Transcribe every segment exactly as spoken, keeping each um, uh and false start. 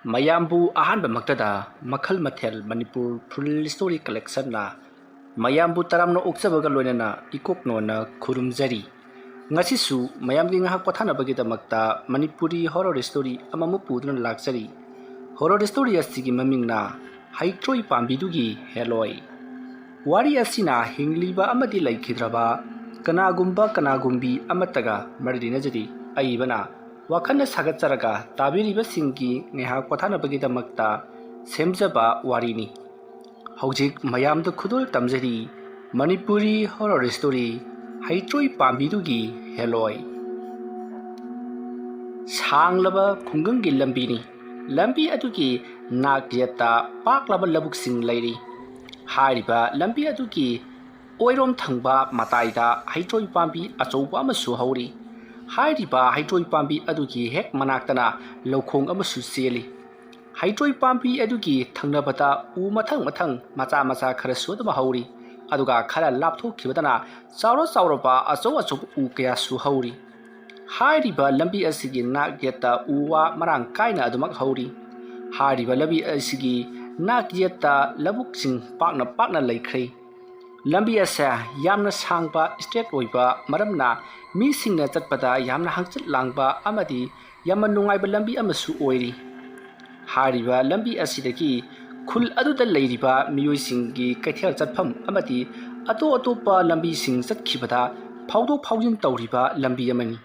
ꯃꯌꯥꯝꯕꯨ ꯑꯍꯥꯟꯕꯃꯛꯇꯗ ꯃꯈꯜ ꯃꯊꯦꯜ ꯃꯅꯤꯄꯨꯔ ꯐꯨꯜ ꯁ꯭ꯇꯣꯔꯤ ꯀꯂꯦꯛꯁꯟꯅ ꯃꯌꯥꯝꯕꯨ ꯇꯔꯥꯝꯅ ꯑꯣꯛꯆꯕꯒ ꯂꯣꯏꯅꯅ ꯏꯀꯣꯛꯅꯣꯅ ꯈꯨꯔꯨꯝꯖꯔꯤ꯫ ꯉꯁꯤꯁꯨ ꯃꯌꯥꯝꯒꯤ ꯉꯥꯏꯍꯥꯛ ꯄꯣꯊꯥꯅꯕꯒꯤꯗꯃꯛꯇ ꯃꯅꯤꯄꯨꯔꯤ ꯍꯣꯔꯣꯔ ꯁ꯭ꯇꯣꯔꯤ ꯑꯃꯃꯨꯛ ꯄꯨꯗꯨꯅ ꯂꯥꯛꯆꯔꯤ꯫ ꯍꯣꯔꯣꯔ ꯁ꯭ꯇꯣꯔꯤ ꯑꯁꯤꯒꯤ ꯃꯃꯤꯡꯅ ꯍꯩꯇ꯭ꯔꯣꯏ ꯄꯥꯝꯕꯤꯗꯨꯒꯤ ꯍꯦꯂꯣꯏ꯫ ꯋꯥꯔꯤ ꯑꯁꯤꯅ ꯍꯤꯡꯂꯤꯕ ꯑꯃꯗꯤ ꯂꯩꯈꯤꯗ꯭ꯔꯕ ꯀꯅꯥꯒꯨꯝꯕ ꯀꯅꯥꯒꯨꯝꯕꯤ ꯑꯃꯠꯇꯒ ꯃꯔꯤ ꯂꯩꯅꯖꯗꯦ꯫ ꯑꯏꯕꯅ ꯋꯥꯈꯜꯅ ꯁꯥꯒꯠꯆꯔꯒ ꯇꯥꯕꯤꯔꯤꯕꯁꯤꯡꯒꯤ ꯉꯥꯏꯍꯥꯛ ꯄꯣꯊꯥꯅꯕꯒꯤꯗꯃꯛꯇ ꯁꯦꯝꯖꯕ ꯋꯥꯔꯤꯅꯤ꯫ ꯍꯧꯖꯤꯛ ꯃꯌꯥꯝꯗ ꯈꯨꯗꯣꯜ ꯇꯝꯖꯔꯤ ꯃꯅꯤꯄꯨꯔꯤ ꯍꯣꯔꯣꯔ ꯁ꯭ꯇꯣꯔꯤ ꯍꯩꯇ꯭ꯔꯣꯏ ꯄꯥꯝꯕꯤꯗꯨꯒꯤ ꯍꯦꯂꯣꯏ꯫ ꯁꯥꯡꯂꯕ ꯈꯨꯡꯒꯪꯒꯤ ꯂꯝꯕꯤꯅꯤ꯫ ꯂꯝꯕꯤ ꯑꯗꯨꯒꯤ ꯅꯥꯛ ꯌꯦꯠꯇ ꯄꯥꯛꯂꯕ ꯂꯧꯕꯨꯛꯁꯤꯡ ꯂꯩꯔꯤ꯫ ꯍꯥꯏꯔꯤꯕ ꯂꯝꯕꯤ ꯑꯗꯨꯒꯤ ꯑꯣꯏꯔꯣꯝ ꯊꯪꯕ ꯃꯇꯥꯏꯗ ꯍꯩꯇ꯭ꯔꯣꯏ ꯄꯥꯝꯕꯤ ꯑꯆꯧꯕ ꯑꯃꯁꯨ ꯍꯧꯔꯤ꯫ ꯍꯥꯏꯔꯤꯕ ꯍꯩꯇ꯭ꯔꯣꯏ ꯄꯥꯝꯕꯤ ꯑꯗꯨꯒꯤ ꯍꯦꯛ ꯃꯅꯥꯛꯇꯅ ꯂꯧꯈꯣꯡ ꯑꯃꯁꯨ ꯆꯦꯜꯂꯤ꯫ ꯍꯩꯇ꯭ꯔꯣꯏ ꯄꯥꯝꯕꯤ ꯑꯗꯨꯒꯤ ꯊꯪꯅꯕꯗ ꯎ ꯃꯊꯪ ꯃꯊꯪ ꯃꯆꯥ ꯃꯆꯥ ꯈꯔꯁꯨ ꯑꯗꯨꯝ ꯍꯧꯔꯤ꯫ ꯑꯗꯨꯒ ꯈꯔ ꯂꯥꯞꯊꯣꯛꯈꯤꯕꯗꯅ ꯆꯥꯎꯔ ꯆꯥꯎꯔꯕ ꯑꯆꯧ ꯑꯆꯧꯕ ꯎ ꯀꯌꯥꯁꯨ ꯍꯧꯔꯤ꯫ ꯍꯥꯏꯔꯤꯕ ꯂꯝꯕꯤ ꯑꯁꯤꯒꯤ ꯅꯥꯛ ꯌꯦꯠꯇ ꯎ ꯋꯥ ꯃꯔꯥꯡ ꯀꯥꯏꯅ ꯑꯗꯨꯃꯛ ꯍꯧꯔꯤ꯫ ꯍꯥꯏꯔꯤꯕ ꯂꯝꯕꯤ ꯑꯁꯤꯒꯤ ꯅꯥꯛ ꯌꯦꯠꯇ ꯂꯧꯕꯨꯛꯁꯤꯡ ꯄꯥꯛꯅ ꯄꯥꯛꯅ ꯂꯩꯈ꯭ꯔꯦ꯫ ꯂꯝꯕꯤ ꯑꯁꯦ ꯌꯥꯝꯅ ꯁꯥꯡꯕ ꯁ꯭ꯇ꯭ꯔꯦꯠ ꯑꯣꯏꯕ ꯃꯔꯝꯅ ꯃꯤꯁꯤꯡꯅ ꯆꯠꯄꯗ ꯌꯥꯝꯅ ꯍꯪꯆꯤꯠ ꯂꯥꯡꯕ ꯑꯃꯗꯤ ꯌꯥꯝꯅ ꯅꯨꯡꯉꯥꯏꯕ ꯂꯝꯕꯤ ꯑꯃꯁꯨ ꯑꯣꯏꯔꯤ꯫ ꯍꯥꯏꯔꯤꯕ ꯂꯝꯕꯤ ꯑꯁꯤꯗꯒꯤ ꯈꯨꯜ ꯑꯗꯨꯗ ꯂꯩꯔꯤꯕ ꯃꯤꯑꯣꯏꯁꯤꯡꯒꯤ ꯀꯩꯊꯦꯜ ꯆꯠꯐꯝ ꯑꯃꯗꯤ ꯑꯇꯣꯞ ꯑꯇꯣꯞꯄ ꯂꯝꯕꯤꯁꯤꯡ ꯆꯠꯈꯤꯕꯗ ꯐꯥꯎꯗꯣꯛ ꯐꯥꯎꯖꯤꯟ ꯇꯧꯔꯤꯕ ꯂꯝꯕꯤ ꯑꯃꯅꯤ꯫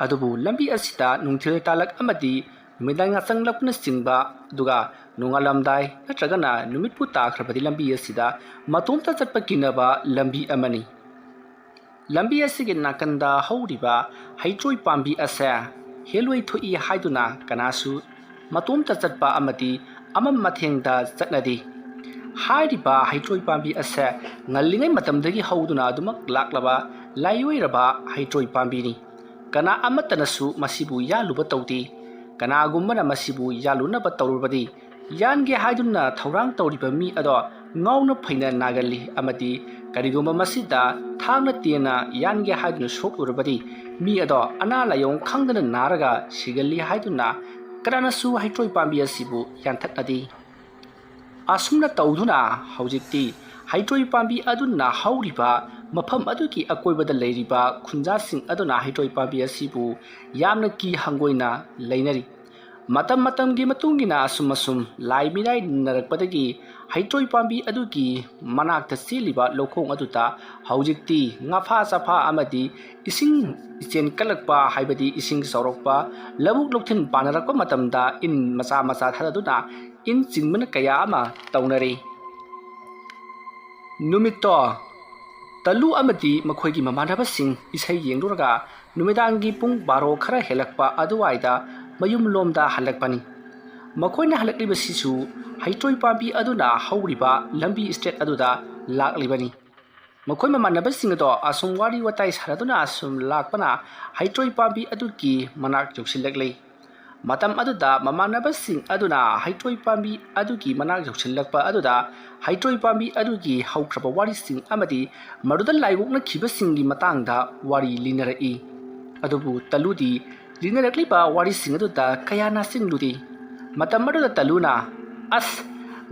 ꯑꯗꯨꯕꯨ ꯂꯝꯕꯤ ꯑꯁꯤꯗ ꯅꯨꯡꯊꯤꯜ ꯇꯥꯂꯛ ꯑꯃꯗꯤ ꯅꯨꯃꯤꯗꯥꯡ ꯌꯥꯆꯪꯂꯛꯄꯅꯆꯤꯡꯕ, ꯑꯗꯨꯒ ꯅꯣꯡꯉꯥꯜꯂꯝꯗꯥꯏ ꯅꯠꯇ꯭ꯔꯒꯅ ꯅꯨꯃꯤꯠꯄꯨ ꯇꯥꯈ꯭ꯔꯕꯗꯤ ꯂꯝꯕꯤ ꯑꯁꯤꯗ ꯃꯇꯣꯝꯇ ꯆꯠꯄ ꯀꯤꯅꯕ ꯂꯝꯕꯤ ꯑꯃꯅꯤ꯫ ꯂꯝꯕꯤ ꯑꯁꯤꯒꯤ ꯅꯥꯀꯟꯗ ꯍꯧꯔꯤꯕ ꯍꯩꯇ꯭ꯔꯣꯏ ꯄꯥꯝꯕꯤ ꯑꯁꯦ ꯍꯦꯂꯣꯏ ꯊꯣꯛꯏ ꯍꯥꯏꯗꯨꯅ ꯀꯅꯥꯁꯨ ꯃꯇꯣꯝꯇ ꯆꯠꯄ ꯑꯃꯗꯤ ꯑꯃꯝ ꯑꯊꯦꯡꯗ ꯆꯠꯅꯗꯦ꯫ ꯍꯥꯏꯔꯤꯕ ꯍꯩꯇ꯭ꯔꯣꯏ ꯄꯥꯝꯕꯤ ꯑꯁꯦ ꯉꯜꯂꯤꯉꯩ ꯃꯇꯝꯗꯒꯤ ꯍꯧꯗꯨꯅ ꯑꯗꯨꯃꯛ ꯂꯥꯛꯂꯕ ꯂꯥꯏꯑꯣꯏꯔꯕ ꯍꯩꯇ꯭ꯔꯣꯏ ꯄꯥꯝꯕꯤꯅꯤ꯫ ꯀꯅꯥ ꯑꯃꯠꯇꯅꯁꯨ ꯃꯁꯤꯕꯨ ꯌꯥꯜꯂꯨꯕ ꯇꯧꯗꯦ꯫ ꯀꯅꯥꯒꯨꯝꯕꯅ ꯃꯁꯤꯕꯨ ꯌꯥꯜꯂꯨꯅꯕ ꯇꯧꯔꯨꯕꯗꯤ ꯌꯥꯟꯒꯦ ꯍꯥꯏꯗꯨꯅ ꯊꯧꯔꯥꯡ ꯇꯧꯔꯤꯕ ꯃꯤ ꯑꯗꯣ ꯉꯥꯎꯅ ꯐꯩꯅ ꯅꯥꯒꯜꯂꯤ ꯑꯃꯗꯤ ꯀꯔꯤꯒꯨꯝꯕ ꯃꯁꯤꯗ ꯊꯥꯡꯅ ꯇꯦꯟꯅ ꯌꯥꯟꯒꯦ ꯍꯥꯏꯗꯨꯅ ꯁꯣꯛꯂꯨꯔꯕꯗꯤ ꯃꯤ ꯑꯗꯣ ꯑꯅꯥ ꯂꯥꯏꯑꯣꯡ ꯈꯪꯗꯅ ꯅꯥꯔꯒ ꯁꯤꯒꯜꯂꯤ ꯍꯥꯏꯗꯨꯅ ꯀꯅꯥꯅꯁꯨ ꯍꯩꯇ꯭ꯔꯣꯏ ꯄꯥꯝꯕꯤ ꯑꯁꯤꯕꯨ ꯌꯥꯟꯊꯠꯅꯗꯦ꯫ ꯑꯁꯨꯝꯅ ꯇꯧꯗꯨꯅ ꯍꯧꯖꯤꯛꯇꯤ ꯍꯩꯇ꯭ꯔꯣꯏ ꯄꯥꯝꯕꯤ ꯑꯗꯨꯅ ꯍꯧꯔꯤꯕ ꯃꯐꯝ ꯑꯗꯨꯒꯤ ꯑꯀꯣꯏꯕꯗ ꯂꯩꯔꯤꯕ ꯈꯨꯟꯖꯥꯁꯤꯡ ꯑꯗꯨꯅ ꯍꯩꯇ꯭ꯔꯣꯏ ꯄꯥꯝꯕꯤ ꯑꯁꯤꯕꯨ ꯌꯥꯝꯅ ꯀꯤ ꯍꯪꯒꯣꯏꯅ ꯂꯩꯅꯔꯤ꯫ ꯃꯇꯝ ꯃꯇꯝꯒꯤ ꯃꯇꯨꯡ ꯏꯟꯅ ꯑꯁꯨꯝ ꯑꯁꯨꯝ ꯂꯥꯏ ꯃꯤꯔꯥꯏꯅꯔꯛꯄꯗꯒꯤ ꯍꯩꯇ꯭ꯔꯣꯏ ꯄꯥꯝꯕꯤ ꯑꯗꯨꯒꯤ ꯃꯅꯥꯛꯇ ꯆꯦꯜꯂꯤꯕ ꯂꯧꯈꯣꯡ ꯑꯗꯨꯗ ꯍꯧꯖꯤꯛꯇꯤ ꯉꯥꯐꯥ ꯆꯐꯥ ꯑꯃꯗꯤ ꯏꯁꯤꯡ ꯏꯆꯦꯟ ꯀꯠꯂꯛꯄ, ꯍꯥꯏꯕꯗꯤ ꯏꯁꯤꯡ ꯆꯥꯎꯔꯛꯄ, ꯂꯧꯕꯨꯛ ꯂꯧꯊꯤꯟ ꯄꯥꯅꯔꯛꯄ ꯃꯇꯝꯗ ꯏꯟ ꯃꯆꯥ ꯃꯆꯥ ꯊꯥꯗꯗꯨꯅ ꯏꯟ ꯆꯤꯡꯕꯅ ꯀꯌꯥ ꯑꯃ ꯇꯧꯅꯔꯤ꯫ ꯅꯨꯃꯤꯠꯇꯣ ꯇꯂꯨ ꯑꯃꯗꯤ ꯃꯈꯣꯏꯒꯤ ꯃꯃꯥꯟꯅꯕꯁꯤꯡ ꯏꯁꯩ ꯌꯦꯡꯂꯨꯔꯒ ꯅꯨꯃꯤꯗꯥꯡꯒꯤ ꯄꯨꯡ ꯕꯥꯔꯣ ꯈꯔ ꯍꯦꯜꯂꯛꯄ ꯑꯗꯨꯋꯥꯏꯗ ꯃꯌꯨꯝꯂꯣꯝꯗ ꯍꯜꯂꯛꯄꯅꯤ꯫ ꯃꯈꯣꯏꯅ ꯍꯜꯂꯛꯂꯤꯕꯁꯤꯁꯨ ꯍꯩꯇ꯭ꯔꯣꯏ ꯄꯥꯝꯕꯤ ꯑꯗꯨꯅ ꯍꯧꯔꯤꯕ ꯂꯝꯕꯤ ꯏꯁꯇ꯭ꯔꯦꯠ ꯑꯗꯨꯗ ꯂꯥꯛꯂꯤꯕꯅꯤ꯫ ꯃꯈꯣꯏ ꯃꯃꯥꯟꯅꯕꯁꯤꯡ ꯑꯗꯣ ꯑꯁꯨꯝ ꯋꯥꯔꯤ ꯋꯥꯇꯥꯏ ꯁꯥꯟꯅꯗꯨꯅ ꯑꯁꯨꯝ ꯂꯥꯛꯄꯅ ꯍꯩꯇ꯭ꯔꯣꯏ ꯄꯥꯝꯕꯤ ꯑꯗꯨꯒꯤ ꯃꯅꯥꯛ ꯌꯧꯁꯤꯜꯂꯛꯂꯤ꯫ ꯃꯇꯝ ꯑꯗꯨꯗ ꯃꯃꯥꯟꯅꯕꯁꯤꯡ ꯑꯗꯨꯅ ꯍꯩꯇ꯭ꯔꯣꯏ ꯄꯥꯝꯕꯤ ꯑꯗꯨꯒꯤ ꯃꯅꯥꯛ ꯌꯧꯁꯤꯜꯂꯛꯄ ꯑꯗꯨꯗ ꯍꯩꯇ꯭ꯔꯣꯏ ꯄꯥꯝꯕꯤ ꯑꯗꯨꯒꯤ ꯍꯧꯈ꯭ꯔꯕ ꯋꯥꯔꯤꯁꯤꯡ ꯑꯃꯗꯤ ꯃꯗꯨꯗ ꯂꯥꯏ ꯑꯣꯛꯅꯈꯤꯕꯁꯤꯡꯒꯤ ꯃꯇꯥꯡꯗ ꯋꯥꯔꯤ ꯂꯤꯅꯔꯛꯏ꯫ ꯑꯗꯨꯕꯨ ꯇꯂꯨꯗꯤ ꯂꯤꯅꯔꯛꯂꯤꯕ ꯋꯥꯔꯤꯁꯤꯡ ꯑꯗꯨꯗ ꯀꯌꯥ ꯅꯥꯁꯤꯡꯂꯨꯗꯦ꯫ ꯃꯇꯝ ꯑꯗꯨꯗ ꯇꯂꯨꯅ, "ꯑꯁ,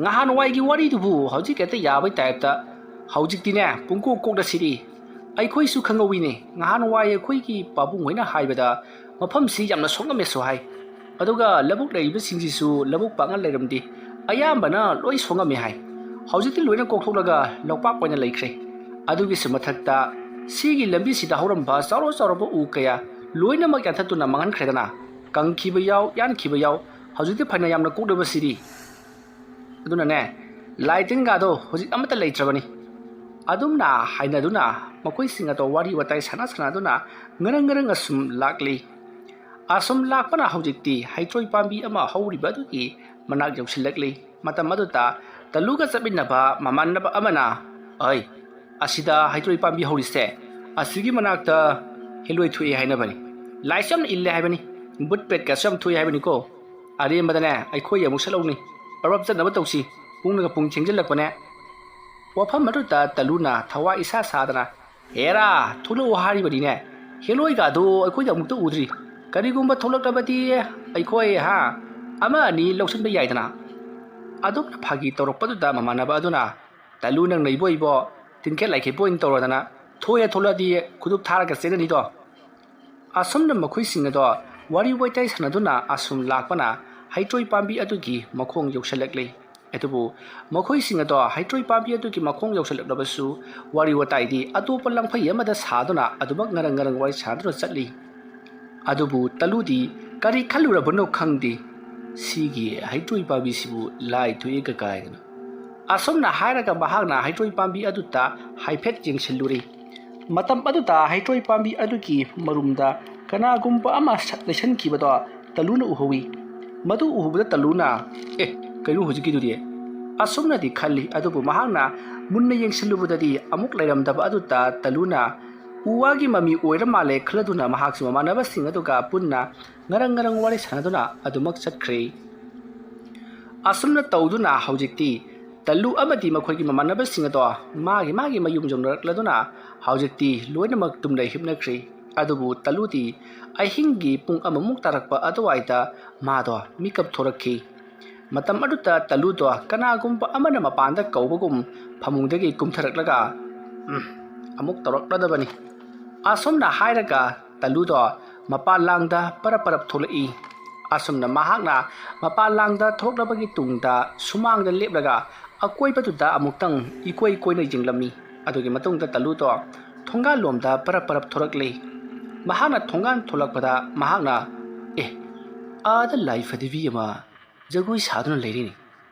ꯉꯍꯥꯟꯋꯥꯏꯒꯤ ꯋꯥꯔꯤꯗꯨꯕꯨ ꯍꯧꯖꯤꯛ ꯍꯦꯛꯇ ꯌꯥꯕꯩ ꯇꯥꯏꯞꯇ ꯍꯧꯖꯤꯛꯇꯤꯅꯦ ꯄꯨꯡꯀꯣꯛ ꯀꯣꯛꯅ ꯁꯤꯔꯤ꯫ ꯑꯩꯈꯣꯏꯁꯨ ꯈꯪꯍꯧꯋꯤꯅꯦ, ꯉꯍꯥꯟꯋꯥꯏ ꯑꯩꯈꯣꯏꯒꯤ ꯄꯥꯕꯨꯡ ꯍꯣꯏꯅ ꯍꯥꯏꯕꯗ ꯃꯐꯝꯁꯤ ꯌꯥꯝꯅ ꯁꯣꯛꯉꯝꯃꯦꯁꯨ ꯍꯥꯏ꯫ ꯑꯗꯨꯒ ꯂꯧꯕꯨꯛ ꯂꯩꯔꯤꯕꯁꯤꯡꯁꯤꯁꯨ ꯂꯧꯕꯨꯛ ꯄꯥꯛꯅ ꯂꯩꯔꯝꯗꯦ, ꯑꯌꯥꯝꯕꯅ ꯂꯣꯏ ꯁꯣꯛꯉꯝꯃꯦ ꯍꯥꯏ꯫ ꯍꯧꯖꯤꯛꯇꯤ ꯂꯣꯏꯅ ꯀꯣꯛꯊꯣꯛꯂꯒ ꯂꯧꯄꯥꯛ ꯑꯣꯏꯅ ꯂꯩꯈ꯭ꯔꯦ꯫ ꯑꯗꯨꯒꯤꯁꯨ ꯃꯊꯛꯇ ꯁꯤꯒꯤ ꯂꯝꯕꯤꯁꯤꯗ ꯍꯧꯔꯝꯕ ꯆꯥꯎꯔ ꯆꯥꯎꯔꯕ ꯎ ꯀꯌꯥ ꯂꯣꯏꯅꯃꯛ ꯌꯥꯟꯊꯠꯇꯨꯅ ꯃꯥꯡꯍꯟꯈ꯭ꯔꯦꯗꯅ, ꯀꯪꯈꯤꯕ ꯌꯥꯎ, ꯌꯥꯟꯈꯤꯕ ꯌꯥꯎ, ꯍꯧꯖꯤꯛꯇꯤ ꯐꯅ ꯌꯥꯝꯅ ꯀꯣꯛꯂꯕꯁꯤꯗꯤ꯫ ꯑꯗꯨꯅꯅꯦ, ꯂꯥꯏ ꯇꯤꯟꯒꯗꯣ ꯍꯧꯖꯤꯛ ꯑꯃꯠꯇ ꯂꯩꯇ꯭ꯔꯕꯅꯤ꯫" ꯑꯗꯨꯝꯅ ꯍꯥꯏꯅꯗꯨꯅ ꯃꯈꯣꯏꯁꯤꯡ ꯑꯗꯣ ꯋꯥꯔꯤ ꯋꯥꯇꯥꯏ ꯁꯥꯟꯅ ꯁꯥꯟꯅꯗꯨꯅ ꯉꯔꯪ ꯉꯔꯪ ꯑꯁꯨꯝ ꯂꯥꯛꯂꯤ꯫ ꯑꯁꯨꯝ ꯂꯥꯛꯄꯅ ꯍꯧꯖꯤꯛꯇꯤ ꯍꯩꯇ꯭ꯔꯣꯏ ꯄꯥꯝꯕꯤ ꯑꯃ ꯍꯧꯔꯤꯕ ꯑꯗꯨꯒꯤ ꯃꯅꯥꯛ ꯌꯧꯁꯤꯜꯂꯛꯂꯤ꯫ ꯃꯇꯝ ꯑꯗꯨꯗ ꯇꯂꯨꯒ ꯆꯠꯃꯤꯟꯅꯕ ꯃꯃꯥꯟꯅꯕ ꯑꯃꯅ, "ꯑꯩ, ꯑꯁꯤꯗ ꯍꯩꯇ꯭ꯔꯣꯏ ꯄꯥꯝꯕꯤ ꯍꯧꯔꯤꯁꯦ, ꯑꯁꯤꯒꯤ ꯃꯅꯥꯛꯇ ꯍꯦꯂꯣꯏ ꯊꯣꯛꯑꯦ ꯍꯥꯏꯅꯕꯅꯤ꯫ ꯂꯥꯏꯁꯨ ꯌꯥꯝꯅ ꯏꯜꯂꯦ ꯍꯥꯏꯕꯅꯤ꯫ ꯕꯨꯠ ꯄ꯭ꯔꯦꯠꯀꯁꯨ ꯌꯥꯝ ꯊꯣꯛꯑꯦ ꯍꯥꯏꯕꯅꯤꯀꯣ꯫ ꯑꯔꯦꯝꯕꯗꯅꯦ, ꯑꯩꯈꯣꯏ ꯑꯃꯨꯛ ꯆꯠꯍꯧꯅꯤ꯫ ꯄꯔꯞ ꯆꯠꯅꯕ ꯇꯧꯁꯤ꯫ ꯄꯨꯡꯅꯒ ꯄꯨꯡ ꯊꯦꯡꯖꯤꯜꯂꯛꯄꯅꯦ꯫" ꯋꯥꯐꯝ ꯑꯗꯨꯗ ꯇꯂꯨꯅ ꯊꯋꯥꯏ ꯏꯁꯥ ꯁꯥꯗꯅ, "ꯍꯦꯔꯥ, ꯊꯣꯛꯂꯛꯑꯣ ꯍꯥꯏꯔꯤꯕꯅꯤꯅꯦ꯫ ꯍꯦꯂꯣꯏꯒꯗꯣ ꯑꯩꯈꯣꯏꯗ ꯑꯃꯨꯛꯇ ꯎꯗ꯭ꯔꯤ꯫ "ꯀꯔꯤꯒꯨꯝꯕ ꯊꯣꯛꯂꯛꯂꯕꯗꯤ ꯑꯩꯈꯣꯏ, ꯍꯥ, ꯑꯃ ꯑꯅꯤ ꯂꯧꯁꯤꯟꯕ ꯌꯥꯏꯗꯅ?" ꯑꯗꯨꯝꯅ ꯐꯥꯒꯤ ꯇꯧꯔꯛꯄꯗꯨꯗ ꯃꯃꯥꯟꯅꯕ ꯑꯗꯨꯅ, "ꯇꯜꯂꯨ, ꯅꯪ ꯅꯩꯕ ꯑꯣꯏꯕꯣ, ꯇꯤꯟꯈꯦꯠ ꯂꯥꯏꯈꯦꯠꯄ ꯑꯣꯏꯅ ꯇꯧꯔꯗꯅ, ꯊꯣꯛꯑꯦ ꯊꯣꯛꯂꯛꯑꯗꯤ ꯈꯨꯗꯨꯞ ꯊꯥꯔꯒ ꯆꯦꯜꯂꯅꯤꯗꯣ!" ꯑꯁꯨꯝꯅ ꯃꯈꯣꯏꯁꯤꯡ ꯑꯗꯣ ꯋꯥꯔꯤ ꯋꯥꯇꯥꯏ ꯁꯥꯟꯅꯗꯨꯅ ꯑꯁꯨꯝ ꯂꯥꯛꯄꯅ ꯍꯩꯇ꯭ꯔꯣꯏ ꯄꯥꯝꯕꯤ ꯑꯗꯨꯒꯤ ꯃꯈꯣꯡ ꯌꯧꯁꯤꯜꯂꯛꯂꯤ꯫ ꯑꯗꯨꯕꯨ ꯃꯈꯣꯏꯁꯤꯡ ꯑꯗꯣ ꯍꯩꯇ꯭ꯔꯣꯏ ꯄꯥꯝꯕꯤ ꯑꯗꯨꯒꯤ ꯃꯈꯣꯡ ꯌꯧꯁꯤꯜꯂꯛꯂꯕꯁꯨ ꯋꯥꯔꯤ ꯋꯥꯇꯥꯏꯗꯤ ꯑꯇꯣꯞꯄ ꯂꯪꯐꯩ ꯑꯃꯗ ꯁꯥꯗꯨꯅ ꯑꯗꯨꯃꯛ ꯉꯔꯪ ꯉꯔꯪ ꯋꯥꯔꯤ ꯁꯥꯗꯨꯅ ꯆꯠꯂꯤ꯫ ꯑꯗꯨꯕꯨ ꯇꯂꯨꯗꯤ ꯀꯔꯤ ꯈꯜꯂꯨꯔꯕꯅꯣ ꯈꯪꯗꯦ, "ꯁꯤꯒꯤ ꯍꯩꯇ꯭ꯔꯣꯏ ꯄꯥꯝꯕꯤꯁꯤꯕꯨ ꯂꯥꯏ ꯊꯣꯛꯑꯦꯒ" ꯀꯥꯏꯗꯅ꯫ ꯑꯁꯨꯝꯅ ꯍꯥꯏꯔꯒ ꯃꯍꯥꯛꯅ ꯍꯩꯇ꯭ꯔꯣꯏ ꯄꯥꯝꯕꯤ ꯑꯗꯨꯗ ꯍꯥꯏꯐꯦꯠ ꯌꯦꯡꯁꯤꯜꯂꯨꯔꯦ꯫ ꯃꯇꯝ ꯑꯗꯨꯗ ꯍꯩꯇ꯭ꯔꯣꯏ ꯄꯥꯝꯕꯤ ꯑꯗꯨꯒꯤ ꯃꯔꯨꯝꯗ ꯀꯅꯥꯒꯨꯝꯕ ꯑꯃ ꯁꯛ ꯂꯩꯁꯟꯈꯤꯕꯗꯣ ꯇꯂꯨꯅ ꯎꯍꯧꯏ꯫ ꯃꯗꯨ ꯎꯍꯧꯕꯗ ꯇꯂꯨꯅ, "ꯑꯦ, ꯀꯩꯅꯣ ꯍꯧꯖꯤꯛꯀꯤꯗꯨꯗꯤ?" ꯑꯁꯨꯝꯅꯗꯤ ꯈꯜꯂꯤ, ꯑꯗꯨꯕꯨ ꯃꯍꯥꯛꯅ ꯃꯨꯟꯅ ꯌꯦꯡꯁꯤꯜꯂꯨꯕꯗꯗꯤ ꯑꯃꯨꯛ ꯂꯩꯔꯝꯗꯕ ꯑꯗꯨꯗ ꯇꯂꯨꯅ ꯎ ꯋꯥꯒꯤ ꯃꯃꯤ ꯑꯣꯏꯔ ꯃꯥꯜꯂꯦ ꯈꯜꯂꯗꯨꯅ ꯃꯍꯥꯛꯁꯨ ꯃꯃꯥꯟꯅꯕꯁꯤꯡ ꯑꯗꯨꯒ ꯄꯨꯟꯅ ꯉꯔꯪ ꯉꯔꯪ ꯋꯥꯔꯤ ꯁꯥꯟꯅꯗꯨꯅ ꯑꯗꯨꯃꯛ ꯆꯠꯈ꯭ꯔꯦ꯫ ꯑꯁꯨꯝꯅ ꯇꯧꯗꯨꯅ ꯍꯧꯖꯤꯛꯇꯤ ꯇꯜꯂꯨ ꯑꯃꯗꯤ ꯃꯈꯣꯏꯒꯤ ꯃꯃꯥꯟꯅꯕꯁꯤꯡ ꯑꯗꯣ ꯃꯥꯒꯤ ꯃꯥꯒꯤ ꯃꯌꯨꯝ ꯌꯧꯅꯔꯛꯂꯗꯨꯅ ꯍꯧꯖꯤꯛꯇꯤ ꯂꯣꯏꯅꯃꯛ ꯇꯨꯝꯅ ꯍꯤꯞꯅꯈ꯭ꯔꯦ꯫ ꯑꯗꯨꯕꯨ ꯇꯜꯂꯨꯗꯤ ꯑꯍꯤꯡꯒꯤ ꯄꯨꯡ ꯑꯃꯃꯨꯛ ꯇꯥꯔꯛꯄ ꯑꯗꯨꯋꯥꯏꯗ ꯃꯥꯗꯣ ꯃꯤꯀꯞ ꯊꯣꯔꯛꯈꯤ꯫ ꯃꯇꯝ ꯑꯗꯨꯗ ꯇꯜꯂꯨꯗꯣ ꯀꯅꯥꯒꯨꯝꯕ ꯑꯃꯅ ꯃꯄꯥꯟꯗ ꯀꯧꯕꯒꯨꯝ ꯐꯃꯨꯡꯗꯒꯤ ꯀꯨꯝꯊꯔꯛꯂꯒ, "ꯎꯝ, ꯑꯃꯨꯛ ꯇꯧꯔꯛꯂꯗꯕꯅꯤ" ꯑꯁꯨꯝꯅ ꯍꯥꯏꯔꯒ ꯇꯜꯂꯨꯗꯣ ꯃꯄꯥꯟ ꯂꯥꯡꯗ ꯄꯔꯞ ꯄꯔꯞ ꯊꯣꯛꯂꯛꯏ꯫ ꯑꯁꯨꯝꯅ ꯃꯍꯥꯛꯅ ꯃꯄꯥꯟ ꯂꯥꯡꯗ ꯊꯣꯛꯂꯕꯒꯤ ꯇꯨꯡꯗ ꯁꯨꯃꯥꯡꯗ ꯂꯦꯞꯂꯒ ꯑꯀꯣꯏꯕꯗꯨꯗ ꯑꯃꯨꯛꯇꯪ ꯏꯀꯣꯏ ꯀꯣꯏꯅ ꯌꯦꯡꯂꯝꯃꯤ꯫ ꯑꯗꯨꯒꯤ ꯃꯇꯨꯡꯗ ꯇꯜꯂꯨꯗꯣ ꯊꯣꯡꯒꯥꯜꯂꯣꯝꯗ ꯄꯔꯞ ꯄꯔꯞ ꯊꯣꯔꯛꯂꯦ꯫ ꯃꯍꯥꯛꯅ ꯊꯣꯡꯒꯥꯜ ꯊꯣꯛꯂꯛꯄꯗ ꯃꯍꯥꯛꯅ, "ꯑꯦ, ꯑꯥꯗ ꯂꯥꯏ ꯐꯗꯤꯕꯤ ꯑꯃ ꯖꯒꯣꯏ ꯁꯥꯗꯨꯅ ꯂꯩꯔꯤꯅꯤ꯫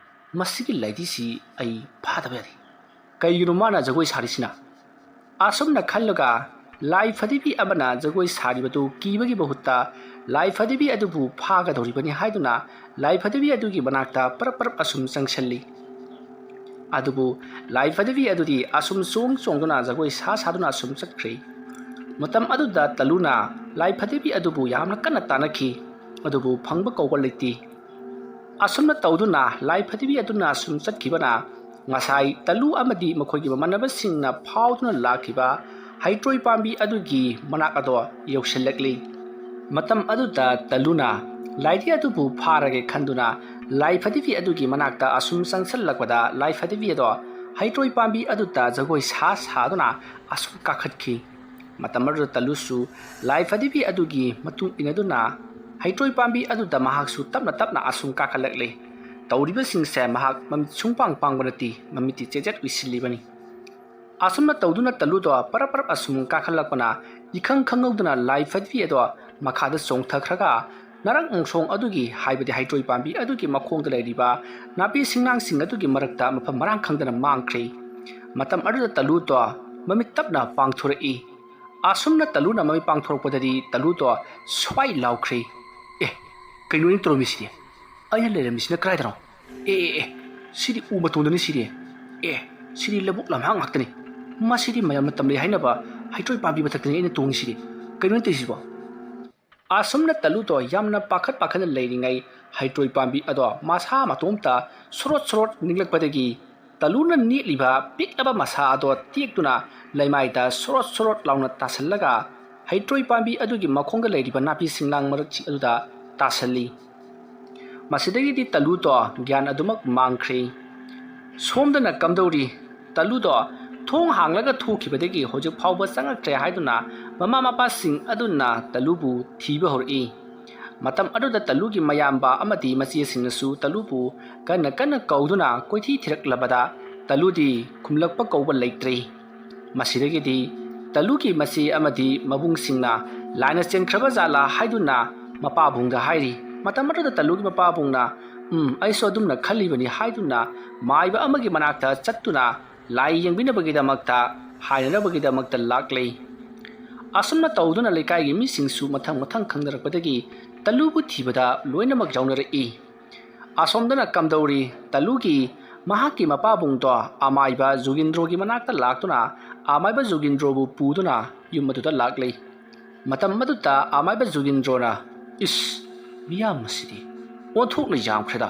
ꯃꯁꯤꯒꯤ ꯂꯥꯏꯙꯤꯁꯤ ꯑꯩ ꯐꯥꯗꯕ ꯌꯥꯗꯦ꯫ ꯀꯩꯒꯤꯅꯣ ꯃꯥꯅ ꯖꯒꯣꯏ ꯁꯥꯔꯤꯁꯤꯅ?" ꯑꯁꯨꯝꯅ ꯈꯜꯂꯒ ꯂꯥꯏ ꯐꯗꯤꯕꯤ ꯑꯃꯅ ꯖꯒꯣꯏ ꯁꯥꯔꯤꯕꯗꯨ ꯀꯤꯕꯒꯤ ꯃꯍꯨꯠꯇ ꯂꯥꯏ ꯐꯗꯤꯕꯤ ꯑꯗꯨꯕꯨ ꯐꯥꯒꯗꯧꯔꯤꯕꯅꯤ ꯍꯥꯏꯗꯨꯅ ꯂꯥꯏ ꯐꯗꯤꯕꯤ ꯑꯗꯨꯒꯤ ꯃꯅꯥꯛꯇ ꯄꯔꯞ ꯄꯔꯞ ꯑꯁꯨꯝ ꯆꯪꯁꯤꯜꯂꯤ꯫ ꯑꯗꯨꯕꯨ ꯂꯥꯏ ꯐꯗꯤꯕꯤ ꯑꯗꯨꯗꯤ ꯑꯁꯨꯝ ꯆꯣꯡ ꯆꯣꯡꯗꯨꯅ ꯖꯒꯣꯏ ꯁꯥ ꯁꯥꯗꯨꯅ ꯑꯁꯨꯝ ꯆꯠꯈ꯭ꯔꯦ꯫ ꯃꯇꯝ ꯑꯗꯨꯗ ꯇꯂꯨꯅ ꯂꯥꯏ ꯐꯗꯤꯕꯤ ꯑꯗꯨꯕꯨ ꯌꯥꯝꯅ ꯀꯟꯅ ꯇꯥꯟꯅꯈꯤ꯫ ꯑꯗꯨꯕꯨ ꯐꯪꯕ ꯀꯧꯕ ꯂꯩꯇꯦ꯫ ꯑꯁꯨꯝꯅ ꯇꯧꯗꯨꯅ ꯂꯥꯏ ꯐꯗꯤꯕꯤ ꯑꯗꯨꯅ ꯁꯨꯝ ꯆꯠꯈꯤꯕꯅ ꯉꯁꯥꯏ ꯇꯂꯨ ꯑꯃꯗꯤ ꯃꯈꯣꯏꯒꯤ ꯃꯃꯥꯟꯅꯕꯁꯤꯡꯅ ꯐꯥꯎꯗꯨꯅ ꯂꯥꯛꯈꯤꯕ ꯍꯩꯇ꯭ꯔꯣꯏ ꯄꯥꯝꯕꯤ ꯑꯗꯨꯒꯤ ꯃꯅꯥꯛ ꯑꯗꯣ ꯌꯧꯁꯤꯜꯂꯛꯂꯤ꯫ ꯃꯇꯝ ꯑꯗꯨꯗ ꯇꯂꯨꯅ ꯂꯥꯏꯙꯤ ꯑꯗꯨꯕꯨ ꯐꯥꯔꯒꯦ ꯈꯟꯗꯨꯅ ꯂꯥꯏ ꯐꯗꯤꯕꯤ ꯑꯗꯨꯒꯤ ꯃꯅꯥꯛꯇ ꯑꯁꯨꯝ ꯆꯪꯁꯤꯜꯂꯛꯄꯗ, ꯂꯥꯏ ꯐꯗꯤꯕꯤ ꯑꯗꯣ ꯍꯩꯇ꯭ꯔꯣꯏ ꯄꯥꯝꯕꯤ ꯑꯗꯨꯗ ꯖꯒꯣꯏ ꯁꯥ ꯁꯥꯗꯨꯅ ꯑꯁꯨꯝ ꯀꯥꯈꯠꯈꯤ꯫ ꯃꯇꯝ ꯑꯗꯨꯗ ꯇꯂꯨꯁꯨ ꯂꯥꯏ ꯐꯗꯤꯕꯤ ꯑꯗꯨꯒꯤ ꯃꯇꯨꯡ ꯏꯟꯅꯗꯨꯅ ꯍꯩꯇ꯭ꯔꯣꯏ ꯄꯥꯝꯕꯤ ꯑꯗꯨꯗ ꯃꯍꯥꯛꯁꯨ ꯇꯞꯅ ꯇꯞꯅ ꯑꯁꯨꯝ ꯀꯥꯈꯠꯂꯛꯂꯤ꯫ ꯇꯧꯔꯤꯕꯁꯤꯡꯁꯦ ꯃꯍꯥꯛ ꯃꯃꯤꯠ ꯁꯨꯡꯄꯥꯡ ꯄꯥꯡꯕ ꯅꯠꯇꯦ, ꯃꯃꯤꯠꯇꯤ ꯆꯦꯠ ꯆꯦꯠ ꯎꯏꯁꯤꯜꯂꯤꯕꯅꯤ꯫ ꯑꯁꯨꯝꯅ ꯇꯧꯗꯨꯅ ꯇꯂꯨꯗꯣ ꯄꯔꯞ ꯄꯔꯞ ꯑꯁꯨꯝ ꯀꯥꯈꯠꯂꯛꯄꯅ, ꯏꯈꯪ ꯈꯪꯍꯧꯗꯅ ꯂꯥꯏ ꯐꯗꯤꯕꯤ ꯑꯗꯣ ꯃꯈꯥꯗ ꯆꯣꯡꯊꯈ꯭ꯔꯒ, ꯅꯔꯛ ꯃꯣꯡꯁꯣꯡ ꯑꯗꯨꯒꯤ, ꯍꯥꯏꯕꯗꯤ ꯍꯩꯇ꯭ꯔꯣꯏ ꯄꯥꯝꯕꯤ ꯑꯗꯨꯒꯤ ꯃꯈꯣꯡꯗ ꯂꯩꯔꯤꯕ ꯅꯥꯄꯤ ꯁꯤꯡꯅꯥꯡꯁꯤꯡ ꯑꯗꯨꯒꯤ ꯃꯔꯛꯇ ꯃꯐꯝ ꯃꯔꯥꯡ ꯈꯪꯗꯅ ꯃꯥꯡꯈ꯭ꯔꯦ꯫ ꯃꯇꯝ ꯑꯗꯨꯗ ꯇꯂꯨꯗꯣ ꯃꯃꯤꯠ ꯇꯞꯅ ꯄꯥꯡꯊꯣꯔꯛꯏ꯫ ꯑꯁꯨꯝꯅ ꯇꯂꯨꯅ ꯃꯃꯤꯠ ꯄꯥꯡꯊꯣꯔꯛꯄꯗꯗꯤ ꯇꯂꯨꯗꯣ ꯁ꯭ꯋꯥꯏ ꯂꯥꯎꯈ꯭ꯔꯦ꯫ "ꯑꯦ, ꯀꯩꯅꯣ ꯑꯩꯅ ꯇꯧꯔꯝꯃꯤꯁꯤꯗꯤ? ꯑꯩꯅ ꯂꯩꯔꯝꯃꯤꯁꯤꯅ ꯀꯗꯥꯏꯗꯅꯣ? ꯑꯦ, ꯑꯦ, ꯑꯦ, ꯁꯤꯗꯤ ꯎ ꯃꯇꯣꯟꯗꯅꯤ ꯁꯤꯗꯤ꯫ ꯑꯦ, ꯁꯤꯗꯤ ꯂꯧꯕꯨꯛ ꯂꯝꯍꯥꯡ ꯉꯥꯛꯇꯅꯤ꯫ ꯃꯁꯤꯗꯤ ꯃꯌꯥꯝꯅ ꯇꯝꯅꯩ ꯍꯥꯏꯅꯕ ꯍꯩꯇ꯭ꯔꯣꯏ ꯄꯥꯝꯕꯤ ꯃꯊꯛꯇꯅꯤ ꯑꯩꯅ ꯇꯣꯡꯉꯤꯁꯤꯗꯤ꯫ ꯀꯩꯅꯣ ꯑꯩꯅ ꯇꯧꯔꯤꯁꯤꯕꯣ?" ꯑꯁꯨꯝꯅ ꯇꯂꯨꯗꯣ ꯌꯥꯝꯅ ꯄꯥꯈꯠ ꯄꯥꯈꯠꯅ ꯂꯩꯔꯤꯉꯩ, ꯍꯩꯇ꯭ꯔꯣꯏ ꯄꯥꯝꯕꯤ ꯑꯗꯣ ꯃꯁꯥ ꯃꯇꯣꯝꯇ ꯁꯣꯔꯣꯠ ꯁꯣꯔꯣꯠ ꯅꯤꯛꯂꯛꯄꯗꯒꯤ, ꯇꯂꯨꯅ ꯅꯦꯠꯂꯤꯕ ꯄꯤꯛꯂꯕ ꯃꯁꯥ ꯑꯗꯣ ꯇꯦꯛꯇꯨꯅ ꯂꯩꯃꯥꯏꯗ ꯁꯣꯔꯣꯠ ꯁꯣꯔꯣꯠ ꯂꯥꯎꯅ ꯇꯥꯁꯜꯂꯒ, ꯍꯩꯇ꯭ꯔꯣꯏ ꯄꯥꯝꯕꯤ ꯑꯗꯨꯒꯤ ꯃꯈꯣꯡꯗ ꯂꯩꯔꯤꯕ ꯅꯥꯄꯤ ꯁꯤꯡꯅꯥꯡ ꯃꯔꯛꯁꯤꯡ ꯑꯗꯨꯗ ꯇꯥꯁꯜꯂꯤ꯫ ꯃꯁꯤꯗꯒꯤꯗꯤ ꯇꯂꯨꯗꯣ ꯒ꯭ꯌꯥꯟ ꯑꯗꯨꯃꯛ ꯃꯥꯡꯈ꯭ꯔꯦ꯫ ꯁꯣꯝꯗꯅ ꯀꯝꯗꯧꯔꯤ? ꯇꯂꯨꯗꯣ ꯊꯣꯡ ꯍꯥꯡꯂꯒ ꯊꯣꯛꯈꯤꯕꯗꯒꯤ ꯍꯧꯖꯤꯛ ꯐꯥꯎꯕ ꯆꯪꯉꯛꯇ꯭ꯔꯦ ꯍꯥꯏꯗꯨꯅ ꯃꯃꯥ ꯃꯄꯥꯁꯤꯡ ꯑꯗꯨꯅ ꯇꯂꯨꯕꯨ ꯊꯤꯕ ꯍꯧꯔꯛꯏ꯫ ꯃꯇꯝ ꯑꯗꯨꯗ ꯇꯂꯨꯒꯤ ꯃꯌꯥꯝꯕ ꯑꯃꯗꯤ ꯃꯆꯦꯁꯤꯡꯅꯁꯨ ꯇꯂꯨꯕꯨ ꯀꯟꯅ ꯀꯟꯅ ꯀꯧꯗꯨꯅ ꯀꯣꯏꯊꯤ ꯊꯤꯔꯛꯂꯕꯗ, ꯇꯂꯨꯗꯤ ꯈꯨꯝꯂꯛꯄ ꯀꯧꯕ ꯂꯩꯇ꯭ꯔꯦ꯫ ꯃꯁꯤꯗꯒꯤꯗꯤ ꯇꯂꯨꯒꯤ ꯃꯆꯦ ꯑꯃꯗꯤ ꯃꯕꯨꯡꯁꯤꯡꯅ ꯂꯥꯏꯅ ꯆꯦꯟꯈ꯭ꯔꯕ ꯖꯥꯠꯂꯥ ꯍꯥꯏꯗꯨꯅ ꯃꯄꯥꯕꯨꯡꯗ ꯍꯥꯏꯔꯤ꯫ ꯃꯇꯝ ꯑꯗꯨꯗ ꯇꯂꯨꯒꯤ ꯃꯄꯥꯕꯨꯡꯅ, "ꯎꯝ, ꯑꯩꯁꯨ ꯑꯗꯨꯝꯅ ꯈꯜꯂꯤꯕꯅꯤ" ꯍꯥꯏꯗꯨꯅ ꯃꯥꯏꯕ ꯑꯃꯒꯤ ꯃꯅꯥꯛꯇ ꯆꯠꯇꯨꯅ ꯂꯥꯏ ꯌꯦꯡꯕꯤꯅꯕꯒꯤꯗꯃꯛꯇ ꯍꯥꯏꯅꯅꯕꯒꯤꯗꯃꯛꯇ ꯂꯥꯛꯂꯦ꯫ ꯑꯁꯨꯝꯅ ꯇꯧꯗꯨꯅ ꯂꯩꯀꯥꯏꯒꯤ ꯃꯤꯁꯤꯡꯁꯨ ꯃꯊꯪ ꯃꯊꯪ ꯈꯪꯅꯔꯛꯄꯗꯒꯤ ꯇꯂꯨꯕꯨ ꯊꯤꯕꯗ ꯂꯣꯏꯅꯃꯛ ꯌꯥꯎꯅꯔꯛꯏ꯫ ꯑꯁꯣꯝꯗꯅ ꯀꯝꯗꯧꯔꯤ? ꯇꯂꯨꯒꯤ ꯃꯍꯥꯛꯀꯤ ꯃꯄꯥꯕꯨꯡꯗꯣ ꯑꯃꯥꯏꯕ ꯖꯨꯒꯤꯟꯗ꯭ꯔꯣꯒꯤ ꯃꯅꯥꯛꯇ ꯂꯥꯛꯇꯨꯅ ꯑꯃꯥꯏꯕ ꯖꯨꯒꯤꯟꯗ꯭ꯔꯣꯕꯨ ꯄꯨꯗꯨꯅ ꯌꯨꯝ ꯑꯗꯨꯗ ꯂꯥꯛꯂꯤ꯫ ꯃꯇꯝ ꯑꯗꯨꯗ ꯑꯃꯥꯏꯕ ꯖꯨꯒꯤꯟꯗ꯭ꯔꯣꯅ, "ꯏꯁ, ꯃꯤꯌꯥꯝ ꯑꯁꯤꯗꯤ ꯑꯣꯟꯊꯣꯛꯅ ꯌꯥꯝꯈ꯭ꯔꯦꯗ꯫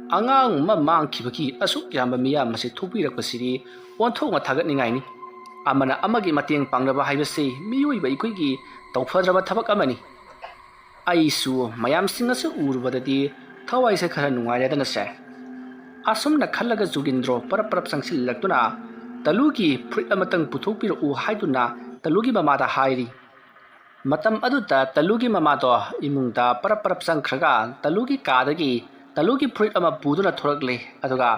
ꯑꯉꯥꯡ ꯑꯃ ꯃꯥꯡꯈꯤꯕꯒꯤ ꯑꯁꯨꯛ ꯌꯥꯝꯕ ꯃꯤꯌꯥꯝ ꯑꯁꯤ ꯊꯣꯛꯄꯤꯔꯛꯄꯁꯤꯗꯤ ꯑꯣꯟꯊꯣꯛꯅ ꯊꯥꯒꯠꯅꯤꯡꯉꯥꯏꯅꯤ꯫ ꯑꯃꯅ ꯑꯃꯒꯤ ꯃꯇꯦꯡ ꯄꯥꯡꯅꯕ ꯍꯥꯏꯕꯁꯤ ꯃꯤꯑꯣꯏꯕ ꯑꯩꯈꯣꯏꯒꯤ ꯇꯧꯐꯗ꯭ꯔꯕ ꯊꯕꯛ ꯑꯃꯅꯤ"꯫ ꯑꯩꯁꯨ ꯃꯌꯥꯝꯁꯤꯡ ꯑꯁꯤ ꯎꯔꯨꯕꯗꯗꯤ ꯊꯋꯥꯏꯁꯦ ꯈꯔ ꯅꯨꯡꯉꯥꯏꯔꯦꯗꯅꯁꯦ꯫ ꯑꯁꯨꯝꯅ ꯈꯜꯂꯒ ꯖꯨꯒꯤꯟꯗ꯭ꯔꯣ ꯄꯔꯞ ꯄꯔꯞ ꯆꯪꯁꯤꯜꯂꯛꯇꯨꯅ ꯇꯂꯨꯒꯤ ꯐꯨꯔꯤꯠ ꯑꯃꯇꯪ ꯄꯨꯊꯣꯛꯄꯤꯔꯛꯎ ꯍꯥꯏꯗꯨꯅ ꯇꯂꯨꯒꯤ ꯃꯃꯥꯗ ꯍꯥꯏꯔꯤ꯫ ꯃꯇꯝ ꯑꯗꯨꯗ ꯇꯂꯨꯒꯤ ꯃꯃꯥꯗꯣ ꯏꯃꯨꯡꯗ ꯄꯔꯞ ꯄꯔꯞ ꯆꯪꯈ꯭ꯔꯒ ꯇꯂꯨꯒꯤ ꯀꯥꯗꯒꯤ ꯇꯂꯨꯒꯤ ꯐꯨꯔꯤꯠ ꯑꯃ ꯄꯨꯗꯨꯅ ꯊꯣꯔꯛꯂꯦ, ꯑꯗꯨꯒ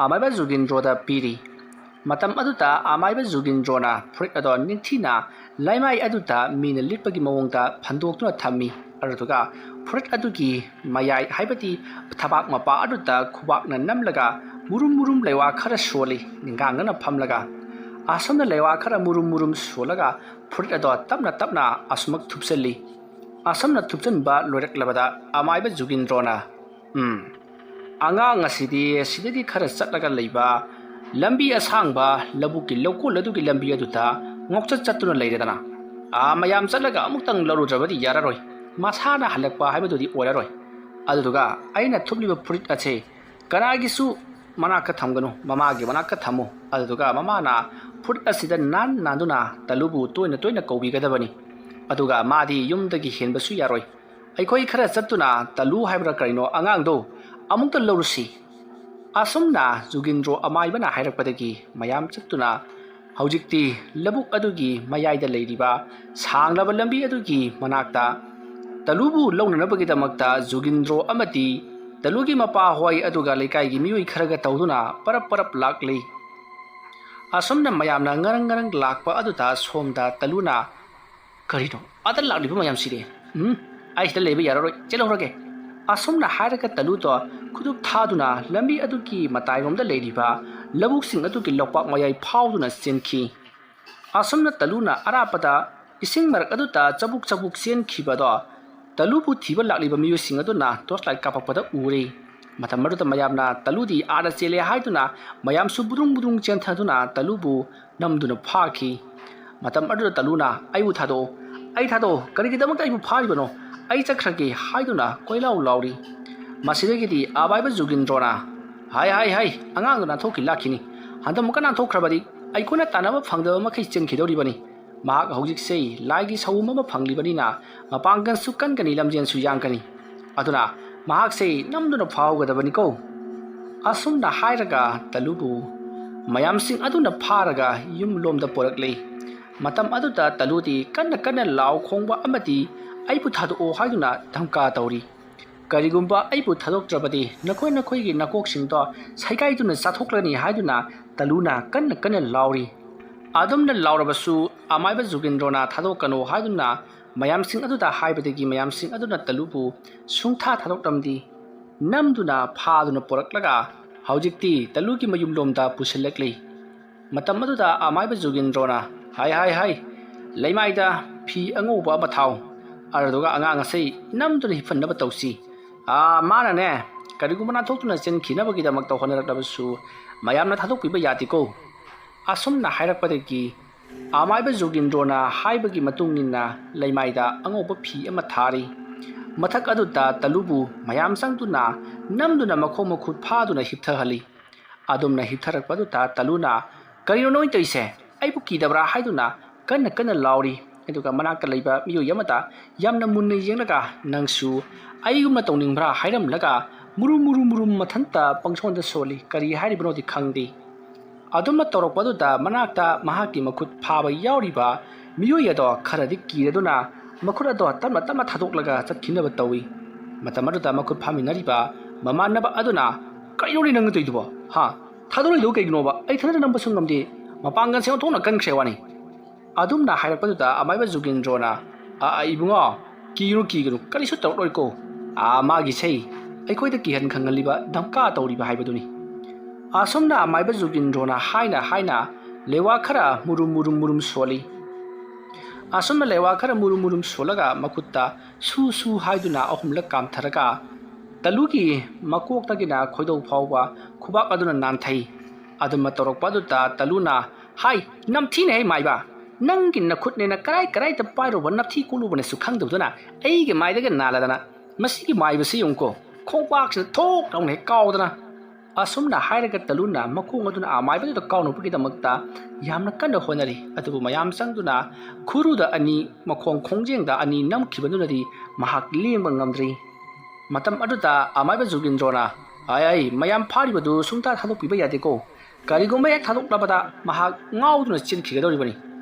ꯑꯃꯥꯏꯕ ꯖꯨꯒꯤꯟꯗ꯭ꯔꯣꯗ ꯄꯤꯔꯤ꯫ ꯃꯇꯝ ꯑꯗꯨꯗ ꯑꯃꯥꯏꯕ ꯖꯨꯒꯤꯟꯗ꯭ꯔꯣꯅ ꯐꯨꯔꯤꯠ ꯑꯗꯣ ꯅꯤꯡꯊꯤꯅ ꯂꯩꯃꯥꯏ ꯑꯗꯨꯗ ꯃꯤꯅ ꯂꯤꯠꯄꯒꯤ ꯃꯑꯣꯡꯗ ꯐꯟꯗꯣꯛꯇꯨꯅ ꯊꯝꯃꯤ꯫ ꯑꯗꯨꯗꯨꯒ ꯐꯨꯔꯤꯠ ꯑꯗꯨꯒꯤ ꯃꯌꯥꯏ, ꯍꯥꯏꯕꯗꯤ ꯊꯕꯥꯛ ꯃꯄꯥ ꯑꯗꯨꯗ ꯈꯨꯕꯥꯛꯅ ꯅꯝꯂꯒ ꯃꯨꯔꯨꯝ ꯃꯨꯔꯨꯝ ꯂꯩꯋꯥ ꯈꯔ ꯁꯣꯜꯂꯤ, ꯅꯤꯡꯒꯥꯡꯗꯅ ꯐꯝꯂꯒ꯫ ꯑꯁꯨꯝꯅ ꯂꯩꯋꯥ ꯈꯔ ꯃꯨꯔꯨꯝ ꯃꯨꯔꯨꯝ ꯁꯣꯜꯂꯒ ꯐꯨꯔꯤꯠ ꯑꯗꯣ ꯇꯞꯅ ꯇꯞꯅ ꯑꯁꯨꯃꯛ ꯊꯨꯞꯆꯜꯂꯤ꯫ ꯑꯁꯨꯝꯅ ꯊꯨꯞꯆꯟꯕ ꯂꯣꯏꯔꯛꯂꯕꯗ ꯑꯃꯥꯏꯕ ꯖꯨꯒꯤꯟꯗ꯭ꯔꯣꯅ, "ꯎꯝ, ꯑꯉꯥꯡ ꯑꯁꯤꯗꯤ ꯁꯤꯗꯒꯤ ꯈꯔ ꯆꯠꯂꯒ ꯂꯩꯕ ꯂꯝꯕꯤ ꯑꯁꯥꯡꯕ ꯂꯧꯕꯨꯛꯀꯤ ꯂꯧꯀꯣꯜ ꯑꯗꯨꯒꯤ ꯂꯝꯕꯤ ꯑꯗꯨꯗ ꯉꯥꯎꯆꯠ ꯆꯠꯇꯨꯅ ꯂꯩꯔꯦꯗꯅ꯫ ꯑꯥ ꯃꯌꯥꯝ ꯆꯠꯂꯒ ꯑꯃꯨꯛꯇꯪ ꯂꯧꯔꯨꯗ꯭ꯔꯕꯗꯤ ꯌꯥꯔꯔꯣꯏ꯫ ꯃꯁꯥꯅ ꯍꯜꯂꯛꯄ ꯍꯥꯏꯕꯗꯨꯗꯤ ꯑꯣꯏꯔꯔꯣꯏ꯫ ꯑꯗꯨꯗꯨꯒ ꯑꯩꯅ ꯊꯨꯞꯂꯤꯕ ꯐꯨꯔꯤꯠ ꯑꯁꯦ ꯀꯅꯥꯒꯤꯁꯨ ꯃꯅꯥꯛꯇ ꯊꯝꯒꯅꯨ, ꯃꯃꯥꯒꯤ ꯃꯅꯥꯛꯇ ꯊꯝꯃꯨ꯫" ꯑꯗꯨꯗꯨꯒ ꯃꯃꯥꯅ ꯐꯨꯔꯤꯠ ꯑꯁꯤꯗ ꯅꯥꯟ ꯅꯥꯟꯗꯨꯅ ꯇꯂꯨꯕꯨ ꯇꯣꯏꯅ ꯇꯣꯏꯅ ꯀꯧꯕꯤꯒꯗꯕꯅꯤ꯫ ꯑꯗꯨꯒ ꯃꯥꯗꯤ ꯌꯨꯝꯗꯒꯤ ꯍꯦꯟꯕꯁꯨ ꯌꯥꯔꯣꯏ꯫ ꯑꯩꯈꯣꯏ ꯈꯔ ꯆꯠꯇꯨꯅ ꯇꯂꯨ ꯍꯥꯏꯕ꯭ꯔꯥ ꯀꯔꯤꯅꯣ, ꯑꯉꯥꯡꯗꯣ ꯑꯃꯨꯛꯇ ꯂꯧꯔꯨꯁꯤ꯫ ꯑꯁꯨꯝꯅ ꯖꯨꯒꯤꯟꯗ꯭ꯔꯣ ꯑꯃꯥꯏꯕꯅ ꯍꯥꯏꯔꯛꯄꯗꯒꯤ ꯃꯌꯥꯝ ꯆꯠꯇꯨꯅ ꯍꯧꯖꯤꯛꯇꯤ ꯂꯧꯕꯨꯛ ꯑꯗꯨꯒꯤ ꯃꯌꯥꯏꯗ ꯂꯩꯔꯤꯕ ꯁꯥꯡꯂꯕ ꯂꯝꯕꯤ ꯑꯗꯨꯒꯤ ꯃꯅꯥꯛꯇ ꯇꯂꯨꯕꯨ ꯂꯧꯅꯅꯕꯒꯤꯗꯃꯛꯇ ꯖꯨꯒꯤꯟꯗ꯭ꯔꯣ ꯑꯃꯗꯤ ꯇꯂꯨꯒꯤ ꯃꯄꯥ ꯍꯣꯏ, ꯑꯗꯨꯒ ꯂꯩꯀꯥꯏꯒꯤ ꯃꯤꯑꯣꯏ ꯈꯔꯒ ꯇꯧꯗꯨꯅ ꯄꯔꯞ ꯄꯔꯞ ꯂꯥꯛꯂꯤ꯫ ꯑꯁꯨꯝꯅ ꯃꯌꯥꯝꯅ ꯉꯔꯪ ꯉꯔꯪ ꯂꯥꯛꯄ ꯑꯗꯨꯗ ꯁꯣꯝꯗ ꯇꯂꯨꯅ, "ꯀꯔꯤꯅꯣ ꯑꯥꯗ ꯂꯥꯛꯂꯤꯕ ꯃꯌꯥꯝꯁꯤꯗꯤ? ꯎꯝ, ꯑꯩ ꯁꯤꯗ ꯂꯩꯕ ꯌꯥꯔꯔꯣꯏ, ꯆꯦꯜꯍꯧꯔꯒꯦ꯫" ꯑꯁꯨꯝꯅ ꯍꯥꯏꯔꯒ ꯇꯂꯨꯗꯣ ꯈꯨꯗꯨꯞ ꯊꯥꯗꯨꯅ ꯂꯝꯕꯤ ꯑꯗꯨꯒꯤ ꯃꯇꯥꯏꯔꯣꯝꯗ ꯂꯩꯔꯤꯕ ꯂꯧꯕꯨꯛꯁꯤꯡ ꯑꯗꯨꯒꯤ ꯂꯧꯄꯥꯛ ꯃꯌꯥꯏ ꯐꯥꯎꯗꯨꯅ ꯆꯦꯟꯈꯤ꯫ ꯑꯁꯨꯝꯅ ꯇꯂꯨꯅ ꯑꯔꯥꯞꯄꯗ ꯏꯁꯤꯡ ꯃꯔꯛ ꯑꯗꯨꯗ ꯆꯕꯨꯛ ꯆꯕꯨꯛ ꯆꯦꯟꯈꯤꯕꯗꯣ ꯇꯂꯨꯕꯨ ꯊꯤꯕ ꯂꯥꯛꯂꯤꯕ ꯃꯤꯑꯣꯏꯁꯤꯡ ꯑꯗꯨꯅ torch light ꯀꯥꯞꯄꯛꯄꯗ ꯎꯔꯦ꯫ ꯃꯇꯝ ꯑꯗꯨꯗ ꯃꯌꯥꯝꯅ ꯇꯂꯨꯗꯤ ꯑꯥꯗ ꯆꯦꯜꯂꯦ ꯍꯥꯏꯗꯨꯅ ꯃꯌꯥꯝꯁꯨ ꯕꯨꯗꯨꯡ ꯕꯨꯗꯨꯡ ꯆꯦꯟꯊꯗꯨꯅ ꯇꯂꯨꯕꯨ ꯅꯝꯗꯨꯅ ꯐꯥꯈꯤ꯫ ꯃꯇꯝ ꯑꯗꯨꯗ ꯇꯂꯨꯅ, "ꯑꯩꯕꯨ ꯊꯥꯗꯣꯛꯑꯣ, ꯑꯩ ꯊꯥꯗꯣꯛꯑꯣ, ꯀꯔꯤꯒꯤꯗꯃꯛꯇ ꯑꯩꯕꯨ ꯐꯥꯔꯤꯕꯅꯣ? ꯑꯩ ꯆꯠꯈ꯭ꯔꯒꯦ" ꯍꯥꯏꯗꯨꯅ ꯀꯣꯏꯂꯥꯎ ꯂꯥꯎꯔꯤ꯫ ꯃꯁꯤꯗꯒꯤꯗꯤ ꯑꯃꯥꯏꯕ ꯖꯨꯒꯤꯟꯗ꯭ꯔꯣꯅ, "ꯍꯥꯏ, ꯍꯥꯏ, ꯍꯥꯏ, ꯑꯉꯥꯡꯗꯣ ꯅꯥꯟꯊꯣꯛꯈꯤ ꯂꯥꯛꯈꯤꯅꯤ꯫ ꯍꯟꯗꯛ ꯑꯃꯨꯛꯀ ꯅꯥꯟꯊꯣꯛꯈ꯭ꯔꯕꯗꯤ ꯑꯩꯈꯣꯏꯅ ꯇꯥꯟꯅꯕ ꯐꯪꯗꯕ ꯃꯈꯩ ꯆꯦꯟꯈꯤꯗꯧꯔꯤꯕꯅꯤ꯫ ꯃꯍꯥꯛ ꯍꯧꯖꯤꯛꯁꯦ ꯂꯥꯏꯒꯤ ꯁꯍꯨꯝ ꯑꯃ ꯐꯪꯂꯤꯕꯅꯤꯅ ꯃꯄꯥꯡꯒꯜꯁꯨ ꯀꯟꯒꯅꯤ, ꯂꯝꯖꯦꯟꯁꯨ ꯌꯥꯡꯒꯅꯤ꯫ ꯑꯗꯨꯅ ꯃꯍꯥꯛꯁꯦ ꯅꯝꯗꯨꯅ ꯐꯥꯍꯧꯒꯗꯕꯅꯤꯀꯣ꯫ ꯑꯁꯨꯝꯅ ꯍꯥꯏꯔꯒ ꯇꯂꯨꯕꯨ ꯃꯌꯥꯝꯁꯤꯡ ꯑꯗꯨꯅ ꯐꯥꯔꯒ ꯌꯨꯝꯂꯣꯝꯗ ꯄꯨꯔꯛꯂꯦ꯫ ꯃꯇꯝ ꯑꯗꯨꯗ ꯇꯂꯨꯗꯤ ꯀꯟꯅ ꯀꯟꯅ ꯂꯥꯎ ꯈꯣꯡꯕ ꯑꯃꯗꯤ "ꯑꯩꯕꯨ ꯊꯥꯗꯣꯛꯑꯣ" ꯍꯥꯏꯗꯨꯅ ꯙꯝꯀꯥ ꯇꯧꯔꯤ꯫ "ꯀꯔꯤꯒꯨꯝꯕ ꯑꯩꯕꯨ ꯊꯥꯗꯣꯛꯇ꯭ꯔꯕꯗꯤ ꯅꯈꯣꯏ ꯅꯈꯣꯏꯒꯤ ꯅꯀꯣꯛꯁꯤꯡꯗꯣ ꯁꯥꯏꯒꯥꯏꯗꯨꯅ ꯆꯥꯊꯣꯛꯂꯅꯤ" ꯍꯥꯏꯗꯨꯅ ꯇꯂꯨꯅ ꯀꯟꯅ ꯀꯟꯅ ꯂꯥꯎꯔꯤ꯫ ꯑꯗꯨꯝꯅ ꯂꯥꯎꯔꯕꯁꯨ ꯑꯃꯥꯏꯕ ꯖꯨꯒꯤꯟꯗ꯭ꯔꯣꯅ "ꯊꯥꯗꯣꯛꯀꯅꯨ" ꯍꯥꯏꯗꯨꯅ ꯃꯌꯥꯝꯁꯤꯡ ꯑꯗꯨꯗ ꯍꯥꯏꯕꯗꯒꯤ ꯃꯌꯥꯝꯁꯤꯡ ꯑꯗꯨꯅ ꯇꯂꯨꯕꯨ ꯁꯨꯡꯊꯥ ꯊꯥꯗꯣꯛꯂꯝꯗꯤ꯫ ꯅꯝꯗꯨꯅ ꯐꯥꯗꯨꯅ ꯄꯨꯔꯛꯂꯒ ꯍꯧꯖꯤꯛꯇꯤ ꯇꯂꯨꯒꯤ ꯃꯌꯨꯝꯂꯣꯝꯗ ꯄꯨꯁꯤꯜꯂꯛꯂꯤ꯫ ꯃꯇꯝ ꯑꯗꯨꯗ ꯑꯃꯥꯏꯕ ꯖꯨꯒꯤꯟꯗ꯭ꯔꯣꯅ, "ꯍꯥꯏ, ꯍꯥꯏ, ꯍꯥꯏ, ꯂꯩꯃꯥꯏꯗ ꯐꯤ ꯑꯉꯧꯕ ꯑꯃ ꯊꯥꯎ, ꯑꯗꯨꯗꯨꯒ ꯑꯉꯥꯡ ꯑꯁꯤ ꯅꯝꯗꯨꯅ ꯍꯤꯞꯍꯟꯅꯕ ꯇꯧꯁꯤ꯫ ꯑꯥ, ꯃꯥꯅꯅꯦ, ꯀꯔꯤꯒꯨꯝꯕ ꯅꯥꯟꯊꯣꯛꯇꯨꯅ ꯆꯦꯟꯈꯤꯅꯕꯒꯤꯗꯃꯛꯇ ꯍꯣꯠꯅꯔꯛꯂꯕꯁꯨ ꯃꯌꯥꯝꯅ ꯊꯥꯗꯣꯛꯄꯤꯕ ꯌꯥꯗꯦꯀꯣ"꯫ ꯑꯁꯨꯝꯅ ꯍꯥꯏꯔꯛꯄꯗꯒꯤ ꯑꯃꯥꯏꯕ ꯖꯨꯒꯤꯟꯗ꯭ꯔꯣꯅ ꯍꯥꯏꯕꯒꯤ ꯃꯇꯨꯡ ꯏꯟꯅ ꯂꯩꯃꯥꯏꯗ ꯑꯉꯧꯕ ꯐꯤ ꯑꯃ ꯊꯥꯔꯤ꯫ ꯃꯊꯛ ꯑꯗꯨꯗ ꯇꯂꯨꯕꯨ ꯃꯌꯥꯝ ꯆꯪꯗꯨꯅ ꯅꯝꯗꯨꯅ ꯃꯈꯣꯡ ꯃꯈꯨꯠ ꯐꯥꯗꯨꯅ ꯍꯤꯞꯊꯍꯜꯂꯤ꯫ ꯑꯗꯨꯝꯅ ꯍꯤꯞꯊꯔꯛꯄ ꯑꯗꯨꯗ ꯇꯂꯨꯅ, "ꯀꯔꯤꯅꯣ ꯅꯣꯏ ꯇꯧꯔꯤꯁꯦ? ꯑꯩꯕꯨ ꯀꯤꯗꯕ꯭ꯔꯥ?" ꯍꯥꯏꯗꯨꯅ ꯀꯟꯅ ꯀꯟꯅ ꯂꯥꯎꯔꯤ꯫ ꯑꯗꯨꯒ ꯃꯅꯥꯛꯇ ꯂꯩꯕ ꯃꯤꯑꯣꯏ ꯑꯃꯗ ꯌꯥꯝꯅ ꯃꯨꯟꯅ ꯌꯦꯡꯂꯒ, "ꯅꯪꯁꯨ ꯑꯩꯒꯨꯝꯅ ꯇꯧꯅꯤꯡꯕ꯭ꯔꯥ?" ꯍꯥꯏꯔꯝꯂꯒ ꯃꯨꯔꯨꯝ ꯃꯨꯔꯨꯝ ꯃꯨꯔꯨꯝ ꯃꯊꯟꯇ ꯄꯪꯁꯣꯟꯗ ꯁꯣꯜꯂꯤ꯫ ꯀꯔꯤ ꯍꯥꯏꯔꯤꯕꯅꯣꯗꯤ ꯈꯪꯗꯦ꯫ ꯑꯗꯨꯝꯅ ꯇꯧꯔꯛꯄ ꯑꯗꯨꯗ ꯃꯅꯥꯛꯇ ꯃꯍꯥꯛꯀꯤ ꯃꯈꯨꯠ ꯐꯥꯕ ꯌꯥꯎꯔꯤꯕ ꯃꯤꯑꯣꯏ ꯑꯗꯣ ꯈꯔꯗꯤ ꯀꯤꯔꯗꯨꯅ ꯃꯈꯨꯠ ꯑꯗꯣ ꯇꯞꯅ ꯇꯞꯅ ꯊꯥꯗꯣꯛꯂꯒ ꯆꯠꯈꯤꯅꯕ ꯇꯧꯏ꯫ ꯃꯇꯝ ꯑꯗꯨꯗ ꯃꯈꯨꯠ ꯐꯥꯃꯤꯟꯅꯔꯤꯕ ꯃꯃꯥꯟꯅꯕ ꯑꯗꯨꯅ, "ꯀꯩꯅꯣꯅꯦ ꯅꯪꯅ ꯇꯧꯔꯤꯗꯨꯕꯣ? ꯍꯥ? ꯊꯥꯗꯣꯔꯛꯏꯗꯨ ꯀꯩꯒꯤꯅꯣꯕ? ꯑꯩ ꯊꯟꯗꯅ ꯅꯝꯕꯁꯨ ꯉꯝꯗꯦ꯫ ꯃꯄꯥꯡꯒꯜꯁꯦ ꯑꯣꯟꯊꯣꯛꯅ ꯀꯟꯈ꯭ꯔꯦ ꯋꯥꯅꯤ"꯫ ꯑꯗꯨꯝꯅ ꯍꯥꯏꯔꯛꯄꯗꯨꯗ ꯑꯃꯥꯏꯕ ꯖꯨꯒꯤꯟꯗ꯭ꯔꯣꯅ, "ꯑ, ꯑ, ꯏꯕꯨꯡꯉꯣ, ꯀꯤꯒꯅꯨ, ꯀꯤꯒꯅꯨ, ꯀꯔꯤꯁꯨ ꯇꯧꯔꯛꯂꯣꯏꯀꯣ꯫ ꯑꯥ, ꯃꯥꯒꯤꯁꯦ ꯑꯩꯈꯣꯏꯗ ꯀꯤꯍꯟ ꯈꯪꯍꯜꯂꯤꯕ, ꯙꯝꯀꯥ ꯇꯧꯔꯤꯕ ꯍꯥꯏꯕꯗꯨꯅꯤ"꯫ ꯑꯁꯨꯝꯅ ꯑꯃꯥꯏꯕ ꯖꯨꯒꯤꯟꯗ꯭ꯔꯣꯅ ꯍꯥꯏꯅ ꯍꯥꯏꯅ ꯂꯩꯋꯥ ꯈꯔ ꯃꯨꯔꯨꯝ ꯃꯨꯔꯨꯝ ꯃꯨꯔꯨꯝ ꯁꯣꯜꯂꯤ꯫ ꯑꯁꯨꯝꯅ ꯂꯩꯋꯥ ꯈꯔ ꯃꯨꯔꯨꯝ ꯃꯨꯔꯨꯝ ꯁꯣꯜꯂꯒ ꯃꯈꯨꯠꯇ ꯁꯨ ꯁꯨ ꯍꯥꯏꯗꯨꯅ ꯑꯍꯨꯝꯂꯛ ꯀꯥꯝꯊꯔꯒ ꯇꯂꯨꯒꯤ ꯃꯀꯣꯛꯇꯒꯤꯅ ꯈꯣꯏꯗꯧ ꯐꯥꯎꯕ ꯈꯨꯕꯥꯛ ꯑꯗꯨꯅ ꯅꯥꯟꯊꯩ꯫ ꯑꯗꯨꯝꯅ ꯇꯧꯔꯛꯄ ꯑꯗꯨꯗ ꯇꯂꯨꯅ, "ꯍꯥꯏ, ꯅꯝꯊꯤꯅꯦ ꯍꯦ ꯃꯥꯏꯕ! ꯅꯪꯒꯤ ꯅꯈꯨꯠꯅꯦꯅ ꯀꯔꯥꯏ ꯀꯔꯥꯏꯗ ꯄꯥꯏꯔꯨꯕ ꯅꯞꯊꯤ ꯀꯣꯜꯂꯨꯕꯅꯁꯨ ꯈꯪꯗꯕꯗꯨꯅ ꯑꯩꯒꯤ ꯃꯥꯏꯗꯒ ꯅꯥꯜꯂꯗꯅ ꯃꯁꯤꯒꯤ ꯃꯥꯏꯕꯁꯤ ꯌꯦꯡꯉꯨꯀꯣ, ꯈꯣꯡꯄꯥꯛꯁꯤꯅ ꯊꯣꯛ ꯂꯥꯎꯅ ꯍꯦꯛ ꯀꯥꯎꯗꯅ"꯫ ꯑꯁꯨꯝꯅ ꯍꯥꯏꯔꯒ ꯇꯂꯨꯅ ꯃꯈꯣꯡ ꯑꯗꯨꯅ ꯑꯃꯥꯏꯕꯗꯨꯗ ꯀꯥꯎꯅꯕꯒꯤꯗꯃꯛꯇ ꯌꯥꯝꯅ ꯀꯟꯅ ꯍꯣꯠꯅꯔꯤ꯫ ꯑꯗꯨꯕꯨ ꯃꯌꯥꯝ ꯆꯪꯗꯨꯅ ꯈꯨꯔꯨꯗ ꯑꯅꯤ, ꯃꯈꯣꯡ ꯈꯣꯡꯖꯦꯡꯗ ꯑꯅꯤ ꯅꯝꯈꯤꯕꯗꯨꯅꯗꯤ ꯃꯍꯥꯛ ꯂꯦꯡꯕ ꯉꯝꯗ꯭ꯔꯤ꯫ ꯃꯇꯝ ꯑꯗꯨꯗ ꯑꯃꯥꯏꯕ ꯖꯨꯒꯤꯟꯗ꯭ꯔꯣꯅ, "ꯑꯩ, ꯑꯩ, ꯃꯌꯥꯝ ꯐꯥꯔꯤꯕꯗꯨ ꯁꯨꯡꯊꯥ ꯊꯥꯗꯣꯛꯄꯤꯕ ꯌꯥꯗꯦꯀꯣ꯫ ꯀꯔꯤꯒꯨꯝꯕ ꯍꯦꯛ ꯊꯥꯗꯣꯛꯂꯕꯗ ꯃꯍꯥꯛ ꯉꯥꯎꯗꯨꯅ ꯆꯦꯟꯈꯤꯒꯗꯧꯔꯤꯕꯅꯤ꯫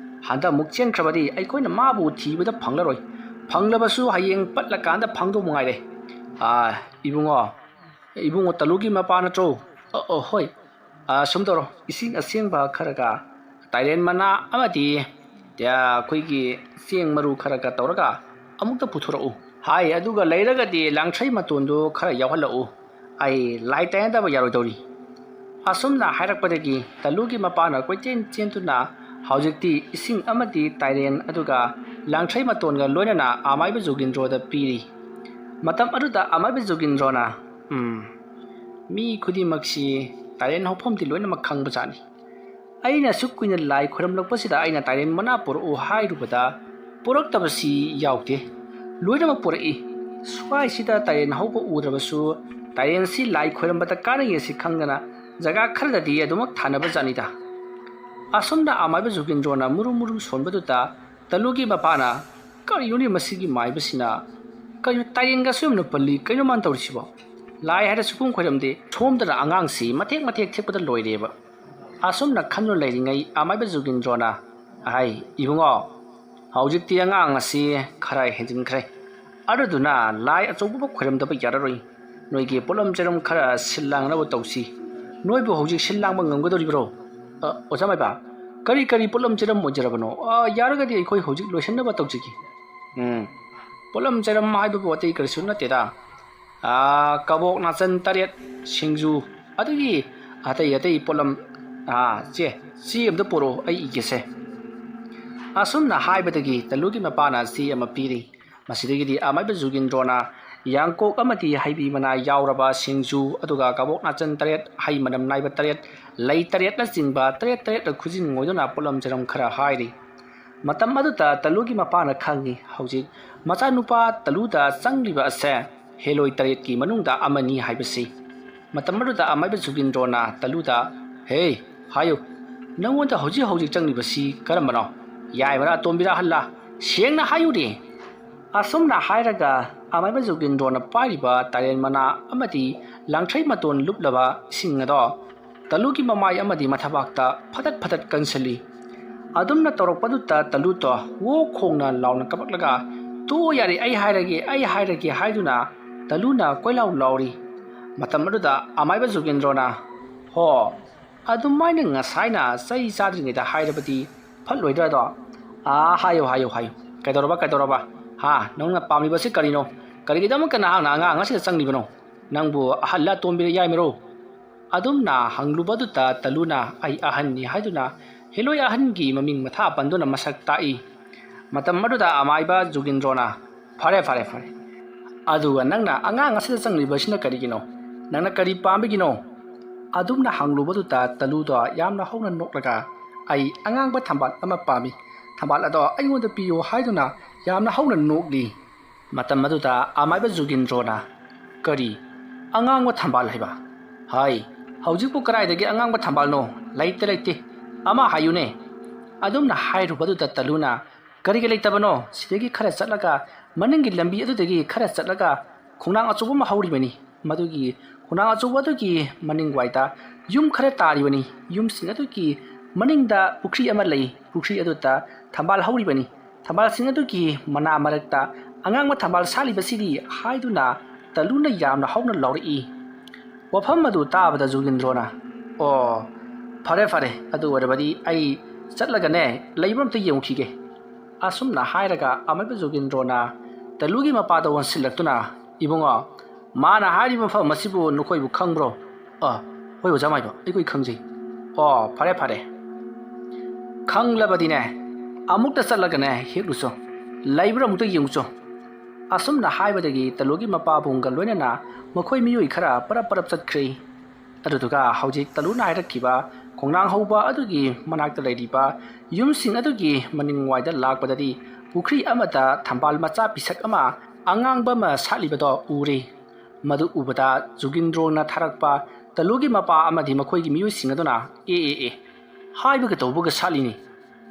ꯍꯟꯗꯛ ꯑꯃꯨꯛ ꯆꯦꯟꯈ꯭ꯔꯕꯗꯤ ꯑꯩꯈꯣꯏꯅ ꯃꯥꯕꯨ ꯊꯤꯕꯗ ꯐꯪꯂꯔꯣꯏ꯫ ꯐꯪꯂꯕꯁꯨ ꯍꯌꯦꯡ ꯄꯠꯂꯀꯥꯟꯗ ꯐꯪꯗꯧ ꯃꯉꯥꯏꯔꯦ꯫ ꯑꯥ, ꯏꯕꯨꯡꯉꯣ, ꯏꯕꯨꯡꯉꯣ ꯇꯂꯨꯒꯤ ꯃꯄꯥ ꯅꯠꯇ꯭ꯔꯣ?" "ꯑ, ꯑ, ꯍꯣꯏ꯫ ꯑ, ꯁꯨꯝ ꯇꯧꯔꯣ, ꯏꯁꯤꯡ ꯑꯁꯦꯡꯕ ꯈꯔꯒ, ꯇꯥꯏꯔꯦꯟ ꯃꯅꯥ ꯑꯃꯗꯤ, ꯑ, ꯑꯩꯈꯣꯏꯒꯤ ꯆꯦꯡ ꯃꯔꯨ ꯈꯔꯒ ꯇꯧꯔꯒ ꯑꯃꯨꯛꯇ ꯄꯨꯊꯣꯔꯛꯎ꯫ ꯍꯥꯏ, ꯑꯗꯨꯒ ꯂꯩꯔꯒꯗꯤ ꯂꯥꯡꯊ꯭ꯔꯩ ꯃꯇꯣꯟꯗꯨ ꯈꯔ ꯌꯥꯎꯍꯜꯂꯛꯎ꯫ ꯑꯩ ꯂꯥꯏ ꯇꯥꯏꯅꯗꯕ ꯌꯥꯔꯣꯏꯗꯧꯔꯤ꯫" ꯑꯁꯨꯝꯅ ꯍꯥꯏꯔꯛꯄꯗꯒꯤ ꯇꯂꯨꯒꯤ ꯃꯄꯥꯅ ꯀꯣꯏꯆꯦꯟ ꯆꯦꯟꯗꯨꯅ ꯍꯧꯖꯤꯛꯇꯤ ꯏꯁꯤꯡ ꯑꯃꯗꯤ ꯇꯥꯏꯔꯦꯟ ꯑꯗꯨꯒ ꯂꯥꯡꯊ꯭ꯔꯩ ꯃꯇꯣꯟꯒ ꯂꯣꯏꯅꯅ ꯑꯃꯥꯏꯕ ꯖꯨꯒꯤꯟꯗ꯭ꯔꯣꯗ ꯄꯤꯔꯤ꯫ ꯃꯇꯝ ꯑꯗꯨꯗ ꯑꯃꯥꯏꯕ ꯖꯨꯒꯤꯟꯗ꯭ꯔꯣꯅ, "ꯎꯝ, ꯃꯤ ꯈꯨꯗꯤꯡꯃꯛꯁꯤ ꯇꯥꯏꯔꯦꯟ ꯍꯧꯐꯝꯗꯤ ꯂꯣꯏꯅꯃꯛ ꯈꯪꯕꯖꯥꯠꯅꯤ꯫ ꯑꯩꯅ ꯑꯁꯨꯛ ꯀꯨꯏꯅ ꯂꯥꯏ ꯈꯣꯏꯔꯝꯂꯛꯄꯁꯤꯗ ꯑꯩꯅ ꯇꯥꯏꯔꯦꯟ ꯃꯅꯥ ꯄꯨꯔꯛꯎ ꯍꯥꯏꯔꯨꯕꯗ ꯄꯨꯔꯛꯇꯕꯁꯤ ꯌꯥꯎꯗꯦ꯫ ꯂꯣꯏꯅꯃꯛ ꯄꯨꯔꯛꯏ꯫ ꯁ꯭ꯋꯥꯏꯁꯤꯗ ꯇꯥꯏꯔꯦꯟ ꯍꯧꯕ ꯎꯗ꯭ꯔꯕꯁꯨ ꯇꯥꯏꯔꯦꯟꯁꯤ ꯂꯥꯏ ꯈꯣꯏꯔꯝꯕꯗ ꯀꯥꯟꯅꯩ ꯑꯁꯤ ꯈꯪꯗꯅ ꯖꯒꯥ ꯈꯔꯗꯗꯤ ꯑꯗꯨꯃꯛ ꯊꯥꯅꯕ ꯖꯥꯠꯅꯤꯗ꯫" ꯑꯁꯨꯝꯅ ꯑꯃꯥꯏꯕ ꯖꯨꯒꯤꯟꯗ꯭ꯔꯣꯅ ꯃꯨꯔꯨꯝ ꯃꯨꯔꯨꯝ ꯁꯣꯟꯕꯗꯨꯗ ꯇꯂꯨꯒꯤ ꯃꯄꯥꯅ, "ꯀꯔꯤꯅꯣꯅꯦ ꯃꯁꯤꯒꯤ ꯃꯥꯏꯕꯁꯤꯅ? ꯀꯩꯅꯣ ꯇꯥꯏꯔꯦꯟꯒꯁꯨ ꯌꯥꯝꯅ ꯄꯜꯂꯤ, ꯀꯩꯅꯣ ꯃꯥꯅ ꯇꯧꯔꯤꯁꯤꯕꯣ? ꯂꯥꯏ ꯍꯥꯏꯔ ꯁꯨꯈꯨꯝ ꯈꯣꯏꯔꯝꯗꯦ, ꯁꯣꯝꯗꯅ ꯑꯉꯥꯡꯁꯤ ꯃꯊꯦꯛ ꯃꯊꯦꯛ ꯊꯦꯛꯄꯗ ꯂꯣꯏꯔꯦꯕ꯫" ꯑꯁꯨꯝꯅ ꯈꯟꯗꯨꯅ ꯂꯩꯔꯤꯉꯩ ꯑꯃꯥꯏꯕ ꯖꯨꯒꯤꯟꯗ꯭ꯔꯣꯅ, "ꯑꯍꯩ, ꯏꯕꯨꯡꯉꯣ, ꯍꯧꯖꯤꯛꯇꯤ ꯑꯉꯥꯡ ꯑꯁꯤ ꯈꯔ ꯍꯦꯟꯖꯤꯟꯈ꯭ꯔꯦ꯫ ꯑꯗꯨꯗꯨꯅ ꯂꯥꯏ ꯑꯆꯧꯕ ꯑꯃ ꯈꯣꯏꯔꯝꯗꯕ ꯌꯥꯔꯔꯣꯏ꯫ ꯅꯣꯏꯒꯤ ꯄꯣꯠꯂꯝ ꯆꯩꯔꯝ ꯈꯔ ꯁꯤꯜ ꯂꯥꯡꯅꯕ ꯇꯧꯁꯤ꯫ ꯅꯣꯏꯕꯨ ꯍꯧꯖꯤꯛ ꯁꯤꯜ ꯂꯥꯡꯕ ꯉꯝꯒꯗꯧꯔꯤꯕ꯭ꯔꯣ?" "ꯑ, ꯑꯣꯖꯥ ꯃꯥꯏꯕ, ꯀꯔꯤ ꯀꯔꯤ ꯄꯣꯠꯂꯝ ꯆꯩꯔꯝ ꯑꯣꯏꯖꯔꯕꯅꯣ? ꯑ, ꯌꯥꯔꯒꯗꯤ ꯑꯩꯈꯣꯏ ꯍꯧꯖꯤꯛ ꯂꯣꯏꯁꯤꯟꯅꯕ ꯇꯧꯖꯒꯦ꯫" "ꯎꯝ, ꯄꯣꯠꯂꯝ ꯆꯩꯔꯝ ꯍꯥꯏꯕꯕꯨ ꯑꯇꯩ ꯀꯔꯤꯁꯨ ꯅꯠꯇꯦꯗ꯫ ꯑ, ꯀꯕꯣꯛ ꯅꯥꯆꯟ ꯇꯔꯦꯠ, ꯁꯤꯡꯖꯨ, ꯑꯗꯒꯤ ꯑꯇꯩ ꯑꯇꯩ ꯄꯣꯠꯂꯝ, ꯑ, ꯆꯦ, ꯆꯦ ꯑꯝꯇ ꯄꯨꯔꯛꯑꯣ, ꯑꯩ ꯏꯒꯦꯁꯦ꯫" ꯑꯁꯨꯝꯅ ꯍꯥꯏꯕꯗꯒꯤ ꯇꯂꯨꯒꯤ ꯃꯄꯥꯅ ꯆꯦ ꯑꯃ ꯄꯤꯔꯤ꯫ ꯃꯁꯤꯗꯒꯤꯗꯤ ꯑꯃꯥꯏꯕ ꯖꯨꯒꯤꯟꯗ꯭ꯔꯣꯅ ꯌꯥꯡꯀꯣꯛ ꯑꯃꯗꯤ ꯍꯩꯕꯤ ꯃꯅꯥ ꯌꯥꯎꯔꯕ ꯁꯤꯡꯖꯨ, ꯑꯗꯨꯒ ꯀꯕꯣꯛ ꯅꯥꯆꯟ ꯇꯔꯦꯠ, ꯍꯩ ꯃꯅꯝ ꯅꯥꯏꯕ ꯇꯔꯦꯠ, ꯂꯩ ꯇꯔꯦꯠꯅꯆꯤꯡꯕ ꯇꯔꯦꯠ ꯇꯔꯦꯠ ꯈꯨꯖꯤꯟ ꯑꯣꯏꯗꯨꯅ ꯄꯣꯠꯂꯝ ꯆꯩꯔꯝ ꯈꯔ ꯍꯥꯏꯔꯤ꯫ ꯃꯇꯝ ꯑꯗꯨꯗ ꯇꯂꯨꯒꯤ ꯃꯄꯥꯅ ꯈꯪꯉꯤ, ꯍꯧꯖꯤꯛ ꯃꯆꯥꯅꯨꯄꯥ ꯇꯂꯨꯗ ꯆꯪꯂꯤꯕ ꯑꯁꯦ ꯍꯦꯂꯣꯏ ꯇꯔꯦꯠꯀꯤ ꯃꯅꯨꯡꯗ ꯑꯃꯅꯤ ꯍꯥꯏꯕꯁꯤ꯫ ꯃꯇꯝ ꯑꯗꯨꯗ ꯑꯃꯥꯏꯕ ꯖꯨꯒꯤꯟꯗ꯭ꯔꯣꯅ ꯇꯂꯨꯗ, "ꯍꯦ, ꯍꯥꯏꯌꯨ, ꯅꯪꯉꯣꯟꯗ ꯍꯧꯖꯤꯛ ꯍꯧꯖꯤꯛ ꯆꯪꯂꯤꯕꯁꯤ ꯀꯔꯝꯕꯅꯣ? ꯌꯥꯏꯃꯔꯥ, ꯑꯇꯣꯝꯕꯤꯔꯥ, ꯑꯍꯜꯂꯥ? ꯁꯦꯡꯅ ꯍꯥꯏꯌꯨꯅꯦ!" ꯑꯁꯨꯝꯅ ꯍꯥꯏꯔꯒ ꯑꯃꯥꯏꯕ ꯖꯨꯒꯤꯟꯗ꯭ꯔꯣꯅ ꯄꯥꯏꯔꯤꯕ ꯇꯥꯏꯔꯦꯟ ꯃꯅꯥ ꯑꯃꯗꯤ ꯂꯥꯡꯊ꯭ꯔꯩ ꯃꯇꯣꯟ ꯂꯨꯞꯂꯕ ꯏꯁꯤꯡ ꯑꯗꯣ ꯇꯂꯨꯒꯤ ꯃꯃꯥꯏ ꯑꯃꯗꯤ ꯃꯊꯕꯥꯛꯇ ꯐꯗꯠ ꯐꯗꯠ ꯀꯟꯁꯤꯜꯂꯤ꯫ ꯑꯗꯨꯝꯅ ꯇꯧꯔꯛꯄꯗꯨꯗ ꯇꯂꯨꯗꯣ ꯋꯣ ꯈꯣꯡꯅ ꯂꯥꯎꯅ ꯀꯞꯂꯛꯂꯒ, "ꯇꯣ, ꯌꯥꯔꯦ, ꯑꯩ ꯍꯥꯏꯔꯒꯦ, ꯑꯩ ꯍꯥꯏꯔꯒꯦ" ꯍꯥꯏꯗꯨꯅ ꯇꯂꯨꯅ ꯀꯣꯏꯂꯥꯎ ꯂꯥꯎꯔꯤ꯫ ꯃꯇꯝ ꯑꯗꯨꯗ ꯑꯃꯥꯏꯕ ꯖꯨꯒꯤꯟꯗ꯭ꯔꯣꯅ, "ꯍꯣ, ꯑꯗꯨꯃꯥꯏꯅ ꯉꯁꯥꯏꯅ ꯆꯩ ꯆꯥꯗ꯭ꯔꯤꯉꯩꯗ ꯍꯥꯏꯔꯕꯗꯤ ꯐꯠꯂꯣꯏꯗ꯭ꯔꯗꯣ? ꯑꯥ, ꯍꯥꯏꯌꯨ, ꯍꯥꯏꯌꯨ, ꯍꯥꯏꯌꯨ꯫ ꯀꯩꯗꯧꯔꯕ, ꯀꯩꯗꯧꯔꯕ? ꯍꯥ, ꯅꯪꯅ ꯄꯥꯝꯂꯤꯕꯁꯤ ꯀꯔꯤꯅꯣ? ꯀꯔꯤꯒꯤꯗꯃꯛꯇ ꯅꯍꯥꯛꯅ ꯑꯉꯥꯡ ꯑꯁꯤꯗ ꯆꯪꯂꯤꯕꯅꯣ? ꯅꯪꯕꯨ ꯑꯍꯜꯂ ꯑꯇꯣꯝꯕꯤꯔ ꯌꯥꯏꯃꯔꯣ?" ꯑꯗꯨꯝꯅ ꯍꯪꯂꯨꯕꯗꯨꯗ ꯇꯂꯨꯅ, "ꯑꯩ ꯑꯍꯟꯅꯤ" ꯍꯥꯏꯗꯨꯅ ꯍꯦꯂꯣꯏ ꯑꯍꯟꯒꯤ ꯃꯃꯤꯡ ꯃꯊꯥ ꯄꯟꯗꯨꯅ ꯃꯁꯛ ꯇꯥꯛꯏ꯫ ꯃꯇꯝ ꯑꯗꯨꯗ ꯑꯃꯥꯏꯕ ꯖꯨꯒꯤꯟꯗ꯭ꯔꯣꯅ, "ꯐꯔꯦ, ꯐꯔꯦ, ꯐꯔꯦ꯫ ꯑꯗꯨꯒ ꯅꯪꯅ ꯑꯉꯥꯡ ꯑꯁꯤꯗ ꯆꯪꯂꯤꯕꯁꯤꯅ ꯀꯔꯤꯒꯤꯅꯣ? ꯅꯪꯅ ꯀꯔꯤ ꯄꯥꯝꯕꯒꯤꯅꯣ?" ꯑꯗꯨꯝꯅ ꯍꯪꯂꯨꯕꯗꯨꯗ ꯇꯂꯨꯗꯣ ꯌꯥꯝꯅ ꯍꯧꯅ ꯅꯣꯛꯂꯒ, "ꯑꯩ ꯑꯉꯥꯡꯕ ꯊꯝꯕꯥꯜ ꯑꯃ ꯄꯥꯝꯃꯤ꯫ ꯊꯝꯕꯥꯜ ꯑꯗꯣ ꯑꯩꯉꯣꯟꯗ ꯄꯤꯌꯨ" ꯍꯥꯏꯗꯨꯅ ꯌꯥꯝꯅ ꯍꯧꯅ ꯅꯣꯛꯂꯤ꯫ ꯃꯇꯝ ꯑꯗꯨꯗ ꯑꯃꯥꯏꯕ ꯖꯨꯒꯤꯟꯗ꯭ꯔꯣꯅ, "ꯀꯔꯤ? ꯑꯉꯥꯡꯕ ꯊꯝꯕꯥꯜ ꯍꯥꯏꯕ? ꯍꯥꯏ, ꯍꯧꯖꯤꯛꯄꯨ ꯀꯗꯥꯏꯗꯒꯤ ꯑꯉꯥꯡꯕ ꯊꯝꯕꯥꯜꯅꯣ? ꯂꯩꯇꯦ, ꯂꯩꯇꯦ꯫ ꯑꯃ ꯍꯥꯏꯌꯨꯅꯦ?" ꯑꯗꯨꯝꯅ ꯍꯥꯏꯔꯨꯕꯗꯨꯗ ꯇꯂꯨꯅ, "ꯀꯔꯤꯒꯤ ꯂꯩꯇꯕꯅꯣ? ꯁꯤꯗꯒꯤ ꯈꯔ ꯆꯠꯂꯒ, ꯃꯅꯤꯡꯒꯤ ꯂꯝꯕꯤ ꯑꯗꯨꯗꯒꯤ ꯈꯔ ꯆꯠꯂꯒ ꯈꯣꯡꯅꯥꯡ ꯑꯆꯧꯕ ꯑꯃ ꯍꯧꯔꯤꯕꯅꯤ꯫ ꯃꯗꯨꯒꯤ ꯈꯣꯡꯅꯥꯡ ꯑꯆꯧꯕ ꯑꯗꯨꯒꯤ ꯃꯅꯤꯡꯋꯥꯏꯗ ꯌꯨꯝ ꯈꯔ ꯇꯥꯔꯤꯕꯅꯤ꯫ ꯌꯨꯝꯁꯤꯡ ꯑꯗꯨꯒꯤ ꯃꯅꯤꯡꯗ ꯄꯨꯈ꯭ꯔꯤ ꯑꯃ ꯂꯩ꯫ ꯄꯨꯈ꯭ꯔꯤ ꯑꯗꯨꯗ ꯊꯝꯕꯥꯜ ꯍꯧꯔꯤꯕꯅꯤ꯫ ꯊꯝꯕꯥꯜꯁꯤꯡ ꯑꯗꯨꯒꯤ ꯃꯅꯥ ꯃꯔꯛꯇ ꯑꯉꯥꯡꯕ ꯊꯝꯕꯥꯜ ꯁꯥꯠꯂꯤꯕꯁꯤꯗꯤ" ꯍꯥꯏꯗꯨꯅ ꯇꯂꯨꯅ ꯌꯥꯝꯅ ꯍꯧꯅ ꯂꯥꯎꯔꯛꯏ꯫ ꯋꯥꯐꯝ ꯑꯗꯨ ꯇꯥꯕꯗ ꯖꯨꯒꯤꯟꯗ꯭ꯔꯣꯅ, "ꯑꯣ, ꯐꯔꯦ, ꯐꯔꯦ, ꯑꯗꯨ ꯑꯣꯏꯔꯕꯗꯤ ꯑꯩ ꯆꯠꯂꯒꯅꯦ, ꯂꯩꯕ꯭ꯔꯥ ꯑꯝꯇ ꯌꯦꯡꯉꯨꯈꯤꯒꯦ"꯫ ꯑꯁꯨꯝꯅ ꯍꯥꯏꯔꯒ ꯑꯃꯥꯏꯕ ꯖꯨꯒꯤꯟꯗ꯭ꯔꯣꯅ ꯇꯂꯨꯒꯤ ꯃꯄꯥꯗ ꯑꯣꯟꯁꯤꯜꯂꯛꯇꯨꯅ, "ꯏꯕꯨꯡꯉꯣ, ꯃꯥꯅ ꯍꯥꯏꯔꯤꯕ ꯃꯐꯝ ꯑꯁꯤꯕꯨ ꯅꯈꯣꯏꯕꯨ ꯈꯪꯕ꯭ꯔꯣ?" "ꯑ, ꯍꯣꯏ ꯑꯣꯖꯥ ꯃꯥꯏꯕ, ꯑꯩꯈꯣꯏ ꯈꯪꯖꯩ"꯫ "ꯑꯣ, ꯐꯔꯦ, ꯐꯔꯦ꯫ ꯈꯪꯂꯕꯗꯤꯅꯦ, ꯑꯃꯨꯛꯇ ꯆꯠꯂꯒꯅꯦ ꯍꯦꯛꯂꯨꯆꯣ, ꯂꯩꯕ꯭ꯔꯥ ꯑꯃꯨꯛꯇ ꯌꯦꯡꯉꯨꯆꯣ"꯫ ꯑꯁꯨꯝꯅ ꯍꯥꯏꯕꯗꯒꯤ ꯇꯂꯨꯒꯤ ꯃꯄꯥꯕꯨꯡꯒ ꯂꯣꯏꯅꯅ ꯃꯈꯣꯏ ꯃꯤꯑꯣꯏ ꯈꯔ ꯄꯔꯞ ꯄꯔꯞ ꯆꯠꯈ꯭ꯔꯦ꯫ ꯑꯗꯨꯗꯨꯒ ꯍꯧꯖꯤꯛ ꯇꯂꯨꯅ ꯍꯥꯏꯔꯛꯈꯤꯕ ꯈꯣꯡꯅꯥꯡ ꯍꯧꯕ ꯑꯗꯨꯒꯤ ꯃꯅꯥꯛꯇ ꯂꯩꯔꯤꯕ ꯌꯨꯝꯁꯤꯡ ꯑꯗꯨꯒꯤ ꯃꯅꯤꯡꯋꯥꯏꯗ ꯂꯥꯛꯄꯗꯗꯤ ꯄꯨꯈ꯭ꯔꯤ ꯑꯃꯗ ꯊꯝꯕꯥꯜ ꯃꯆꯥ ꯄꯤꯁꯛ ꯑꯃ ꯑꯉꯥꯡꯕ ꯑꯃ ꯁꯥꯠꯂꯤꯕꯗꯣ ꯎꯔꯦ꯫ ꯃꯗꯨ ꯎꯕꯗ ꯖꯨꯒꯤꯟꯗ꯭ꯔꯣꯅ ꯊꯥꯔꯛꯄ ꯇꯂꯨꯒꯤ ꯃꯄꯥ ꯑꯃꯗꯤ ꯃꯈꯣꯏꯒꯤ ꯃꯤꯑꯣꯏꯁꯤꯡ ꯑꯗꯨꯅ, "ꯑꯦ, ꯑꯦ, ꯑꯦ, ꯍꯥꯏꯕꯒ ꯇꯧꯕꯒ ꯁꯥꯠꯂꯤꯅꯤ꯫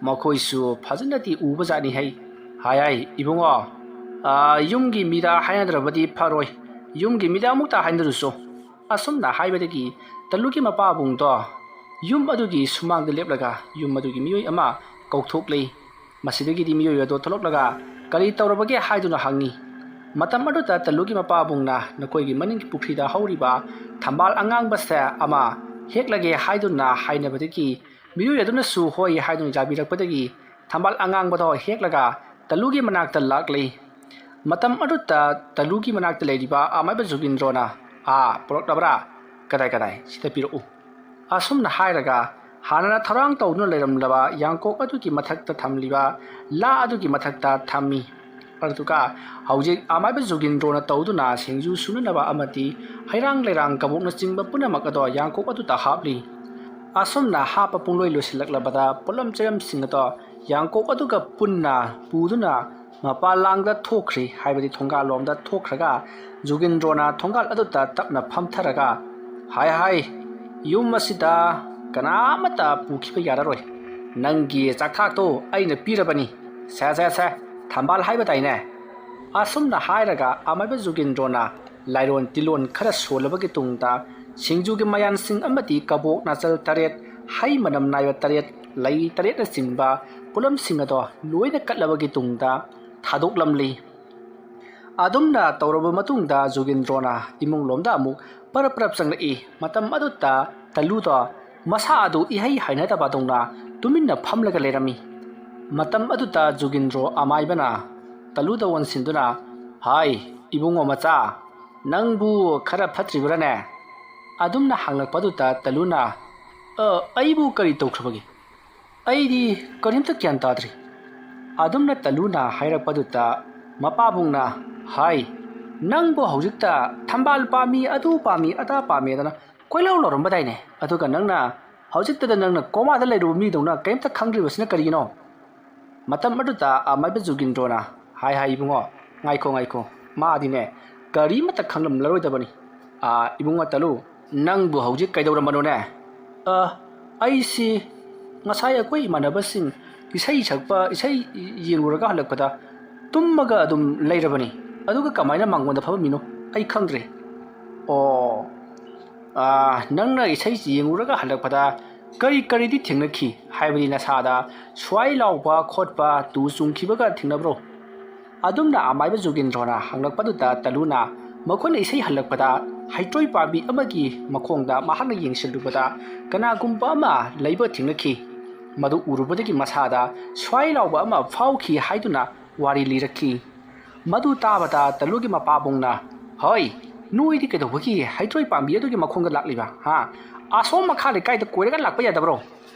ꯃꯈꯣꯏꯁꯨ ꯐꯖꯅꯗꯤ ꯎꯕ ꯖꯥꯠꯅꯤ ꯍꯩ꯫ ꯍꯥꯏ, ꯍꯥꯏ, ꯏꯕꯨꯡꯉꯣ, ꯑ, ꯌꯨꯝꯒꯤ ꯃꯤꯗ ꯍꯥꯏꯅꯗ꯭ꯔꯕꯗꯤ ꯐꯔꯣꯏ꯫ ꯌꯨꯝꯒꯤ ꯃꯤꯗ ꯑꯃꯨꯛꯇ ꯍꯥꯏꯅꯔꯨꯁꯨ꯫" ꯑꯁꯨꯝꯅ ꯍꯥꯏꯕꯗꯒꯤ ꯇꯂꯨꯒꯤ ꯃꯄꯥꯕꯨꯡꯗꯣ ꯌꯨꯝ ꯑꯗꯨꯒꯤ ꯁꯨꯃꯥꯡꯗ ꯂꯦꯞꯂꯒ ꯌꯨꯝ ꯑꯗꯨꯒꯤ ꯃꯤꯑꯣꯏ ꯑꯃ ꯀꯧꯊꯣꯛꯂꯤ꯫ ꯃꯁꯤꯗꯒꯤꯗꯤ ꯃꯤꯑꯣꯏ ꯑꯗꯨ ꯊꯣꯛꯂꯛꯂꯒ "ꯀꯔꯤ ꯇꯧꯔꯕꯒꯦ?" ꯍꯥꯏꯗꯨꯅ ꯍꯪꯉꯤ꯫ ꯃꯇꯝ ꯑꯗꯨꯗ ꯇꯂꯨꯒꯤ ꯃꯄꯥꯕꯨꯡꯅ, "ꯅꯈꯣꯏꯒꯤ ꯃꯅꯤꯡꯒꯤ ꯄꯨꯈ꯭ꯔꯤꯗ ꯍꯧꯔꯤꯕ ꯊꯝꯕꯥꯜ ꯑꯉꯥꯡꯕꯁꯦ ꯑꯃ ꯍꯦꯛꯂꯒꯦ" ꯍꯥꯏꯗꯨꯅ ꯍꯥꯏꯅꯕꯗꯒꯤ ꯃꯤꯑꯣꯏ ꯑꯗꯨꯅꯁꯨ "ꯍꯣꯏ" ꯍꯥꯏꯗꯨꯅ ꯌꯥꯕꯤꯔꯛꯄꯗꯒꯤ ꯊꯝꯕꯥꯜ ꯑꯉꯥꯡꯕꯗꯣ ꯍꯦꯛꯂꯒ ꯇꯂꯨꯒꯤ ꯃꯅꯥꯛꯇ ꯂꯥꯛꯂꯤ꯫ ꯃꯇꯝ ꯑꯗꯨꯗ ꯇꯂꯨꯒꯤ ꯃꯅꯥꯛꯇ ꯂꯩꯔꯤꯕ ꯑꯃꯥꯏꯕ ꯖꯨꯒꯤꯟꯗ꯭ꯔꯣꯅ, "ꯑꯥ, ꯄꯨꯔꯛꯂꯕ꯭ꯔꯥ? ꯀꯗꯥꯏ ꯀꯗꯥꯏ? ꯁꯤꯗ ꯄꯤꯔꯛꯎ꯫" ꯑꯁꯨꯝꯅ ꯍꯥꯏꯔꯒ ꯍꯥꯟꯅꯅ ꯊꯧꯔꯥꯡ ꯇꯧꯗꯨꯅ ꯂꯩꯔꯝꯂꯕ ꯌꯥꯡꯀꯣꯛ ꯑꯗꯨꯒꯤ ꯃꯊꯛꯇ ꯊꯝꯂꯤꯕ ꯂꯥ ꯑꯗꯨꯒꯤ ꯃꯊꯛꯇ ꯊꯝꯃꯤ꯫ ꯑꯗꯨꯒ ꯍꯧꯖꯤꯛ ꯑꯃꯥꯏꯕ ꯖꯨꯒꯤꯟꯗ꯭ꯔꯣꯅ ꯇꯧꯗꯨꯅ ꯁꯤꯡꯖꯨ ꯁꯨꯅꯅꯕ ꯑꯃꯗꯤ ꯍꯩꯔꯥꯡ ꯂꯩꯔꯥꯡ ꯀꯕꯣꯛꯅꯆꯤꯡꯕ ꯄꯨꯝꯅꯃꯛ ꯑꯗꯣ ꯌꯥꯡꯀꯣꯛ ꯑꯗꯨꯗ ꯍꯥꯞꯂꯤ꯫ ꯑꯁꯨꯝꯅ ꯍꯥꯞꯄ ꯄꯨꯡꯂꯣꯏ ꯂꯣꯏꯁꯤꯜꯂꯛꯂꯕꯗ ꯄꯣꯠꯂꯝ ꯆꯩꯔꯝꯁꯤꯡ ꯑꯗꯣ ꯌꯥꯡꯀꯣꯛ ꯑꯗꯨꯒ ꯄꯨꯟꯅ ꯄꯨꯗꯨꯅ ꯃꯄꯥꯟ ꯂꯥꯡꯗ ꯊꯣꯛꯈ꯭ꯔꯤ, ꯍꯥꯏꯕꯗꯤ ꯊꯣꯡꯒꯥꯜꯂꯣꯝꯗ ꯊꯣꯛꯈ꯭ꯔꯒ ꯖꯨꯒꯤꯟꯗ꯭ꯔꯣꯅ ꯊꯣꯡꯒꯥꯜ ꯑꯗꯨꯗ ꯇꯞꯅ ꯐꯝꯊꯔꯒ, "ꯍꯥꯏ ꯍꯥꯏ, ꯌꯨꯝ ꯑꯁꯤꯗ ꯀꯅꯥ ꯑꯃꯠꯇ ꯄꯨꯈꯤꯕ ꯌꯥꯔꯔꯣꯏ꯫ ꯅꯪꯒꯤ ꯆꯥꯛꯊꯥꯛꯇꯣ ꯑꯩꯅ ꯄꯤꯔꯕꯅꯤ꯫ ꯁꯦ, ꯁꯦ, ꯁꯦ, ꯊꯝꯕꯥꯜ ꯍꯥꯏꯕ ꯇꯥꯏꯅꯦ꯫" ꯑꯁꯨꯝꯅ ꯍꯥꯏꯔꯒ ꯑꯃꯥꯏꯕ ꯖꯨꯒꯤꯟꯗ꯭ꯔꯣꯅ ꯂꯥꯏꯔꯣꯟ ꯇꯤꯂꯣꯟ ꯈꯔ ꯁꯣꯜꯂꯕꯒꯤ ꯇꯨꯡꯗ ꯁꯤꯡꯖꯨꯒꯤ ꯃꯌꯥꯟꯁꯤꯡ ꯑꯃꯗꯤ ꯀꯕꯣꯛ ꯅꯥꯆꯜ ꯇꯔꯦꯠ, ꯍꯩ ꯃꯅꯝ ꯅꯥꯏꯕ ꯇꯔꯦꯠ, ꯂꯩ ꯇꯔꯦꯠꯅꯆꯤꯡꯕ ꯄꯣꯠꯂꯝꯁꯤꯡ ꯑꯗꯣ ꯂꯣꯏꯅ ꯀꯠꯂꯕꯒꯤ ꯇꯨꯡꯗ ꯊꯥꯗꯣꯛꯂꯝꯂꯤ꯫ ꯑꯗꯨꯝꯅ ꯇꯧꯔꯕ ꯃꯇꯨꯡꯗ ꯖꯨꯒꯤꯟꯗ꯭ꯔꯣꯅ ꯏꯃꯨꯡ ꯂꯣꯝꯗ ꯑꯃꯨꯛ ꯄꯔꯞ ꯄꯔꯞ ꯆꯪꯂꯛꯏ꯫ ꯃꯇꯝ ꯑꯗꯨꯗ ꯇꯂꯨꯗꯣ ꯃꯁꯥ ꯑꯗꯨ ꯏꯍꯩ ꯍꯩꯅꯗꯕꯗꯧꯅ ꯇꯨꯃꯤꯟꯅ ꯐꯝꯂꯒ ꯂꯩꯔꯝꯃꯤ꯫ ꯃꯇꯝ ꯑꯗꯨꯗ ꯖꯨꯒꯤꯟꯗ꯭ꯔꯣ ꯑꯃꯥꯏꯕꯅ ꯇꯂꯨꯗ ꯑꯣꯟꯁꯤꯟꯗꯨꯅ, "ꯍꯥꯏ, ꯏꯕꯨꯡꯉꯣ ꯃꯆꯥ, ꯅꯪꯕꯨ ꯈꯔ ꯐꯠꯇ꯭ꯔꯤꯕ꯭ꯔꯥꯅꯦ?" ꯑꯗꯨꯝꯅ ꯍꯪꯂꯛꯄꯗꯨꯗ ꯇꯂꯨꯅ, "ꯑ, ꯑꯩꯕꯨ ꯀꯔꯤ ꯇꯧꯈ꯭ꯔꯕꯒꯦ? ꯑꯩꯗꯤ ꯀꯔꯤꯝꯇ ꯒ꯭ꯌꯥꯟ ꯇꯥꯗ꯭ꯔꯤ꯫" ꯑꯗꯨꯝꯅ ꯇꯂꯨꯅ ꯍꯥꯏꯔꯛꯄꯗꯨꯗ ꯃꯄꯥꯕꯨꯡꯅ, "ꯍꯥꯏ, ꯅꯪꯕꯨ ꯍꯧꯖꯤꯛꯇ ꯊꯝꯕꯥꯜ ꯄꯥꯝꯃꯤ, ꯑꯗꯨ ꯄꯥꯝꯃꯤ, ꯑꯗꯥ ꯄꯥꯝꯃꯤ ꯑꯗꯅ ꯀꯣꯏꯂꯥꯎ ꯂꯥꯎꯔꯝꯕꯗꯥꯏꯅꯦ? ꯑꯗꯨꯒ ꯅꯪꯅ ꯍꯧꯖꯤꯛꯇꯗ ꯅꯪꯅ ꯀꯣꯃꯥꯗ ꯂꯩꯔꯨꯕ ꯃꯤꯗꯧꯅ ꯀꯔꯤꯝꯇ ꯈꯪꯗ꯭ꯔꯤꯕꯁꯤꯅ ꯀꯔꯤꯒꯤꯅꯣ?" ꯃꯇꯝ ꯑꯗꯨꯗ ꯑꯃꯥꯏꯕ ꯖꯨꯒꯤꯟꯗ꯭ꯔꯣꯅ, "ꯍꯥꯏ ꯍꯥꯏ ꯏꯕꯨꯡꯉꯣ, ꯉꯥꯏꯈꯣ ꯉꯥꯏꯈꯣ, ꯃꯥꯗꯤꯅꯦ ꯀꯔꯤꯃꯠꯇ ꯈꯪꯂꯝꯂꯔꯣꯏꯗꯕꯅꯤ꯫ "ꯑꯥ, ꯏꯕꯨꯡꯉꯣ ꯇꯂꯨ, ꯅꯪꯕꯨ ꯍꯧꯖꯤꯛ ꯀꯩꯗꯧꯔꯝꯕꯅꯣꯅꯦ?" "ꯑ, ꯑꯩꯁꯤ ꯉꯁꯥꯏ ꯑꯩꯈꯣꯏ ꯏꯃꯥꯟꯅꯕꯁꯤꯡ ꯏꯁꯩ ꯁꯛꯄ, ꯏꯁꯩ ꯌꯦꯡꯂꯨꯔꯒ ꯍꯜꯂꯛꯄꯗ ꯇꯨꯝꯃꯒ ꯑꯗꯨꯝ ꯂꯩꯔꯕꯅꯤ꯫ ꯑꯗꯨꯒ ꯀꯃꯥꯏꯅ ꯃꯥꯡꯒꯣꯟꯗ ꯐꯝꯃꯝꯃꯤꯅꯣ ꯑꯩ ꯈꯪꯗ꯭ꯔꯦ꯫" "ꯑꯣ, ꯑꯥ, ꯅꯪꯅ ꯏꯁꯩ ꯌꯦꯡꯂꯨꯔꯒ ꯍꯜꯂꯛꯄꯗ ꯀꯔꯤ ꯀꯔꯤꯗꯤ ꯊꯦꯡꯅꯈꯤ? ꯍꯥꯏꯕꯗꯤ ꯅꯁꯥꯗ ꯁ꯭ꯋꯥꯏ ꯂꯥꯎꯕ ꯈꯣꯠꯄ, ꯇꯨ ꯆꯨꯡꯈꯤꯕꯒ ꯊꯦꯡꯅꯕ꯭ꯔꯣ?" ꯑꯗꯨꯝꯅ ꯑꯃꯥꯏꯕ ꯖꯣꯒꯤꯟꯗ꯭ꯔꯣꯅ ꯍꯪꯂꯛꯄꯗꯨꯗ ꯇꯂꯨꯅ ꯃꯈꯣꯏꯅ ꯏꯁꯩ ꯍꯜꯂꯛꯄꯗ ꯍꯩꯇ꯭ꯔꯣꯏ ꯄꯥꯝꯕꯤ ꯑꯃꯒꯤ ꯃꯈꯣꯡꯗ ꯃꯍꯥꯛꯅ ꯌꯦꯡꯁꯤꯜꯂꯨꯕꯗ ꯀꯅꯥꯒꯨꯝꯕ ꯑꯃ ꯂꯩꯕ ꯊꯦꯡꯅꯈꯤ꯫ ꯃꯗꯨ ꯎꯔꯨꯕꯗꯒꯤ ꯃꯁꯥꯗ ꯁ꯭ꯋꯥꯏ ꯂꯥꯎꯕ ꯑꯃ ꯐꯥꯎꯈꯤ ꯍꯥꯏꯗꯨꯅ ꯋꯥꯔꯤ ꯂꯤꯔꯛꯈꯤ꯫ ꯃꯗꯨ ꯇꯥꯕꯗ ꯇꯂꯨꯒꯤ ꯃꯄꯥꯕꯨꯡꯅ, "ꯍꯣꯏ, ꯅꯣꯏꯗꯤ ꯀꯩꯗꯧꯕꯒꯤ ꯍꯩꯇ꯭ꯔꯣꯏ ꯄꯥꯝꯕꯤ ꯑꯗꯨꯒꯤ ꯃꯈꯣꯡꯗ ꯂꯥꯛꯂꯤꯕ? ꯍꯥ? ꯑꯁꯣꯝ ꯃꯈꯥ ꯂꯩꯀꯥꯏꯗ ꯀꯣꯏꯔꯒ ꯂꯥꯛꯄ ꯌꯥꯗꯕ꯭ꯔꯣ?"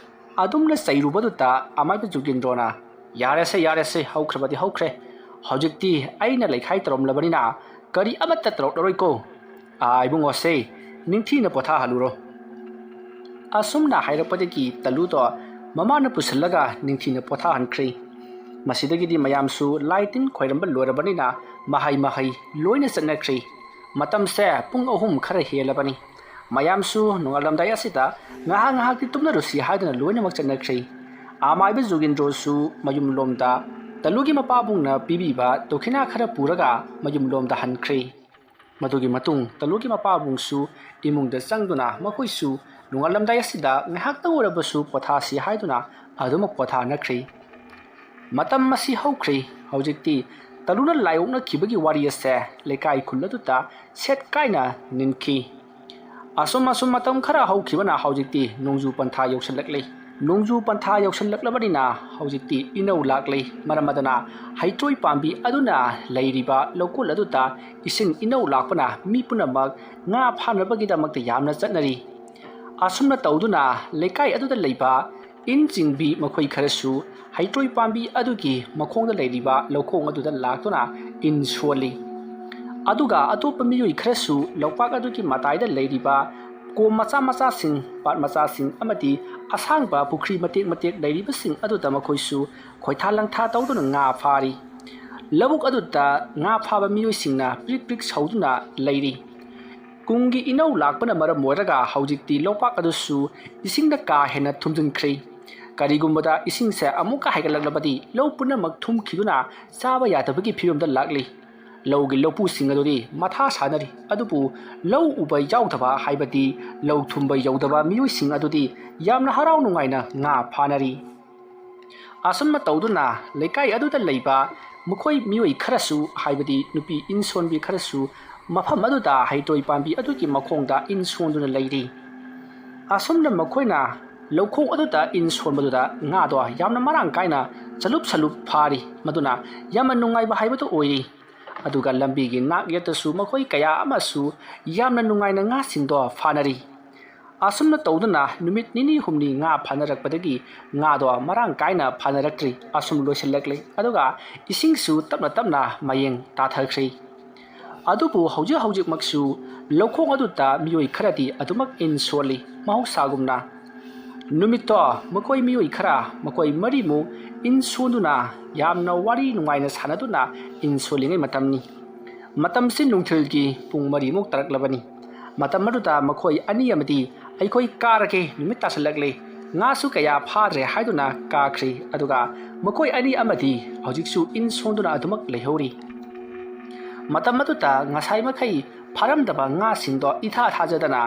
ꯑꯗꯨꯝꯅ ꯆꯩꯔꯨꯕꯗꯨꯗ ꯑꯃꯥꯏꯕ ꯖꯨꯒꯤꯟꯗ꯭ꯔꯣꯅ, "ꯌꯥꯔꯦꯁꯦ, ꯌꯥꯔꯦꯁꯦ, ꯍꯧꯈ꯭ꯔꯕꯗꯤ ꯍꯧꯈ꯭ꯔꯦ꯫ ꯍꯧꯖꯤꯛꯇꯤ ꯑꯩꯅ ꯂꯩꯈꯥꯏ ꯇꯧꯔꯝꯂꯕꯅꯤꯅ ꯀꯔꯤ ꯑꯃꯠꯇ ꯇꯧꯔꯛꯂꯔꯣꯏꯀꯣ꯫ ꯑꯥ, ꯏꯕꯨꯡꯉꯣꯁꯦ, ꯅꯤꯡꯊꯤꯅ ꯄꯣꯊꯥꯍꯜꯂꯨꯔꯣ꯫" ꯑꯁꯨꯝꯅ ꯍꯥꯏꯔꯛꯄꯗꯒꯤ ꯇꯂꯨꯗꯣ ꯃꯃꯥꯅ ꯄꯨꯁꯤꯜꯂꯒ ꯅꯤꯡꯊꯤꯅ ꯄꯣꯊꯥꯍꯟꯈ꯭ꯔꯦ꯫ ꯃꯁꯤꯗꯒꯤꯗꯤ ꯃꯌꯥꯝꯁꯨ ꯂꯥꯏ ꯇꯤꯟ ꯈꯣꯏꯔꯝꯕ ꯂꯣꯏꯔꯕꯅꯤꯅ ꯃꯍꯩ ꯃꯍꯩ ꯂꯣꯏꯅ ꯆꯠꯅꯈ꯭ꯔꯦ꯫ ꯃꯇꯝꯁꯦ ꯄꯨꯡ ꯑꯍꯨꯝ ꯈꯔ ꯍꯦꯜꯂꯕꯅꯤ꯫ ꯃꯌꯥꯝꯁꯨ ꯅꯣꯡꯉꯥꯜꯂꯝꯗꯥꯏ ꯑꯁꯤꯗ ꯉꯥꯏꯍꯥꯛ ꯉꯥꯏꯍꯥꯛꯇꯤ ꯇꯨꯝꯅꯔꯨꯁꯤ ꯍꯥꯏꯗꯨꯅ ꯂꯣꯏꯅꯃꯛ ꯆꯠꯅꯈ꯭ꯔꯦ꯫ ꯑꯃꯥꯏꯕ ꯖꯣꯒꯤꯟꯗ꯭ꯔꯣꯁꯨ ꯃꯌꯨꯝꯂꯣꯝꯗ ꯇꯂꯨꯒꯤ ꯃꯄꯥꯕꯨꯡꯅ ꯄꯤꯕꯤꯕ ꯗꯣꯈꯤꯅꯥ ꯈꯔ ꯄꯨꯔꯒ ꯃꯌꯨꯝꯂꯣꯝꯗ ꯍꯟꯈ꯭ꯔꯦ꯫ ꯃꯗꯨꯒꯤ ꯃꯇꯨꯡ ꯇꯂꯨꯒꯤ ꯃꯄꯥꯕꯨꯡꯁꯨ ꯏꯃꯨꯡꯗ ꯆꯪꯗꯨꯅ ꯃꯈꯣꯏꯁꯨ ꯅꯣꯡꯉꯥꯜꯂꯝꯗꯥꯏ ꯑꯁꯤꯗ ꯉꯥꯏꯍꯥꯛꯇꯪ ꯑꯣꯏꯔꯕꯁꯨ ꯄꯣꯊꯥꯁꯤ ꯍꯥꯏꯗꯨꯅ ꯑꯗꯨꯃꯛ ꯄꯣꯊꯥꯅꯈ꯭ꯔꯦ꯫ ꯃꯇꯝ ꯑꯁꯤ ꯍꯧꯈ꯭ꯔꯦ꯫ ꯍꯧꯖꯤꯛꯇꯤ ꯇꯂꯨꯅ ꯂꯥꯏ ꯑꯣꯛꯅꯈꯤꯕꯒꯤ ꯋꯥꯔꯤ ꯑꯁꯦ ꯂꯩꯀꯥꯏ ꯈꯨꯜ ꯑꯗꯨꯗ ꯁꯦꯠ ꯀꯥꯏꯅ ꯅꯤꯟꯈꯤ꯫ ꯑꯁꯨꯝ ꯑꯁꯨꯝ ꯃꯇꯝ ꯈꯔ ꯍꯧꯈꯤꯕꯅ ꯍꯧꯖꯤꯛꯇꯤ ꯅꯣꯡꯖꯨ ꯄꯟꯊꯥ ꯌꯧꯁꯤꯜꯂꯛꯂꯦ꯫ ꯅꯣꯡꯖꯨ ꯄꯟꯊꯥ ꯌꯧꯁꯤꯜꯂꯛꯂꯕꯅꯤꯅ ꯍꯧꯖꯤꯛꯇꯤ ꯏꯅꯧ ꯂꯥꯛꯂꯦ꯫ ꯃꯔꯝ ꯑꯗꯨꯅ ꯍꯩꯇ꯭ꯔꯣꯏ ꯄꯥꯝꯕꯤ ꯑꯗꯨꯅ ꯂꯩꯔꯤꯕ ꯂꯧꯀꯣꯜ ꯑꯗꯨꯗ ꯏꯁꯤꯡ ꯏꯅꯧ ꯂꯥꯛꯄꯅ ꯃꯤ ꯄꯨꯝꯅꯃꯛ ꯉꯥ ꯐꯥꯅꯕꯒꯤꯗꯃꯛꯇ ꯌꯥꯝꯅ ꯆꯠꯅꯔꯤ꯫ ꯑꯁꯨꯝꯅ ꯇꯧꯗꯨꯅ ꯂꯩꯀꯥꯏ ꯑꯗꯨꯗ ꯂꯩꯕ ꯏꯟ ꯆꯤꯡꯕꯤ ꯃꯈꯣꯏ ꯈꯔꯁꯨ ꯍꯩꯇ꯭ꯔꯣꯏ ꯄꯥꯝꯕꯤ ꯑꯗꯨꯒꯤ ꯃꯈꯣꯡꯗ ꯂꯩꯔꯤꯕ ꯂꯧꯈꯣꯡ ꯑꯗꯨꯗ ꯂꯥꯛꯇꯨꯅ ꯏꯟ ꯁꯣꯜꯂꯤ꯫ ꯑꯗꯨꯒ ꯑꯇꯣꯞꯄ ꯃꯤꯑꯣꯏ ꯈꯔꯁꯨ ꯂꯧꯄꯥꯛ ꯑꯗꯨꯒꯤ ꯃꯇꯥꯏꯗ ꯂꯩꯔꯤꯕ ꯀꯣꯝ ꯃꯆꯥ ꯃꯆꯥꯁꯤꯡ, ꯄꯥꯠ ꯃꯆꯥꯁꯤꯡ ꯑꯃꯗꯤ ꯑꯁꯥꯡꯕ ꯄꯨꯈ꯭ꯔꯤ ꯃꯇꯦꯛ ꯃꯇꯦꯛ ꯂꯩꯔꯤꯕꯁꯤꯡ ꯑꯗꯨꯗ ꯃꯈꯣꯏꯁꯨ ꯈꯣꯏꯊꯥ ꯂꯪꯊꯥ ꯇꯧꯗꯨꯅ ꯉꯥ ꯐꯥꯔꯤ꯫ ꯂꯧꯕꯨꯛ ꯑꯗꯨꯗ ꯉꯥ ꯐꯥꯕ ꯃꯤꯑꯣꯏꯁꯤꯡꯅ ꯄ꯭ꯔꯤꯛ ꯄ꯭ꯔꯤꯛ ꯁꯧꯗꯨꯅ ꯂꯩꯔꯤ꯫ ꯀꯨꯝꯒꯤ ꯏꯅꯧ ꯂꯥꯛꯄꯅ ꯃꯔꯝ ꯑꯣꯏꯔꯒ ꯍꯧꯖꯤꯛꯇꯤ ꯂꯣꯛꯄꯥꯛ ꯑꯗꯨꯁꯨ ꯏꯁꯤꯡꯅ ꯀꯥ ꯍꯦꯟꯅ ꯊꯨꯝꯖꯤꯟꯈ꯭ꯔꯦ꯫ ꯀꯔꯤꯒꯨꯝꯕꯗ ꯏꯁꯤꯡꯁꯦ ꯑꯃꯨꯛꯀ ꯍꯥꯏꯒꯠꯂꯛꯂꯕꯗꯤ ꯂꯧ ꯄꯨꯝꯅꯃꯛ ꯊꯨꯝꯈꯤꯗꯨꯅ ꯆꯥꯕ ꯌꯥꯗꯕꯒꯤ ꯐꯤꯕꯝꯗ ꯂꯥꯛꯂꯤ꯫ ꯂꯧꯒꯤ ꯂꯧꯄꯨꯁꯤꯡ ꯑꯗꯨꯗꯤ ꯃꯊꯥ ꯁꯥꯅꯔꯤ꯫ ꯑꯗꯨꯕꯨ ꯂꯧ ꯎꯕ ꯌꯥꯎꯗꯕ, ꯍꯥꯏꯕꯗꯤ ꯂꯧ ꯊꯨꯝꯕ ꯌꯧꯗꯕ ꯃꯤꯑꯣꯏꯁꯤꯡ ꯑꯗꯨꯗꯤ ꯌꯥꯝꯅ ꯍꯔꯥꯎ ꯅꯨꯡꯉꯥꯏꯅ ꯉꯥ ꯐꯥꯅꯔꯤ꯫ ꯑꯁꯨꯝꯅ ꯇꯧꯗꯨꯅ ꯂꯩꯀꯥꯏ ꯑꯗꯨꯗ ꯂꯩꯕ ꯃꯈꯣꯏ ꯃꯤꯑꯣꯏ ꯈꯔꯁꯨ, ꯍꯥꯏꯕꯗꯤ ꯅꯨꯄꯤ ꯏꯟ ꯁꯣꯟꯕꯤ ꯈꯔꯁꯨ ꯃꯐꯝ ꯑꯗꯨꯗ ꯍꯩꯇ꯭ꯔꯣꯏ ꯄꯥꯝꯕꯤ ꯑꯗꯨꯒꯤ ꯃꯈꯣꯡꯗ ꯏꯟ ꯁꯣꯟꯗꯨꯅ ꯂꯩꯔꯤ꯫ ꯑꯁꯨꯝꯅ ꯃꯈꯣꯏꯅ ꯂꯧꯈꯣꯡ ꯑꯗꯨꯗ ꯏꯟ ꯁꯣꯟꯕꯗꯨꯗ ꯉꯥꯗꯣ ꯌꯥꯝꯅ ꯃꯔꯥꯡ ꯀꯥꯏꯅ ꯆꯂꯨꯞ ꯆꯂꯨꯞ ꯐꯥꯔꯤ꯫ ꯃꯗꯨꯅ ꯌꯥꯝꯅ ꯅꯨꯡꯉꯥꯏꯕ ꯍꯥꯏꯕꯗꯨ ꯑꯣꯏꯔꯤ꯫ ꯑꯗꯨꯒ ꯂꯝꯕꯤꯒꯤ ꯅꯥꯛ ꯌꯦꯠꯇꯁꯨ ꯃꯈꯣꯏ ꯀꯌꯥ ꯑꯃꯁꯨ ꯌꯥꯝꯅ ꯅꯨꯡꯉꯥꯏꯅ ꯉꯥꯁꯤꯡꯗꯣ ꯐꯥꯅꯔꯤ꯫ ꯑꯁꯨꯝꯅ ꯇꯧꯗꯨꯅ ꯅꯨꯃꯤꯠ ꯅꯤꯅꯤ ꯍꯨꯝꯅꯤ ꯉꯥ ꯐꯥꯅꯔꯛꯄꯗꯒꯤ ꯉꯥꯗꯣ ꯃꯔꯥꯡ ꯀꯥꯏꯅ ꯐꯥꯅꯔꯛꯇ꯭ꯔꯤ꯫ ꯑꯁꯨꯝ ꯂꯣꯏꯁꯤꯜꯂꯛꯂꯦ꯫ ꯑꯗꯨꯒ ꯏꯁꯤꯡꯁꯨ ꯇꯞꯅ ꯇꯞꯅ ꯃꯌꯦꯡ ꯇꯥꯊꯈ꯭ꯔꯦ꯫ ꯑꯗꯨꯕꯨ ꯍꯧꯖꯤꯛ ꯍꯧꯖꯤꯛꯃꯛꯁꯨ ꯂꯧꯈꯣꯡ ꯑꯗꯨꯗ ꯃꯤꯑꯣꯏ ꯈꯔꯗꯤ ꯑꯗꯨꯃꯛ ꯏꯟ ꯁꯣꯜꯂꯤ꯫ ꯃꯍꯧꯁꯥꯒꯨꯝꯅ ꯅꯨꯃꯤꯠꯇꯣ ꯃꯈꯣꯏ ꯃꯤꯑꯣꯏ ꯈꯔ, ꯃꯈꯣꯏ ꯃꯔꯤꯃꯨꯛ ꯏꯟ ꯁꯣꯟꯗꯨꯅ ꯌꯥꯝꯅ ꯋꯥꯔꯤ ꯅꯨꯡꯉꯥꯏꯅ ꯁꯥꯟꯅꯗꯨꯅ ꯏꯟ ꯁꯣꯜꯂꯤꯉꯩ ꯃꯇꯝꯅꯤ꯫ ꯃꯇꯝꯁꯤ ꯅꯨꯡꯊꯤꯜꯒꯤ ꯄꯨꯡ ꯃꯔꯤꯃꯨꯛ ꯇꯥꯔꯛꯂꯕꯅꯤ꯫ ꯃꯇꯝ ꯑꯗꯨꯗ ꯃꯈꯣꯏ ꯑꯅꯤ ꯑꯃꯗꯤ "ꯑꯩꯈꯣꯏ ꯀꯥꯔꯒꯦ, ꯅꯨꯃꯤꯠ ꯇꯥꯁꯤꯜꯂꯛꯂꯦ, ꯉꯥꯁꯨ ꯀꯌꯥ ꯐꯥꯗ꯭ꯔꯦ" ꯍꯥꯏꯗꯨꯅ ꯀꯥꯈ꯭ꯔꯦ꯫ ꯑꯗꯨꯒ ꯃꯈꯣꯏ ꯑꯅꯤ ꯑꯃꯗꯤ ꯍꯧꯖꯤꯛꯁꯨ ꯏꯟ ꯁꯣꯟꯗꯨꯅ ꯑꯗꯨꯃꯛ ꯂꯩꯍꯧꯔꯤ꯫ ꯃꯇꯝ ꯑꯗꯨꯗ ꯉꯁꯥꯏ ꯃꯈꯩ ꯐꯥꯔꯝꯗꯕ ꯉꯥꯁꯤꯡꯗꯣ ꯏꯊꯥ ꯊꯥꯖꯗꯅ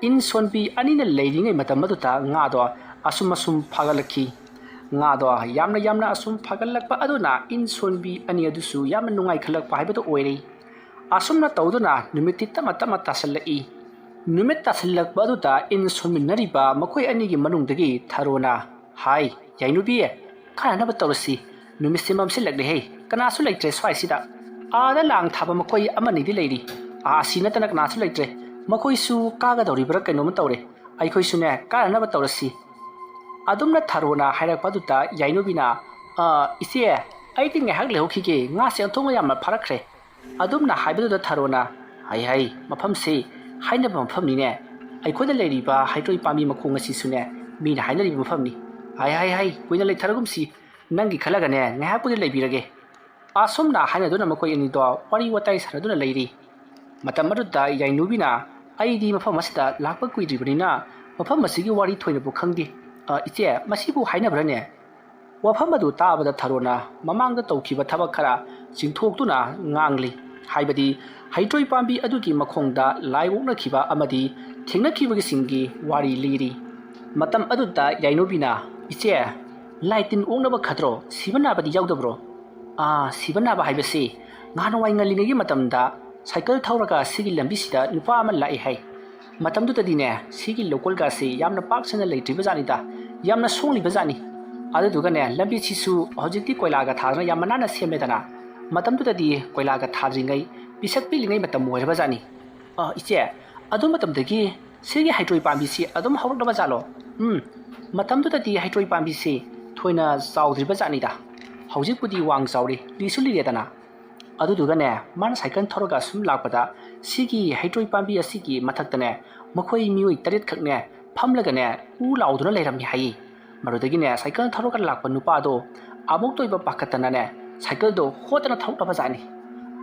ꯏꯟ ꯁꯣꯟꯕꯤ ꯑꯅꯤꯅ ꯂꯩꯔꯤꯉꯩ ꯃꯇꯝ ꯑꯗꯨꯗ ꯉꯥꯗꯣ ꯑꯁꯨꯝ ꯑꯁꯨꯝ ꯐꯥꯒꯠꯂꯛꯈꯤ꯫ ꯉꯥꯗꯣ ꯌꯥꯝꯅ ꯌꯥꯝꯅ ꯑꯁꯨꯝ ꯐꯥꯒꯠꯂꯛꯄ ꯑꯗꯨꯅ ꯏꯟ ꯁꯣꯟꯕꯤ ꯑꯅꯤ ꯑꯗꯨꯁꯨ ꯌꯥꯝꯅ ꯅꯨꯡꯉꯥꯏꯈꯠꯂꯛꯄ ꯍꯥꯏꯕꯗꯨ ꯑꯣꯏꯔꯦ꯫ ꯑꯁꯨꯝꯅ ꯇꯧꯗꯨꯅ ꯅꯨꯃꯤꯠꯇꯤ ꯇꯞꯅ ꯇꯞꯅ ꯇꯥꯁꯤꯜꯂꯛꯏ꯫ ꯅꯨꯃꯤꯠ ꯇꯥꯁꯤꯜꯂꯛꯄ ꯑꯗꯨꯗ ꯏꯟ ꯁꯣꯟꯃꯤꯟꯅꯔꯤꯕ ꯃꯈꯣꯏ ꯑꯅꯤꯒꯤ ꯃꯅꯨꯡꯗꯒꯤ ꯊꯔꯣꯅ, "ꯍꯥꯏ, ꯌꯥꯏꯅꯨꯕꯤ, ꯀꯥꯅꯅꯕ ꯇꯧꯔꯁꯤ꯫ ꯅꯨꯃꯤꯠꯁꯦ ꯃꯝꯁꯤꯜꯂꯛꯂꯦꯍꯦ꯫ ꯀꯅꯥꯁꯨ ꯂꯩꯇ꯭ꯔꯦ ꯁ꯭ꯋꯥꯏꯁꯤꯗ꯫ ꯑꯥꯗ ꯂꯥꯡ ꯊꯥꯕ ꯃꯈꯣꯏ ꯑꯃꯅꯤꯗꯤ ꯂꯩꯔꯤ꯫ ꯑꯥ, ꯑꯁꯤ ꯅꯠꯇꯅ ꯀꯅꯥꯁꯨ ꯂꯩꯇ꯭ꯔꯦ꯫ ꯃꯈꯣꯏꯁꯨ ꯀꯥꯒꯗꯧꯔꯤꯕ꯭ꯔꯥ ꯀꯩꯅꯣꯝꯃ ꯇꯧꯔꯦ꯫ ꯑꯩꯈꯣꯏꯁꯨꯅꯦ, ꯀꯥꯅꯅꯕ ꯇꯧꯔꯁꯤ"꯫ ꯑꯗꯨꯝꯅ ꯊꯔꯣꯅ ꯍꯥꯏꯔꯛꯄ ꯑꯗꯨꯗ ꯌꯥꯏꯅꯨꯕꯤꯅ, "ꯑ, ꯏꯆꯦ, ꯑꯩꯗꯤ ꯉꯥꯏꯍꯥꯛ ꯂꯩꯍꯧꯈꯤꯒꯦ, ꯉꯥꯁꯦ ꯑꯣꯟꯊꯣꯛꯅ ꯌꯥꯝꯅ ꯐꯥꯔꯛꯈ꯭ꯔꯦ"꯫ ꯑꯗꯨꯝꯅ ꯍꯥꯏꯕꯗꯨꯗ ꯊꯔꯣꯅ, "ꯍꯩ ꯍꯩ, ꯃꯐꯝꯁꯤ ꯍꯥꯏꯅꯕ ꯃꯐꯝꯅꯤꯅꯦ꯫ ꯑꯩꯈꯣꯏꯅ ꯂꯩꯔꯤꯕ ꯍꯩꯇ꯭ꯔꯣꯏ ꯄꯥꯝꯕꯤ ꯃꯈꯣꯡ ꯑꯁꯤꯁꯨꯅꯦ, ꯃꯤꯅ ꯍꯥꯏꯅꯔꯤꯕ ꯃꯐꯝꯅꯤ꯫ ꯍꯩ ꯍꯩ ꯍꯩ, ꯀꯨꯏꯅ ꯂꯩꯊꯔꯒꯨꯝꯁꯤ, ꯅꯪꯒꯤ ꯈꯜꯂꯒꯅꯦ, ꯉꯥꯏꯍꯥꯛꯄꯨꯗꯤ ꯂꯩꯕꯤꯔꯒꯦ"꯫ ꯑꯁꯨꯝꯅ ꯍꯥꯏꯅꯗꯨꯅ ꯃꯈꯣꯏ ꯑꯅꯤꯗꯣ ꯋꯥꯔꯤ ꯋꯥꯇꯥꯏ ꯁꯥꯟꯅꯗꯨꯅ ꯂꯩꯔꯤ꯫ ꯃꯇꯝ ꯑꯗꯨꯗ ꯌꯥꯏꯅꯨꯕꯤꯅ, "ꯑꯩꯗꯤ ꯃꯐꯝ ꯑꯁꯤꯗ ꯂꯥꯛꯄ ꯀꯨꯏꯗ꯭ꯔꯤꯕꯅꯤꯅ ꯃꯐꯝ ꯑꯁꯤꯒꯤ ꯋꯥꯔꯤ ꯊꯣꯏꯅꯕꯨ ꯈꯪꯗꯦ꯫ ꯑ, ꯏꯆꯦ, ꯃꯁꯤꯕꯨ ꯍꯥꯏꯅꯕ꯭ꯔꯅꯦ?" ꯋꯥꯐꯝ ꯑꯗꯨ ꯇꯥꯕꯗ ꯊꯔꯣꯅ ꯃꯃꯥꯡꯗ ꯇꯧꯈꯤꯕ ꯊꯕꯛ ꯈꯔ ꯆꯤꯡꯊꯣꯛꯇꯨꯅ ꯉꯥꯡꯂꯤ꯫ ꯍꯥꯏꯕꯗꯤ ꯍꯩꯇ꯭ꯔꯣꯏ ꯄꯥꯝꯕꯤ ꯑꯗꯨꯒꯤ ꯃꯈꯣꯡꯗ ꯂꯥꯏ ꯑꯣꯛꯅꯈꯤꯕ ꯑꯃꯗꯤ ꯊꯦꯡꯅꯈꯤꯕꯁꯤꯡꯒꯤ ꯋꯥꯔꯤ ꯂꯤꯔꯤ꯫ ꯃꯇꯝ ꯑꯗꯨꯗ ꯌꯥꯏꯅꯨꯕꯤꯅ, "ꯏꯆꯦ, ꯂꯥꯏ ꯇꯤꯟ ꯑꯣꯛꯅꯕ ꯈꯗ꯭ꯔꯣ? ꯁꯤꯕ ꯅꯥꯕꯗꯤ ꯌꯥꯎꯗꯕ꯭ꯔꯣ?" "ꯑꯥ, ꯁꯤꯕ ꯅꯥꯕ ꯍꯥꯏꯕꯁꯤ ꯉꯍꯥꯟꯋꯥꯏ ꯉꯜꯂꯤꯉꯩꯒꯤ ꯃꯇꯝꯗ ꯁꯥꯏꯀꯜ ꯊꯧꯔꯒ ꯁꯤꯒꯤ ꯂꯝꯕꯤꯁꯤꯗ ꯅꯨꯄꯥ ꯑꯃ ꯂꯥꯛꯑꯦ ꯍꯥꯏ꯫ ꯃꯇꯝꯗꯨꯗꯗꯤꯅꯦ, ꯁꯤꯒꯤ ꯂꯧꯀꯣꯜꯒꯁꯤ ꯌꯥꯝꯅ ꯄꯥꯛ ꯁꯟꯅ ꯂꯩꯇ꯭ꯔꯤꯕ ꯖꯥꯠꯅꯤꯗ, ꯌꯥꯝꯅ ꯁꯣꯡꯂꯤꯕ ꯖꯥꯠꯅꯤ꯫ ꯑꯗꯨꯗꯨꯒꯅꯦ, ꯂꯝꯕꯤꯁꯤꯁꯨ ꯍꯧꯖꯤꯛꯇꯤ ꯀꯣꯏꯂꯥꯒ ꯊꯥꯗꯅ ꯌꯥꯝꯅ ꯅꯥꯟꯅ ꯁꯦꯝꯃꯦꯗꯅ, ꯃꯇꯝꯗꯨꯗꯗꯤ ꯀꯣꯏꯂꯥꯒ ꯊꯥꯗ꯭ꯔꯤꯉꯩ, ꯄꯤꯁꯛ ꯄꯤꯛꯂꯤꯉꯩ ꯃꯇꯝ ꯑꯣꯏꯔꯕ ꯖꯥꯠꯅꯤ꯫" "ꯑ, ꯏꯆꯦ, ꯑꯗꯨ ꯃꯇꯝꯗꯒꯤ ꯁꯤꯒꯤ ꯍꯩꯇ꯭ꯔꯣꯏ ꯄꯥꯝꯕꯤꯁꯤ ꯑꯗꯨꯝ ꯍꯧꯔꯛꯂꯕ ꯖꯥꯠꯂꯣ?" "ꯎꯝ, ꯃꯇꯝꯗꯨꯗꯗꯤ ꯍꯩꯇ꯭ꯔꯣꯏ ꯄꯥꯝꯕꯤꯁꯤ ꯊꯣꯏꯅ ꯆꯥꯎꯗ꯭ꯔꯤꯕ ꯖꯥꯠꯅꯤꯗ꯫ ꯍꯧꯖꯤꯛꯄꯨꯗꯤ ꯋꯥꯡ ꯆꯥꯎꯔꯤ, ꯂꯤꯁꯨ ꯂꯤꯔꯦꯗꯅ꯫ ꯑꯗꯨꯗꯨꯒꯅꯦ, ꯃꯥꯅ ꯁꯥꯏꯀꯜ ꯊꯧꯔꯒ ꯁꯨꯝ ꯂꯥꯛꯄꯗ ꯁꯤꯒꯤ ꯍꯩꯇ꯭ꯔꯣꯏ ꯄꯥꯝꯕꯤ ꯑꯁꯤꯒꯤ ꯃꯊꯛꯇꯅꯦ ꯃꯈꯣꯏ ꯃꯤꯑꯣꯏ ꯇꯔꯦꯠꯈꯛꯅꯦ ꯐꯝꯂꯒꯅꯦ ꯎ ꯂꯥꯎꯗꯨꯅ ꯂꯩꯔꯝꯃꯤ ꯍꯥꯏꯌꯦ꯫ ꯃꯗꯨꯗꯒꯤꯅꯦ, ꯁꯥꯏꯀꯜ ꯊꯧꯔꯒ ꯂꯥꯛꯄ ꯅꯨꯄꯥꯗꯣ ꯑꯃꯨꯛꯇ ꯑꯣꯏꯕ ꯄꯥꯈꯠꯇꯅꯅꯦ ꯁꯥꯏꯀꯜꯗꯣ ꯍꯣꯠꯇꯅ ꯊꯧꯔꯛꯂꯕ ꯖꯥꯠꯅꯤ꯫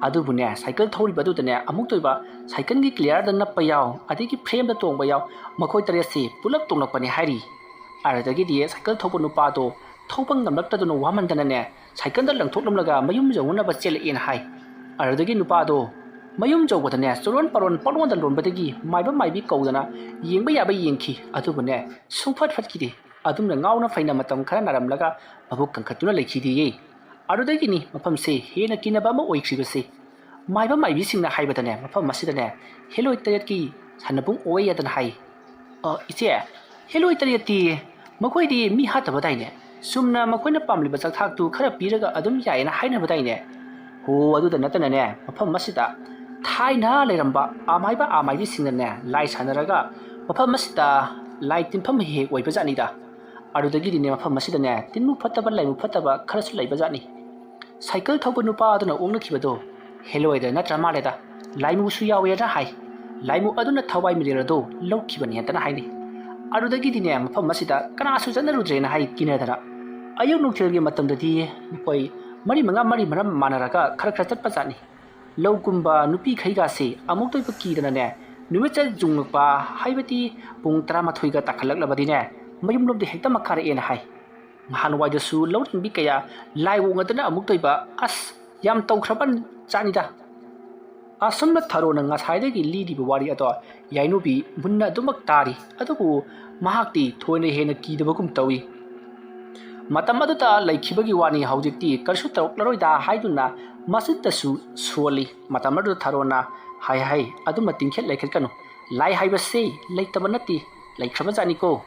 ꯑꯗꯨꯕꯨꯅꯦ, ꯁꯥꯏꯀꯜ ꯊꯧꯔꯤꯕ ꯑꯗꯨꯗꯅꯦ ꯑꯃꯨꯛꯇ ꯑꯣꯏꯕ ꯁꯥꯏꯀꯜꯒꯤ ꯀ꯭ꯂꯤꯌꯥꯔꯗ ꯅꯞꯄ ꯌꯥꯎ, ꯑꯗꯒꯤ ꯐ꯭ꯔꯦꯝꯗ ꯇꯣꯡꯕ ꯌꯥꯎ, ꯃꯈꯣꯏ ꯇꯔꯦꯠꯁꯤ ꯄꯨꯂꯞ ꯇꯣꯡꯂꯛꯄꯅꯤ ꯍꯥꯏꯔꯤ꯫ ꯑꯗꯨꯗꯒꯤꯗꯤ ꯁꯥꯏꯀꯜ ꯊꯧꯕ ꯅꯨꯄꯥꯗꯣ ꯊꯧꯕ ꯉꯝꯂꯛꯇꯗꯨꯅ ꯋꯥꯃꯟꯗꯅꯅꯦ ꯁꯥꯏꯀꯜꯗ ꯂꯪꯊꯣꯛꯂꯝꯂꯒ ꯃꯌꯨꯝ ꯌꯧꯅꯅꯕ ꯆꯦꯜꯂꯛꯑꯦꯅ ꯍꯥꯏ꯫ ꯑꯗꯨꯗꯒꯤ ꯅꯨꯄꯥꯗꯣ ꯃꯌꯨꯝ ꯌꯧꯕꯗꯅꯦ ꯆꯣꯔꯣꯟ ꯄꯔꯣꯟ ꯄꯪꯂꯣꯟꯗ ꯂꯣꯟꯕꯗꯒꯤ ꯃꯥꯏꯕ ꯃꯥꯏꯕꯤ ꯀꯧꯗꯅ ꯌꯦꯡꯕ ꯌꯥꯕ ꯌꯦꯡꯈꯤ꯫ ꯑꯗꯨꯕꯨꯅꯦ, ꯁꯨꯡꯐꯠ ꯐꯠꯈꯤꯗꯦ꯫ ꯑꯗꯨꯝꯅ ꯉꯥꯎꯅ ꯐꯩꯅ ꯃꯇꯝ ꯈꯔ ꯅꯥꯔꯝꯂꯒ ꯃꯕꯨꯛ ꯀꯟꯈꯠꯇꯨꯅ ꯂꯩꯈꯤꯗꯦꯌꯦ꯫ ꯑꯗꯨꯗꯒꯤꯅꯤ ꯃꯐꯝꯁꯦ ꯍꯦꯟꯅ ꯀꯤꯅꯕ ꯑꯃ ꯑꯣꯏꯈ꯭ꯔꯤꯕꯁꯦ꯫ ꯃꯥꯏꯕ ꯃꯥꯏꯕꯤꯁꯤꯡꯅ ꯍꯥꯏꯕꯗꯅꯦ, ꯃꯐꯝ ꯑꯁꯤꯗꯅꯦ ꯍꯦꯂꯣꯏ ꯇꯔꯦꯠꯀꯤ ꯁꯥꯟꯅꯕꯨꯡ ꯑꯣꯏ ꯍꯥꯏꯗꯅ ꯍꯥꯏ꯫ "ꯑ, ꯏꯆꯦ, ꯍꯦꯂꯣꯏ ꯇꯔꯦꯠꯇꯤ ꯃꯈꯣꯏꯗꯤ ꯃꯤ ꯍꯥꯠꯇꯕꯗꯥꯏꯅꯦ? ꯆꯨꯝꯅ ꯃꯈꯣꯏꯅ ꯄꯥꯝꯂꯤꯕ ꯆꯥꯛꯊꯥꯛꯇꯨ ꯈꯔ ꯄꯤꯔꯒ ꯑꯗꯨꯝ ꯌꯥꯏꯌꯦꯅ ꯍꯥꯏꯅꯕꯗꯥꯏꯅꯦ?" "ꯍꯣ, ꯑꯗꯨꯗ ꯅꯠꯇꯅꯅꯦ, ꯃꯐꯝ ꯑꯁꯤꯗ ꯊꯥꯏꯅ ꯂꯩꯔꯝꯕ ꯑꯃꯥꯏꯕ ꯑꯃꯥꯏꯕꯤꯁꯤꯡꯅꯅꯦ ꯂꯥꯏ ꯁꯥꯟꯅꯔꯒ ꯃꯐꯝ ꯑꯁꯤꯗ ꯂꯥꯏ ꯇꯤꯟꯐꯝ ꯍꯦꯛ ꯍꯦꯛ ꯑꯣꯏꯕꯖꯥꯠꯅꯤꯗ꯫ ꯑꯗꯨꯗꯒꯤꯗꯤꯅꯦ, ꯃꯐꯝ ꯑꯁꯤꯗꯅꯦ ꯇꯤꯟꯃꯨ ꯐꯠꯇꯕ ꯂꯥꯏꯃꯨ ꯐꯠꯇꯕ ꯈꯔꯁꯨ ꯂꯩꯕꯖꯥꯠꯅꯤ꯫ ꯁꯥꯏꯀꯜ ꯊꯧꯕ ꯅꯨꯄꯥ ꯑꯗꯨꯅ ꯑꯣꯛꯅꯈꯤꯕꯗꯣ ꯍꯦꯂꯣꯏꯗ ꯅꯠꯇ꯭ꯔ ꯃꯥꯜꯂꯦꯗ, ꯂꯥꯏꯃꯨꯁꯨ ꯌꯥꯎꯋꯦꯅ ꯍꯥꯏ꯫ ꯂꯥꯏꯃꯨ ꯑꯗꯨꯅ ꯊꯋꯥꯏ ꯃꯤꯔꯦꯜ ꯑꯗꯨ ꯂꯧꯈꯤꯕꯅꯦ" ꯍꯥꯏꯅ ꯍꯥꯏꯅꯩ꯫ ꯑꯗꯨꯗꯒꯤꯗꯤꯅꯦ, ꯃꯐꯝ ꯑꯁꯤꯗ ꯀꯅꯥꯁꯨ ꯆꯠꯅꯔꯨꯗ꯭ꯔꯦꯅ ꯍꯥꯏ ꯀꯤꯅꯗꯅ꯫ ꯑꯌꯨꯛ ꯅꯨꯡꯊꯤꯜꯒꯤ ꯃꯇꯝꯗꯗꯤ ꯃꯈꯣꯏ ꯃꯔꯤ ꯃꯉꯥ ꯃꯔꯤ ꯃꯔꯝ ꯃꯥꯟꯅꯔꯒ ꯈꯔ ꯈꯔ ꯆꯠꯄꯖꯥꯠꯅꯤ꯫ ꯂꯧꯒꯨꯝꯕ ꯅꯨꯄꯤꯈꯩꯒꯥꯁꯦ ꯑꯃꯨꯛꯇ ꯑꯣꯏꯕ ꯀꯤꯗꯅꯅꯦ, ꯅꯨꯃꯤꯠꯁꯦ ꯌꯨꯡꯉꯛꯄ ꯍꯥꯏꯕꯗꯤ ꯄꯨꯡ ꯇꯔꯥꯃꯥꯊꯣꯏꯒ ꯇꯥꯈꯠꯂꯛꯂꯕꯗꯤꯅꯦ, ꯃꯌꯨꯝꯂꯣꯝꯗ ꯍꯦꯛꯇ ꯃꯛ ꯀꯥꯔꯛꯑꯦꯅ ꯍꯥꯏ꯫ ꯅꯍꯥꯟꯋꯥꯏꯗꯁꯨ ꯂꯧꯔꯤꯡꯕꯤ ꯀꯌꯥ ꯂꯥꯏ ꯑꯣꯛꯅꯗꯅ ꯑꯃꯨꯛꯇ ꯑꯣꯏꯕ, ꯑꯁ, ꯌꯥꯝ ꯇꯧꯈ꯭ꯔꯕ ꯖꯥꯠꯅꯤꯗ꯫ ꯑꯁꯨꯝꯅ ꯊꯔꯣꯅ ꯉꯁꯥꯏꯗꯒꯤ ꯂꯤꯔꯤꯕ ꯋꯥꯔꯤ ꯑꯗꯣ ꯌꯥꯏꯅꯨꯕꯤ ꯃꯨꯟꯅ ꯑꯗꯨꯃꯛ ꯇꯥꯔꯤ, ꯑꯗꯨꯕꯨ ꯃꯍꯥꯛꯇꯤ ꯊꯣꯏꯅ ꯍꯦꯟꯅ ꯀꯤꯗꯕꯒꯨꯝ ꯇꯧꯏ꯫ ꯃꯇꯝ ꯑꯗꯨꯗ ꯂꯩꯈꯤꯕꯒꯤ ꯋꯥꯅꯤ, ꯍꯧꯖꯤꯛꯇꯤ ꯀꯔꯤꯁꯨ ꯇꯧꯔꯛꯂꯔꯣꯏꯗ ꯍꯥꯏꯗꯨꯅ ꯃꯆꯤꯟꯗꯁꯨ ꯁꯣꯜꯂꯤ꯫ ꯃꯇꯝ ꯑꯗꯨꯗ ꯊꯔꯣꯅ, "ꯍꯥꯏ ꯍꯥꯏ, ꯑꯗꯨꯃ ꯇꯤꯡꯈꯦꯠ ꯂꯩꯈꯠꯀꯅꯨ꯫ ꯂꯥꯏ ꯍꯥꯏꯕꯁꯤ ꯂꯩꯇꯕ ꯅꯠꯇꯦ, ꯂꯩꯈ꯭ꯔꯕꯖꯥꯠꯅꯤꯀꯣ꯫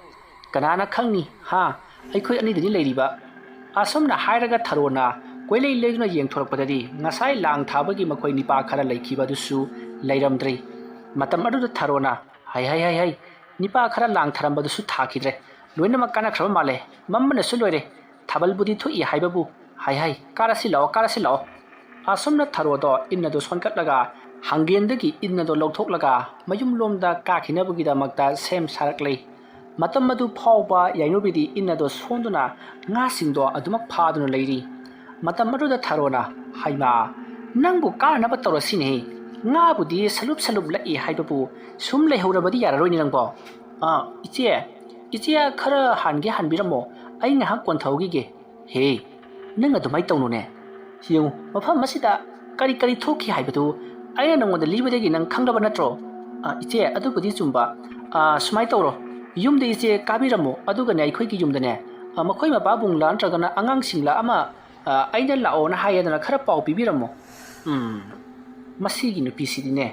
ꯀꯅꯥꯅ ꯈꯪꯅꯤ, ꯍꯥ? ꯑꯩꯈꯣꯏ ꯑꯅꯤꯗꯅꯤ ꯂꯩꯔꯤꯕ꯫" ꯑꯁꯨꯝꯅ ꯍꯥꯏꯔꯒ ꯊꯔꯣꯅ ꯀꯣꯏꯂꯩ ꯂꯩꯗꯨꯅ ꯌꯦꯡꯊꯣꯔꯛꯄꯗꯗꯤ ꯉꯁꯥꯏ ꯂꯥꯡ ꯊꯥꯕꯒꯤ ꯃꯈꯣꯏ ꯅꯤꯄꯥ ꯈꯔ ꯂꯩꯈꯤꯕ ꯑꯗꯨꯁꯨ ꯂꯩꯔꯝꯗ꯭ꯔꯦ꯫ ꯃꯇꯝ ꯑꯗꯨꯗ ꯊꯔꯣꯅ, "ꯍꯩ, ꯍꯩ, ꯍꯩ, ꯍꯩ, ꯅꯤꯄꯥ ꯈꯔ ꯂꯥꯡ ꯊꯥꯔꯝꯕꯗꯨꯁꯨ ꯊꯥꯈꯤꯗ꯭ꯔꯦ꯫ ꯂꯣꯏꯅꯃꯛ ꯀꯥꯟꯅꯈ꯭ꯔꯕ ꯃꯥꯜꯂꯦ꯫ ꯃꯝꯕꯅꯁꯨ ꯂꯣꯏꯔꯦ꯫ ꯊꯥꯕꯜꯕꯨꯗꯤ ꯊꯣꯛꯏ ꯍꯥꯏꯕꯕꯨ꯫ ꯍꯩ, ꯍꯩ, ꯀꯥꯔꯁꯤ ꯂꯥꯛꯑꯣ, ꯀꯥꯔꯁꯤ ꯂꯥꯛꯑꯣ꯫" ꯑꯁꯨꯝꯅ ꯊꯔꯣꯗꯣ ꯏꯟ ꯑꯗꯨ ꯁꯣꯟꯀꯠꯂꯒ ꯍꯪꯒꯦꯟꯗꯒꯤ ꯏꯟ ꯑꯗꯨ ꯂꯧꯊꯣꯛꯂꯒ ꯃꯌꯨꯝꯂꯣꯝꯗ ꯀꯥꯈꯤꯅꯕꯒꯤꯗꯃꯛꯇ ꯁꯦꯝ ꯁꯥꯔꯛꯂꯤ꯫ ꯃꯇꯝ ꯑꯗꯨ ꯐꯥꯎꯕ ꯌꯥꯏꯅꯨꯕꯤꯗꯤ ꯏꯟ ꯑꯗꯨ ꯁꯣꯟꯗꯨꯅ ꯉꯥꯁꯤꯡꯗꯣ ꯑꯗꯨꯃꯛ ꯐꯥꯗꯨꯅ ꯂꯩꯔꯤ꯫ ꯃꯇꯝ ꯑꯗꯨꯗ ꯊꯔꯣꯅ, "ꯍꯩꯃꯥ, ꯅꯪꯕꯨ ꯀꯥꯅꯅꯕ ꯇꯧꯔꯁꯤꯅꯦꯍꯦ꯫ ꯉꯥꯕꯨꯗꯤ ꯁꯂꯨꯞ ꯁꯂꯨꯞ ꯂꯛꯏ ꯍꯥꯏꯕꯕꯨ ꯁꯨꯝ ꯂꯩꯍꯧꯔꯕꯗꯤ ꯌꯥꯔꯔꯣꯏꯅꯦ ꯅꯪꯕꯣ꯫ ꯑꯥ, ꯏꯆꯦ, ꯏꯆꯦ ꯈꯔ ꯍꯥꯟꯒꯦ ꯍꯥꯟꯕꯤꯔꯝꯃꯣ, ꯑꯩ ꯉꯥꯏꯍꯥꯛ ꯀꯣꯟꯊꯍꯧꯈꯤꯒꯦ꯫" "ꯍꯦ, ꯅꯪ ꯑꯗꯨꯃꯥꯏꯅ ꯇꯧꯅꯨꯅꯦ꯫ ꯌꯦꯡꯉꯨ, ꯃꯐꯝ ꯑꯁꯤꯗ ꯀꯔꯤ ꯀꯔꯤ ꯊꯣꯛꯈꯤ ꯍꯥꯏꯕꯗꯨ ꯑꯩꯅ ꯅꯉꯣꯟꯗ ꯂꯤꯕꯗꯒꯤ ꯅꯪ ꯈꯪꯂꯕ ꯅꯠꯇ꯭ꯔꯣ?" "ꯑ, ꯏꯆꯦ, ꯑꯗꯨꯕꯨꯗꯤ ꯆꯨꯝꯕ꯫ ꯑ, ꯁꯨꯃꯥꯏꯅ ꯇꯧꯔꯣ, ꯌꯨꯝꯗ ꯏꯆꯦ ꯀꯥꯕꯤꯔꯝꯃꯣ, ꯑꯗꯨꯒꯅꯦ ꯑꯩꯈꯣꯏꯒꯤ ꯌꯨꯝꯗꯅꯦ, ꯑ, ꯃꯈꯣꯏ ꯃꯄꯥꯕꯨꯡꯂ ꯅꯠꯇ꯭ꯔꯒꯅ ꯑꯉꯥꯡꯁꯤꯡꯂ ꯑꯃ, ꯑ, ꯑꯩꯅ ꯂꯥꯛꯑꯣꯅ ꯍꯥꯏꯌꯦꯗꯅ ꯈꯔ ꯄꯥꯎ ꯄꯤꯕꯤꯔꯝꯃꯣ꯫" ꯎꯝ, ꯃꯁꯤꯒꯤ ꯅꯨꯄꯤꯁꯤꯗꯤꯅꯦ꯫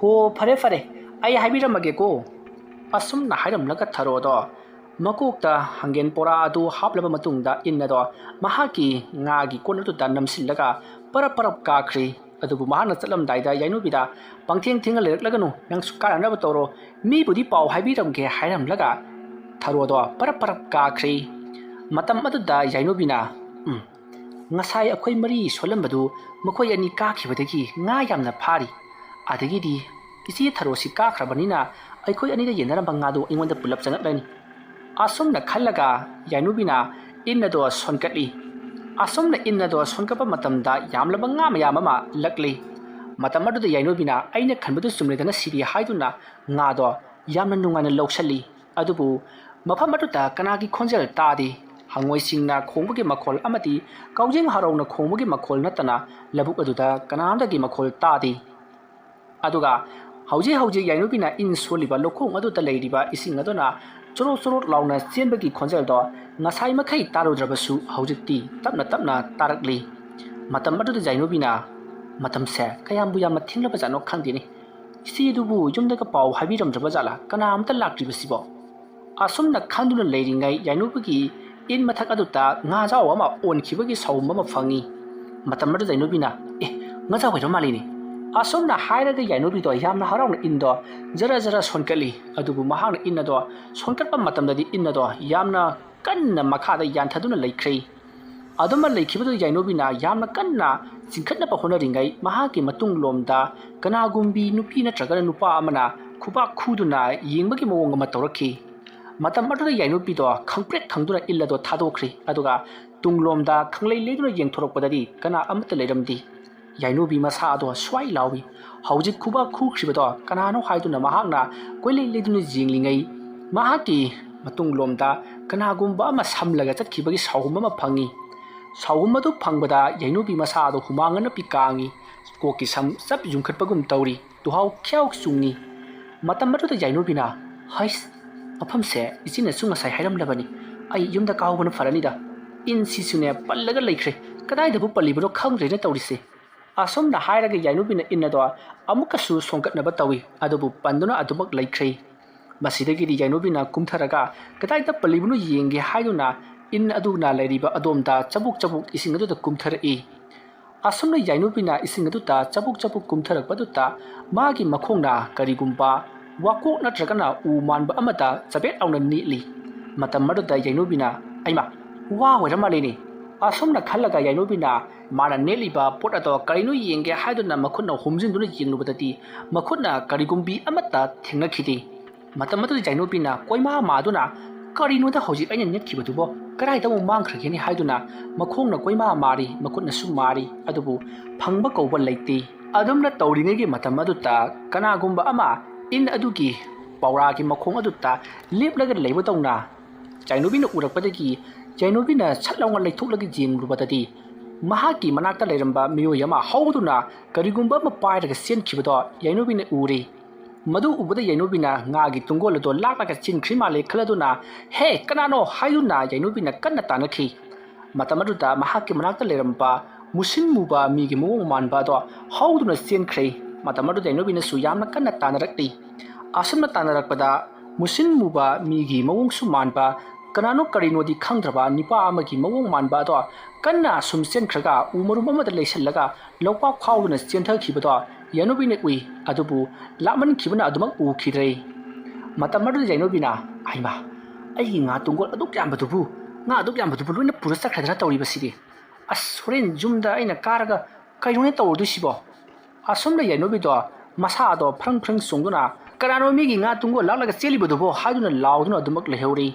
"ꯍꯣ, ꯐꯔꯦ ꯐꯔꯦ, ꯑꯩ ꯍꯥꯏꯕꯤꯔꯝꯃꯒꯦꯀꯣ꯫" ꯑꯁꯨꯝꯅ ꯍꯥꯏꯔꯝꯂꯒ ꯊꯔꯣꯗꯣ ꯃꯀꯣꯛꯇ ꯍꯪꯒꯦꯟ ꯄꯣꯔꯥ ꯑꯗꯨ ꯍꯥꯞꯂꯕ ꯃꯇꯨꯡꯗ ꯏꯟ ꯑꯗꯣ ꯃꯍꯥꯛꯀꯤ ꯉꯥꯒꯤ ꯀꯣꯟ ꯑꯗꯨꯗ ꯅꯝꯁꯤꯜꯂꯒ ꯄꯔꯞ ꯄꯔꯞ ꯀꯥꯈ꯭ꯔꯤ꯫ ꯑꯗꯨꯕꯨ ꯃꯍꯥꯛꯅ ꯆꯠꯂꯝꯗꯥꯏꯗ ꯌꯥꯏꯅꯨꯕꯤꯗ, "ꯄꯪꯊꯦꯡ ꯊꯦꯡꯅ ꯂꯩꯔꯛꯂꯒꯅꯨ, ꯅꯪꯁꯨ ꯀꯥꯅꯅꯕ ꯇꯧꯔꯣ, ꯃꯤꯕꯨꯗꯤ ꯄꯥꯎ ꯍꯥꯏꯕꯤꯔꯝꯒꯦ" ꯍꯥꯏꯔꯝꯂꯒ ꯊꯔꯣꯗꯣ ꯄꯔꯞ ꯄꯔꯞ ꯀꯥꯈ꯭ꯔꯤ꯫ ꯃꯇꯝ ꯑꯗꯨꯗ ꯌꯥꯏꯅꯨꯕꯤꯅ, "ꯎꯝ, ꯉꯁꯥꯏ ꯑꯩꯈꯣꯏ ꯃꯔꯤ ꯁꯣꯜꯂꯝꯕꯗꯨ ꯃꯈꯣꯏ ꯑꯅꯤ ꯀꯥꯈꯤꯕꯗꯒꯤ ꯉꯥ ꯌꯥꯝꯅ ꯐꯥꯔꯤ꯫ ꯑꯗꯒꯤꯗꯤ ꯏꯆꯦ ꯊꯔꯣꯁꯤ ꯀꯥꯈ꯭ꯔꯕꯅꯤꯅ ꯑꯩꯈꯣꯏ ꯑꯅꯤꯗ ꯌꯦꯟꯅꯔꯝꯕ ꯉꯥꯗꯨ ꯑꯩꯉꯣꯟꯗ ꯄꯨꯂꯞ ꯆꯪꯉꯛꯂꯅꯤ꯫" ꯑꯁꯨꯝꯅ ꯈꯜꯂꯒ ꯌꯥꯏꯅꯨꯕꯤꯅ ꯏꯟ ꯑꯗꯣ ꯁꯣꯟꯀꯠꯂꯤ꯫ ꯑꯁꯨꯝꯅ ꯏꯟ ꯑꯗꯣ ꯁꯣꯟꯀꯠꯄ ꯃꯇꯝꯗ ꯌꯥꯝꯂꯕ ꯉꯥ ꯃꯌꯥꯝ ꯑꯃ ꯂꯛꯂꯤ꯫ ꯃꯇꯝ ꯑꯗꯨꯗ ꯌꯥꯏꯅꯣꯕꯤꯅ "ꯑꯩꯅ ꯈꯟꯕꯗꯨ ꯆꯨꯝꯂꯦꯗꯅ ꯁꯤꯗꯤ" ꯍꯥꯏꯗꯨꯅ ꯉꯥꯗꯣ ꯌꯥꯝꯅ ꯅꯨꯡꯉꯥꯏꯅ ꯂꯧꯁꯜꯂꯤ꯫ ꯑꯗꯨꯕꯨ ꯃꯐꯝ ꯑꯗꯨꯗ ꯀꯅꯥꯒꯤ ꯈꯣꯟꯖꯦꯜ ꯇꯥꯗꯦ꯫ ꯍꯪꯉꯣꯏꯁꯤꯡꯅ ꯈꯣꯡꯕꯒꯤ ꯃꯈꯣꯜ ꯑꯃꯗꯤ ꯀꯥꯎꯖꯤꯡ ꯍꯔꯥꯎꯅ ꯈꯣꯡꯕꯒꯤ ꯃꯈꯣꯜ ꯅꯠꯇꯅ ꯂꯧꯕꯨꯛ ꯑꯗꯨꯗ ꯀꯅꯥꯝꯇꯒꯤ ꯃꯈꯣꯜ ꯇꯥꯗꯦ꯫ ꯑꯗꯨꯒ ꯍꯧꯖꯤꯛ ꯍꯧꯖꯤꯛ ꯌꯥꯏꯅꯨꯕꯤꯅ ꯏꯟ ꯁꯣꯜꯂꯤꯕ ꯂꯧꯈꯣꯡ ꯑꯗꯨꯗ ꯂꯩꯔꯤꯕ ꯏꯁꯤꯡ ꯑꯗꯨꯅ ꯆꯣꯔꯣꯠ ꯆꯣꯔꯣꯠ ꯂꯥꯎꯅ ꯆꯦꯟꯕꯒꯤ ꯈꯣꯟꯖꯦꯜꯗꯣ ꯉꯁꯥꯏ ꯃꯈꯩ ꯇꯥꯔꯨꯗ꯭ꯔꯕꯁꯨ ꯍꯧꯖꯤꯛꯇꯤ ꯇꯞꯅ ꯇꯞꯅ ꯇꯥꯔꯛꯂꯤ꯫ ꯃꯇꯝ ꯑꯗꯨꯗ ꯌꯥꯏꯅꯨꯕꯤꯅ, "ꯃꯇꯝꯁꯦ ꯀꯌꯥꯝꯕꯨ ꯌꯥꯝꯅ ꯊꯦꯡꯂꯕꯖꯥꯠꯅꯣ ꯈꯪꯗꯦꯅꯦ꯫ ꯏꯆꯦꯗꯨꯕꯨ ꯌꯨꯝꯗꯒ ꯄꯥꯎ ꯍꯥꯏꯕꯤꯔꯝꯗ꯭ꯔꯕ ꯖꯥꯠꯂꯥ? ꯀꯅꯥ ꯑꯃꯇ ꯂꯥꯛꯇ꯭ꯔꯤꯕꯁꯤꯕꯣ?" ꯑꯁꯨꯝꯅ ꯈꯟꯗꯨꯅ ꯂꯩꯔꯤꯉꯩ ꯌꯥꯏꯅꯨꯕꯤꯒꯤ ꯏꯟ ꯃꯊꯛ ꯑꯗꯨꯗ ꯉꯥꯖꯥꯎ ꯑꯃ ꯑꯣꯟꯈꯤꯕꯒꯤ ꯁꯥꯎꯝ ꯑꯃ ꯐꯪꯉꯤ꯫ ꯃꯇꯝ ꯑꯗꯨꯗ ꯌꯥꯏꯅꯨꯕꯤꯅ, "ꯑꯦ, ꯉꯥꯖꯥꯎ ꯑꯣꯏꯔ ꯃꯥꯜꯂꯤꯅꯦ"꯫ ꯑꯁꯨꯝꯅ ꯍꯥꯏꯔꯒ ꯌꯥꯏꯅꯨꯕꯤꯗꯣ ꯌꯥꯝꯅ ꯍꯔꯥꯎꯅ ꯏꯟꯗꯣ ꯖꯔ ꯖꯔ ꯁꯣꯟꯀꯠꯂꯤ꯫ ꯑꯗꯨꯕꯨ ꯃꯍꯥꯛꯅ ꯏꯟ ꯑꯗꯣ ꯁꯣꯟꯀꯠꯄ ꯃꯇꯝꯗꯗꯤ ꯏꯟ ꯑꯗꯣ ꯌꯥꯝꯅ ꯀꯟꯅ ꯃꯈꯥꯗ ꯌꯥꯟꯊꯗꯨꯅ ꯂꯩꯈ꯭ꯔꯦ꯫ ꯑꯗꯨꯃ ꯂꯩꯈꯤꯕꯗꯨ ꯌꯥꯏꯅꯨꯕꯤꯅ ꯌꯥꯝꯅ ꯀꯟꯅ ꯆꯤꯡꯈꯠꯅꯕ ꯍꯣꯠꯅꯔꯤꯉꯩ ꯃꯍꯥꯛꯀꯤ ꯃꯇꯨꯡꯂꯣꯝꯗ ꯀꯅꯥꯒꯨꯝꯕꯤ ꯅꯨꯄꯤ ꯅꯠꯇ꯭ꯔꯒꯅ ꯅꯨꯄꯥ ꯑꯃꯅ ꯈꯨꯕꯥꯛ ꯈꯨꯗꯨꯅ ꯌꯦꯡꯕꯒꯤ ꯃꯑꯣꯡ ꯑꯃ ꯇꯧꯔꯛꯈꯤ꯫ ꯃꯇꯝ ꯑꯗꯨꯗ ꯌꯥꯏꯅꯨꯕꯤꯗꯣ ꯈꯪꯄ꯭ꯔꯦꯛ ꯈꯪꯗꯨꯅ ꯏꯜ ꯑꯗꯣ ꯊꯥꯗꯣꯛꯈ꯭ꯔꯦ꯫ ꯑꯗꯨꯒ ꯇꯨꯡꯂꯣꯝꯗ ꯈꯪꯂꯩ ꯂꯩꯗꯨꯅ ꯌꯦꯡꯊꯣꯔꯛꯄꯗꯗꯤ ꯀꯅꯥ ꯑꯃꯠꯇ ꯂꯩꯔꯝꯗꯦ꯫ ꯌꯥꯏꯅꯨꯕꯤ ꯃꯁꯥ ꯑꯗꯣ ꯁ꯭ꯋꯥꯏ ꯂꯥꯎꯏ꯫ ꯍꯧꯖꯤꯛ ꯈꯨꯕꯥꯛ ꯈꯨꯈ꯭ꯔꯤꯕꯗꯣ ꯀꯅꯥꯅꯣ ꯍꯥꯏꯗꯨꯅ ꯃꯍꯥꯛꯅ ꯀꯣꯏꯂꯩ ꯂꯩꯗꯨꯅ ꯌꯦꯡꯂꯤꯉꯩ ꯃꯍꯥꯛꯀꯤ ꯃꯇꯨꯡꯂꯣꯝꯗ ꯀꯅꯥꯒꯨꯝꯕ ꯑꯃ ꯁꯝꯂꯒ ꯆꯠꯈꯤꯕꯒꯤ ꯁꯥꯎꯍꯨꯝ ꯑꯃ ꯐꯪꯉꯤ꯫ ꯁꯥꯎꯍꯨꯝ ꯑꯗꯨ ꯐꯪꯕꯗ ꯌꯥꯏꯅꯨꯕꯤ ꯃꯁꯥ ꯑꯗꯣ ꯍꯨꯃꯥꯡ ꯑꯅꯞꯄꯤ ꯀꯥꯡꯉꯤ꯫ ꯀꯣꯛꯀꯤ ꯁꯝ ꯆꯞ ꯌꯨꯡꯈꯠꯄꯒꯨꯝ ꯇꯧꯔꯤ꯫ ꯇꯨꯍꯥꯎ ꯈ꯭ꯌꯥꯎ ꯆꯨꯡꯉꯤ꯫ ꯃꯇꯝ ꯑꯗꯨꯗ ꯌꯥꯏꯅꯨꯕꯤꯅ, "ꯍꯩꯁ, ꯃꯐꯝꯁꯦ ꯏꯆꯦꯅꯁꯨ ꯉꯁꯥꯏ ꯍꯥꯏꯔꯝꯂꯕꯅꯤ꯫ ꯑꯩ ꯌꯨꯝꯗ ꯀꯥꯍꯧꯕꯅ ꯐꯔꯅꯤꯗ꯫ ꯏꯟꯁꯤꯁꯨꯅꯦ ꯄꯜꯂꯒ ꯂꯩꯈ꯭ꯔꯦ꯫ ꯀꯗꯥꯏꯗꯕꯨ ꯄꯜꯂꯤꯕꯅꯣ ꯈꯪꯗ꯭ꯔꯦꯅꯦ ꯇꯧꯔꯤꯁꯦ"꯫ ꯑꯁꯨꯝꯅ ꯍꯥꯏꯔꯒ ꯌꯥꯏꯅꯨꯕꯤꯅ ꯏꯟ ꯑꯗꯣ ꯑꯃꯨꯛꯀꯁꯨ ꯁꯣꯟꯒꯠꯅꯕ ꯇꯧꯏ꯫ ꯑꯗꯨꯕꯨ ꯄꯟꯗꯨꯅ ꯑꯗꯨꯃꯛ ꯂꯩꯈ꯭ꯔꯦ꯫ ꯃꯁꯤꯗꯒꯤꯗꯤ ꯌꯥꯏꯅꯨꯕꯤꯅ ꯀꯨꯝꯊꯔꯒ ꯀꯗꯥꯏꯗ ꯄꯜꯂꯤꯕꯅꯣ ꯌꯦꯡꯒꯦ ꯍꯥꯏꯗꯨꯅ ꯏꯟ ꯑꯗꯨꯅ ꯂꯩꯔꯤꯕ ꯑꯗꯣꯝꯗ ꯆꯕꯨꯛ ꯆꯕꯨꯛ ꯏꯁꯤꯡ ꯑꯗꯨꯗ ꯀꯨꯝꯊꯔꯛꯏ꯫ ꯑꯁꯨꯝꯅ ꯌꯥꯏꯅꯨꯕꯤꯅ ꯏꯁꯤꯡ ꯑꯗꯨꯗ ꯆꯕꯨꯛ ꯆꯕꯨꯛ ꯀꯨꯝꯊꯔꯛꯄꯗꯨꯗ ꯃꯥꯒꯤ ꯃꯈꯣꯡꯅ ꯀꯔꯤꯒꯨꯝꯕ ꯋꯥꯀꯣꯛ ꯅꯠꯇ꯭ꯔꯒꯅ ꯎ ꯃꯥꯟꯕ ꯑꯃꯗ ꯆꯕꯦꯠ ꯂꯥꯎꯅ ꯅꯦꯠꯂꯤ꯫ ꯃꯇꯝ ꯑꯗꯨꯗ ꯌꯥꯏꯅꯨꯕꯤꯅ, "ꯑꯩꯃ, ꯋꯥ ꯑꯣꯏꯔ ꯃꯥꯜꯂꯦꯅꯦ"꯫ ꯑꯁꯨꯝꯅ ꯈꯜꯂꯒ ꯌꯥꯏꯅꯨꯕꯤꯅ ꯃꯥꯅ ꯅꯦꯠꯂꯤꯕ ꯄꯣꯠ ꯑꯗꯣ ꯀꯔꯤꯅꯣ ꯌꯦꯡꯒꯦ ꯍꯥꯏꯗꯨꯅ ꯃꯈꯨꯠꯅ ꯍꯨꯝꯖꯤꯟꯗꯨꯅ ꯌꯦꯡꯂꯨꯕꯗꯗꯤ ꯃꯈꯨꯠꯅ ꯀꯔꯤꯒꯨꯝꯕꯤ ꯑꯃꯠꯇ ꯊꯦꯡꯅꯈꯤꯗꯦ꯫ ꯃꯇꯝ ꯑꯗꯨꯗ ꯌꯥꯏꯅꯨꯕꯤꯅ ꯀꯣꯏꯃꯥ ꯃꯥꯗꯨꯅ, "ꯀꯔꯤꯅꯣꯗ ꯍꯧꯖꯤꯛ ꯑꯩꯅ ꯅꯦꯠꯈꯤꯕꯗꯨꯕꯣ? ꯀꯗꯥꯏꯗ ꯑꯃꯨꯛ ꯃꯥꯡꯈ꯭ꯔꯒꯦꯅꯤ ꯍꯥꯏꯗꯨꯅ ꯃꯈꯣꯡꯅ ꯀꯣꯏꯃꯥ ꯃꯥꯔꯤ, ꯃꯈꯨꯠꯅꯁꯨ ꯃꯥꯔꯤ, ꯑꯗꯨꯕꯨ ꯐꯪꯕ ꯀꯧꯕ ꯂꯩꯇꯦ꯫ ꯑꯗꯨꯝꯅ ꯇꯧꯔꯤꯉꯩꯒꯤ ꯃꯇꯝ ꯑꯗꯨꯗ ꯀꯅꯥꯒꯨꯝꯕ ꯑꯃ ꯏꯟ ꯑꯗꯨꯒꯤ ꯄꯧꯔꯥꯒꯤ ꯃꯈꯣꯡ ꯑꯗꯨꯗ ꯂꯦꯞꯂꯒ ꯂꯩꯕꯗꯧꯅ ꯌꯥꯏꯅꯨꯕꯤꯅ ꯎꯔꯛꯄꯗꯒꯤ ꯌꯥꯏꯅꯨꯕꯤꯅ ꯁꯠ ꯂꯥꯎꯅ ꯂꯩꯊꯣꯛꯂꯒ ꯌꯦꯡꯂꯨꯕꯗꯗꯤ ꯃꯍꯥꯛꯀꯤ ꯃꯅꯥꯛꯇ ꯂꯩꯔꯝꯕ ꯃꯤꯑꯣꯏ ꯑꯃ ꯍꯧꯗꯨꯅ ꯀꯔꯤꯒꯨꯝꯕ ꯑꯃ ꯄꯥꯏꯔꯒ ꯆꯦꯟꯈꯤꯕꯗꯣ ꯌꯥꯏꯅꯨꯕꯤꯅ ꯎꯔꯦ꯫ ꯃꯗꯨ ꯎꯕꯗ ꯌꯥꯏꯅꯨꯕꯤꯅ ꯉꯥꯒꯤ ꯇꯨꯡꯒꯣꯜ ꯑꯗꯨ ꯂꯥꯛꯂꯒ ꯆꯦꯟꯈ꯭ꯔꯤ ꯃꯥꯜꯂꯦ ꯈꯜꯂꯗꯨꯅ, "ꯍꯦ, ꯀꯅꯥꯅꯣ?" ꯍꯥꯏꯗꯨꯅ ꯌꯥꯏꯅꯨꯕꯤꯅ ꯀꯟꯅ ꯇꯥꯟꯅꯈꯤ꯫ ꯃꯇꯝ ꯑꯗꯨꯗ ꯃꯍꯥꯛꯀꯤ ꯃꯅꯥꯛꯇ ꯂꯩꯔꯝꯕ ꯃꯨꯁꯤꯟ ꯃꯨꯕ ꯃꯤꯒꯤ ꯃꯑꯣꯡ ꯃꯥꯟꯕ ꯑꯗꯣ ꯍꯧꯗꯨꯅ ꯆꯦꯟꯈ꯭ꯔꯦ꯫ ꯃꯇꯝ ꯑꯗꯨꯗ ꯌꯥꯏꯅꯨꯕꯤꯅꯁꯨ ꯌꯥꯝꯅ ꯀꯟꯅ ꯇꯥꯟꯅꯔꯛꯂꯤ꯫ ꯑꯁꯨꯝꯅ ꯇꯥꯟꯅꯔꯛꯄꯗ ꯃꯨꯁꯤꯟ ꯃꯨꯕ ꯃꯤꯒꯤ ꯃꯑꯣꯡꯁꯨ ꯃꯥꯟꯕ, ꯀꯅꯥꯅꯣ ꯀꯔꯤꯅꯣꯗꯤ ꯈꯪꯗ꯭ꯔꯕ ꯅꯤꯄꯥ ꯑꯃꯒꯤ ꯃꯑꯣꯡ ꯃꯥꯟꯕ ꯑꯗꯣ ꯀꯟꯅ ꯑꯁꯨꯝ ꯆꯦꯟꯈ꯭ꯔꯒ ꯎ ꯃꯔꯨꯝ ꯑꯃꯗ ꯂꯩꯁꯜꯂꯒ ꯂꯧꯄꯥꯛ ꯐꯥꯎꯗꯨꯅ ꯆꯦꯟꯊꯈꯤꯕꯗꯣ ꯌꯥꯏꯅꯨꯕꯤꯅ ꯎꯏ꯫ ꯑꯗꯨꯕꯨ ꯂꯥꯞꯃꯟꯈꯤꯕꯅ ꯑꯗꯨꯃꯛ ꯎꯈꯤꯗ꯭ꯔꯦ꯫ ꯃꯇꯝ ꯑꯗꯨꯗ ꯌꯥꯏꯅꯨꯕꯤꯅ, "ꯍꯩꯃꯥ, ꯑꯩꯒꯤ ꯉꯥ ꯇꯨꯡꯒꯣꯜ ꯑꯗꯨꯛ ꯌꯥꯝꯕꯗꯨꯕꯨ, ꯉꯥ ꯑꯗꯨꯛ ꯌꯥꯝꯕꯗꯨꯕꯨ ꯂꯣꯏꯅ ꯄꯨꯔ ꯆꯠꯈ꯭ꯔꯗ꯭ꯔꯥ ꯇꯧꯔꯤꯕꯁꯤꯗꯤ? ꯑꯁ, ꯍꯣꯔꯦꯟ ꯌꯨꯝꯗ ꯑꯩꯅ ꯀꯥꯔꯒ ꯀꯩꯅꯣꯅꯦ ꯇꯧꯔꯨꯗꯣꯏꯁꯤꯕꯣ?" ꯑꯁꯨꯝꯅ ꯌꯥꯏꯅꯨꯕꯤꯗꯣ ꯃꯁꯥꯗꯣ ꯐ꯭ꯔꯪ ꯐ꯭ꯔꯪ ꯆꯣꯡꯗꯨꯅ, "ꯀꯅꯥꯅꯣ ꯃꯤꯒꯤ ꯉꯥ ꯇꯨꯡꯒꯣꯜ ꯂꯥꯛꯂꯒ ꯆꯦꯜꯂꯤꯕꯗꯨꯕꯣ?" ꯍꯥꯏꯗꯨꯅ ꯂꯥꯎꯗꯨꯅ ꯑꯗꯨꯃꯛ ꯂꯩꯍꯧꯔꯤ꯫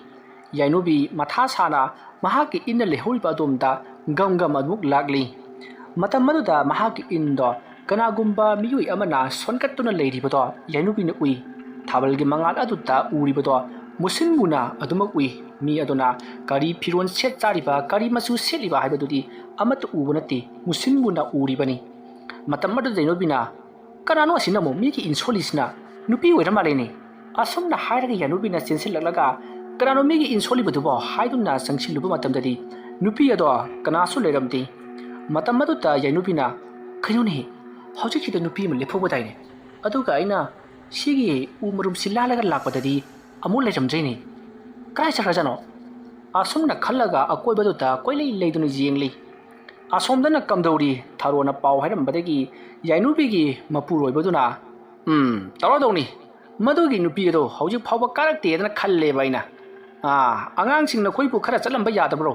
ꯌꯥꯏꯅꯨꯕꯤ ꯃꯊꯥ ꯁꯥꯅ ꯃꯍꯥꯛꯀꯤ ꯏꯟꯅ ꯂꯩꯍꯧꯔꯤꯕ ꯑꯗꯣꯝꯗ ꯒꯝ ꯒꯝ ꯑꯗꯨꯃꯛ ꯂꯥꯛꯂꯤ꯫ ꯃꯇꯝ ꯑꯗꯨꯗ ꯃꯍꯥꯛꯀꯤ ꯏꯟꯗꯣ ꯀꯅꯥꯒꯨꯝꯕ ꯃꯤꯑꯣꯏ ꯑꯃꯅ ꯁꯣꯟꯒꯠꯇꯨꯅ ꯂꯩꯔꯤꯕꯗꯣ ꯌꯥꯏꯅꯨꯕꯤꯅ ꯎꯏ꯫ ꯊꯥꯕꯜꯒꯤ ꯃꯉꯥꯜ ꯑꯗꯨꯗ ꯎꯔꯤꯕꯗꯣ ꯃꯨꯁꯤꯟ ꯃꯨꯅ ꯑꯗꯨꯃꯛ ꯎꯏ꯫ ꯃꯤ ꯑꯗꯨꯅ ꯀꯔꯤ ꯐꯤꯔꯣꯜ ꯁꯦꯠ ꯆꯥꯔꯤꯕ, ꯀꯔꯤ ꯃꯆꯨ ꯁꯦꯠꯂꯤꯕ ꯍꯥꯏꯕꯗꯨꯗꯤ ꯑꯃꯠꯇ ꯎꯕ ꯅꯠꯇꯦ, ꯃꯨꯁꯤꯟ ꯃꯨꯅ ꯎꯔꯤꯕꯅꯤ꯫ ꯃꯇꯝ ꯑꯗꯨꯗ ꯌꯥꯏꯅꯨꯕꯤꯅ, "ꯀꯅꯥꯅꯣ ꯑꯁꯤꯅ ꯑꯃꯨꯛ ꯃꯤꯒꯤ ꯏꯟ ꯁꯣꯜꯂꯤꯁꯤꯅ? ꯅꯨꯄꯤ ꯑꯣꯏꯔ ꯃꯥꯜꯂꯦꯅꯦ?" ꯑꯁꯨꯝꯅ ꯍꯥꯏꯔꯒ ꯌꯥꯏꯅꯨꯕꯤꯅ ꯆꯦꯟꯁꯤꯜꯂꯛꯂꯒ, "ꯀꯅꯥꯅꯣ ꯃꯤꯒꯤ ꯏꯟ ꯁꯣꯜꯂꯤꯕꯗꯨꯕꯣ?" ꯍꯥꯏꯗꯨꯅ ꯆꯪꯁꯤꯜꯂꯨꯕ ꯃꯇꯝꯗꯗꯤ ꯅꯨꯄꯤ ꯑꯗꯣ ꯀꯅꯥꯁꯨ ꯂꯩꯔꯝꯗꯦ꯫ ꯃꯇꯝ ꯑꯗꯨꯗ ꯌꯥꯏꯅꯨꯕꯤꯅ, "ꯀꯩꯅꯣꯅꯦ, ꯍꯧꯖꯤꯛꯀꯤꯗ ꯅꯨꯄꯤ ꯑꯃ ꯂꯦꯞꯍꯧꯕꯗꯥꯏꯅꯦ? ꯑꯗꯨꯒ ꯑꯩꯅ ꯁꯤꯒꯤ ꯎ ꯃꯔꯨꯝꯁꯤ ꯂꯥꯜꯂꯒ ꯂꯥꯛꯄꯗꯗꯤ ꯑꯃꯨꯛ ꯂꯩꯔꯝꯗ꯭ꯔꯦꯅꯦ꯫ ꯀꯗꯥꯏ ꯆꯠꯈ꯭ꯔꯖꯥꯠꯅꯣ?" ꯑꯁꯨꯝꯅ ꯈꯜꯂꯒ ꯑꯀꯣꯏꯕꯗꯨꯗ ꯀꯣꯏꯂꯩ ꯂꯩꯗꯨꯅ ꯌꯦꯡꯂꯤ꯫ ꯑꯁꯣꯝꯗꯅ ꯀꯝꯗꯧꯔꯤ? ꯊꯔꯣꯅ ꯄꯥꯎ ꯍꯥꯏꯔꯝꯕꯗꯒꯤ ꯌꯥꯏꯅꯨꯕꯤꯒꯤ ꯃꯄꯨꯔꯣꯏꯕꯗꯨꯅ, "ꯎꯝ, ꯇꯧꯔꯗꯧꯅꯤ꯫ ꯃꯗꯨꯒꯤ ꯅꯨꯄꯤ ꯑꯗꯣ ꯍꯧꯖꯤꯛ ꯐꯥꯎꯕ ꯀꯥꯔꯛꯇꯦꯗꯅ ꯈꯜꯂꯦꯕ ꯑꯩꯅ꯫ ꯑꯥ, ꯑꯉꯥꯡꯁꯤꯡ ꯅꯈꯣꯏꯕꯨ ꯈꯔ ꯆꯠꯂꯝꯕ ꯌꯥꯗꯕ꯭ꯔꯣ?"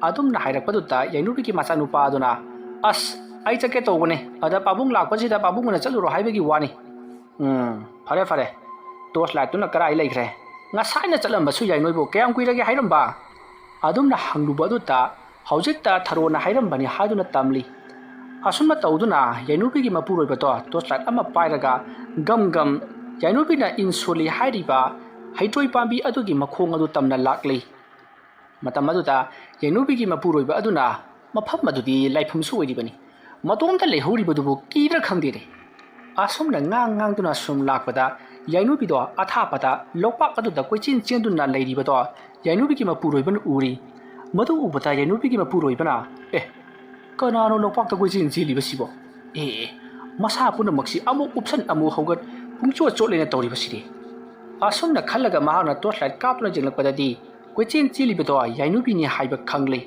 ꯑꯗꯨꯝꯅ ꯍꯥꯏꯔꯛꯄꯗꯨꯗ ꯌꯥꯏꯅꯨꯕꯤꯒꯤ ꯃꯆꯥꯅꯨꯄꯥ ꯑꯗꯨꯅ, "ꯑꯁ, ꯑꯩ ꯆꯠꯀꯦ ꯇꯧꯕꯅꯦ꯫ ꯑꯗ ꯄꯥꯕꯨꯡ ꯂꯥꯛꯄꯁꯤꯗ ꯄꯥꯕꯨꯡ ꯑꯣꯏꯅ ꯆꯠꯂꯨꯔꯣ ꯍꯥꯏꯕꯒꯤ ꯋꯥꯅꯤ꯫ ꯎꯝ, ꯐꯔꯦ, ꯐꯔꯦ꯫ ꯇꯣꯔꯆ ꯂꯥꯏꯠꯇꯨꯅ ꯀꯔꯥꯏ ꯂꯩꯈ꯭ꯔꯦ? ꯉꯁꯥꯏꯅ ꯆꯠꯂꯝꯕꯁꯨ ꯌꯥꯏ꯫ ꯅꯣꯏꯕꯨ ꯀꯌꯥꯝ ꯀꯨꯏꯔꯒꯦ ꯍꯥꯏꯔꯝꯕ?" ꯑꯗꯨꯝꯅ ꯍꯪꯂꯨꯕ ꯑꯗꯨꯗ ꯍꯧꯖꯤꯛꯇ ꯊꯔꯣꯅ ꯍꯥꯏꯔꯝꯕꯅꯤ ꯍꯥꯏꯗꯨꯅ ꯇꯝꯂꯤ꯫ ꯑꯁꯨꯝꯅ ꯇꯧꯗꯨꯅ ꯌꯥꯏꯅꯨꯕꯤꯒꯤ ꯃꯄꯨꯔꯣꯏꯕꯗꯣ ꯇꯣꯔꯆ ꯂꯥꯏꯠ ꯑꯃ ꯄꯥꯏꯔꯒ ꯒꯝ ꯒꯝ ꯌꯥꯏꯅꯨꯕꯤꯅ ꯏꯟ ꯁꯣꯜꯂꯤ ꯍꯥꯏꯔꯤꯕ ꯍꯩꯇ꯭ꯔꯣꯏ ꯄꯥꯝꯕꯤ ꯑꯗꯨꯒꯤ ꯃꯈꯣꯡ ꯑꯗꯨ ꯇꯝꯅ ꯂꯥꯛꯂꯤ꯫ ꯃꯇꯝ ꯑꯗꯨꯗ ꯌꯥꯏꯅꯨꯕꯤꯒꯤ ꯃꯄꯨꯔꯣꯏꯕ ꯑꯗꯨꯅ ꯃꯐꯝ ꯑꯗꯨꯗꯤ ꯂꯥꯏꯐꯝꯁꯨ ꯑꯣꯏꯔꯤꯕꯅꯤ꯫ ꯃꯇꯣꯝꯇ ꯂꯩꯍꯧꯔꯤꯕꯗꯨꯕꯨ ꯀꯤꯕ꯭ꯔꯥ ꯈꯪꯗꯦꯅꯦ꯫ ꯑꯁꯨꯝꯅ ꯉꯥꯡ ꯉꯥꯡꯗꯨꯅ ꯁꯨꯝ ꯂꯥꯛꯄꯗ ꯌꯥꯏꯅꯨꯕꯤꯗꯣ ꯑꯊꯥꯞꯄꯗ ꯂꯣꯛꯄꯥꯛ ꯑꯗꯨꯗ ꯀꯣꯏꯆꯦꯟ ꯆꯦꯟꯗꯨꯅ ꯂꯩꯔꯤꯕꯗꯣ ꯌꯥꯏꯅꯨꯕꯤꯒꯤ ꯃꯄꯨꯔꯣꯏꯕꯅ ꯎꯔꯤ꯫ ꯃꯗꯨ ꯎꯕꯗ ꯌꯥꯏꯅꯨꯕꯤꯒꯤ ꯃꯄꯨꯔꯣꯏꯕꯅ, "ꯑꯦ, ꯀꯅꯥꯅꯣ ꯂꯣꯛꯄꯥꯛꯇ ꯀꯣꯏꯆꯦꯟ ꯆꯦꯜꯂꯤꯕꯁꯤꯕꯣ? ꯑꯦ, ꯑꯦ, ꯃꯁꯥ ꯄꯨꯝꯅꯃꯛꯁꯤ ꯑꯃꯨꯛ ꯎꯞꯁꯟ ꯑꯃꯨꯛ ꯍꯧꯒꯠ ꯄꯨꯡꯆꯣꯠ ꯆꯣꯠꯂꯦꯅ ꯇꯧꯔꯤꯕꯁꯤꯗꯤ?" ꯑꯁꯨꯝꯅ ꯈꯜꯂꯒ ꯃꯍꯥꯛꯅ ꯇꯣꯔꯆ ꯂꯥꯏꯠ ꯀꯥꯞꯇꯨꯅ ꯌꯦꯡꯂꯛꯄꯗꯗꯤ ꯀꯣꯏꯆꯦꯟ ꯆꯦꯜꯂꯤꯕꯗꯣ ꯌꯥꯏꯅꯨꯕꯤꯅꯤ ꯍꯥꯏꯕ ꯈꯪꯂꯦ꯫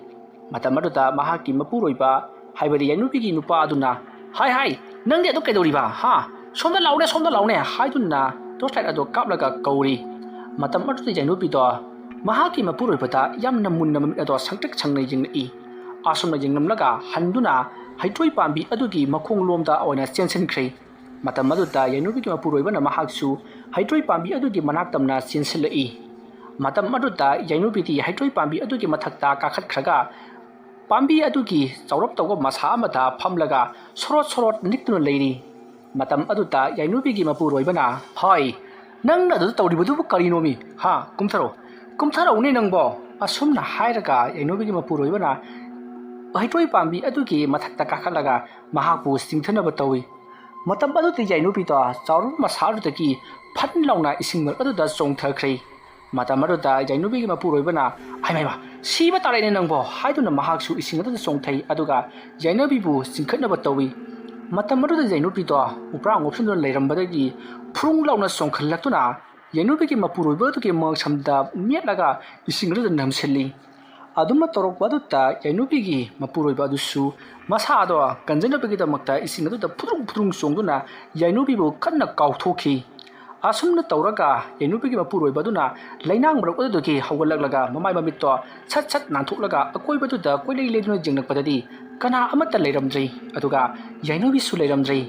ꯃꯇꯝ ꯑꯗꯨꯗ ꯃꯍꯥꯛꯀꯤ ꯃꯄꯨꯔꯣꯏꯕ, ꯍꯥꯏꯕꯗꯤ ꯌꯥꯏꯅꯨꯕꯤꯒꯤ ꯅꯨꯄꯥ ꯑꯗꯨꯅ, "ꯍꯥꯏ, ꯍꯥꯏ, ꯅꯪꯗꯤ ꯑꯗꯨ ꯀꯩꯗꯧꯔꯤꯕ, ꯍꯥ? ꯁꯣꯝꯗ ꯂꯥꯎꯅꯦ, ꯁꯣꯝꯗ ꯂꯥꯎꯅꯦ," ꯍꯥꯏꯗꯨꯅ ꯇꯣꯔꯆ ꯂꯥꯏꯠ ꯑꯗꯨ ꯀꯥꯞꯂꯒ ꯀꯧꯔꯤ꯫ ꯃꯇꯝ ꯑꯗꯨꯗ ꯌꯥꯏꯅꯨꯕꯤꯗꯣ ꯃꯍꯥꯛꯀꯤ ꯃꯄꯨꯔꯣꯏꯕꯗ ꯌꯥꯝꯅ ꯃꯨꯟꯅ ꯃꯃꯤꯠ ꯑꯗꯣ ꯁꯪꯇ꯭ꯔꯤꯛ ꯁꯪꯅ ꯌꯦꯡꯂꯛꯏ꯫ ꯑꯁꯨꯝꯅ ꯌꯦꯡꯂꯝꯂꯒ ꯍꯟꯗꯨꯅ ꯍꯩꯇ꯭ꯔꯣꯏ ꯄꯥꯝꯕꯤ ꯑꯗꯨꯒꯤ ꯃꯈꯣꯡꯂꯣꯝꯗ ꯑꯣꯏꯅ ꯆꯦꯟꯁꯤꯟꯈ꯭ꯔꯦ꯫ ꯃꯇꯝ ꯑꯗꯨꯗ ꯌꯥꯏꯅꯨꯕꯤꯒꯤ ꯃꯄꯨꯔꯣꯏꯕꯅ ꯃꯍꯥꯛꯁꯨ ꯍꯩꯇ꯭ꯔꯣꯏ ꯄꯥꯝꯕꯤ ꯑꯗꯨꯒꯤ ꯃꯅꯥꯛ ꯇꯝꯅ ꯆꯦꯟꯁꯤꯜꯂꯛꯏ꯫ ꯃꯇꯝ ꯑꯗꯨꯗ ꯌꯥꯏꯅꯨꯕꯤꯗꯤ ꯍꯩꯇ꯭ꯔꯣꯏ ꯄꯥꯝꯕꯤ ꯑꯗꯨꯒꯤ ꯃꯊꯛꯇ ꯀꯥꯈꯠꯈ꯭ꯔꯒ ꯄꯥꯝꯕꯤ ꯑꯗꯨꯒꯤ ꯆꯥꯎꯔꯞ ꯇꯧꯕ ꯃꯁꯥ ꯑꯃꯗ ꯐꯝꯂꯒ ꯁꯣꯔꯣꯠ ꯁꯣꯔꯣꯠ ꯅꯤꯛꯇꯨꯅ ꯂꯩꯔꯤ꯫ ꯃꯇꯝ ꯑꯗꯨꯗ ꯌꯥꯏꯅꯨꯕꯤꯒꯤ ꯃꯄꯨꯔꯣꯏꯕꯅ, "ꯍꯣꯏ, ꯅꯪꯅ ꯑꯗꯨꯗ ꯇꯧꯔꯤꯕꯗꯨꯕꯨ ꯀꯔꯤꯅꯣꯃꯤ? ꯍꯥ, ꯀꯨꯝꯊꯔꯣ, ꯀꯨꯝꯊꯔꯛꯎꯅꯦ ꯅꯪꯕꯣ!" ꯑꯁꯨꯝꯅ ꯍꯥꯏꯔꯒ ꯌꯥꯏꯅꯨꯕꯤꯒꯤ ꯃꯄꯨꯔꯣꯏꯕꯅ ꯍꯩꯇ꯭ꯔꯣꯏ ꯄꯥꯝꯕꯤ ꯑꯗꯨꯒꯤ ꯃꯊꯛꯇ ꯀꯥꯈꯠꯂꯒ ꯃꯍꯥꯛꯄꯨ ꯆꯤꯡꯊꯅꯕ ꯇꯧꯏ꯫ ꯃꯇꯝ ꯑꯗꯨꯗ ꯌꯥꯏꯅꯨꯕꯤꯗꯣ ꯆꯥꯎꯔꯕ ꯃꯁꯥ ꯑꯗꯨꯗꯒꯤ ꯐꯟ ꯂꯥꯎꯅ ꯏꯁꯤꯡ ꯃꯔꯛ ꯑꯗꯨꯗ ꯆꯣꯡꯊꯈ꯭ꯔꯦ꯫ ꯃꯇꯝ ꯑꯗꯨꯗ ꯌꯥꯏꯅꯨꯕꯤꯒꯤ ꯃꯄꯨꯔꯣꯏꯕꯅ, "ꯍꯩꯃꯥ, ꯁꯤꯕ ꯇꯥꯔꯦꯅꯦ ꯅꯪꯕꯣ!" ꯍꯥꯏꯗꯨꯅ ꯃꯍꯥꯛꯁꯨ ꯏꯁꯤꯡ ꯑꯗꯨꯗ ꯆꯣꯡꯊꯩ, ꯑꯗꯨꯒ ꯌꯥꯏꯅꯨꯕꯤꯕꯨ ꯆꯤꯡꯈꯠꯅꯕ ꯇꯧꯏ꯫ ꯃꯇꯝ ꯑꯗꯨꯗ ꯌꯥꯏꯅꯨꯕꯤꯗꯣ ꯎꯄ꯭ꯔꯥꯡ ꯎꯞꯁꯤꯟꯗꯨꯅ ꯂꯩꯔꯝꯕꯗꯒꯤ ꯐꯨꯔꯨꯡ ꯂꯥꯎꯅ ꯆꯣꯡꯈꯠꯂꯛꯇꯨꯅ ꯌꯥꯏꯅꯨꯕꯤꯒꯤ ꯃꯄꯨꯔꯣꯏꯕ ꯑꯗꯨꯒꯤ ꯃꯉꯛꯁꯝꯗ ꯃꯦꯠꯂꯒ ꯏꯁꯤꯡ ꯑꯗꯨꯗ ꯅꯝꯁꯤꯜꯂꯤ꯫ ꯑꯗꯨꯝꯅ ꯇꯧꯔꯛꯄ ꯑꯗꯨꯗ ꯌꯥꯏꯅꯨꯕꯤꯒꯤ ꯃꯄꯨꯔꯣꯏꯕ ꯑꯗꯨꯁꯨ ꯃꯁꯥꯗꯣ ꯀꯟꯖꯅꯕꯒꯤꯗꯃꯛꯇ ꯏꯁꯤꯡ ꯑꯗꯨꯗ ꯐꯨꯗ꯭ꯔꯨꯡ ꯐꯨꯗ꯭ꯔꯨꯡ ꯆꯣꯡꯗꯨꯅ ꯌꯥꯏꯅꯨꯕꯤꯕꯨ ꯀꯟꯅ ꯀꯥꯎꯊꯣꯛꯈꯤ꯫ ꯑꯁꯨꯝꯅ ꯇꯧꯔꯒ ꯌꯥꯏꯅꯨꯕꯤꯒꯤ ꯃꯄꯨꯔꯣꯏꯕ ꯑꯗꯨꯅ ꯂꯩꯅꯥꯡ ꯃꯔꯛ ꯑꯗꯨꯗꯒꯤ ꯍꯧꯒꯠꯂꯛꯂꯒ ꯃꯃꯥꯏ ꯃꯃꯤꯠꯇꯣ ꯁꯠ ꯁꯠ ꯅꯥꯟꯊꯣꯛꯂꯒ ꯑꯀꯣꯏꯕꯗꯨꯗ ꯀꯣꯏꯂꯩ ꯂꯩꯗꯨꯅ ꯌꯦꯡꯂꯛꯄꯗꯗꯤ ꯀꯅꯥ ꯑꯃꯠꯇ ꯂꯩꯔꯝꯗ꯭ꯔꯤ꯫ ꯑꯗꯨꯒ ꯌꯥꯏꯅꯨꯕꯤꯁꯨ ꯂꯩꯔꯝꯗ꯭ꯔꯤ꯫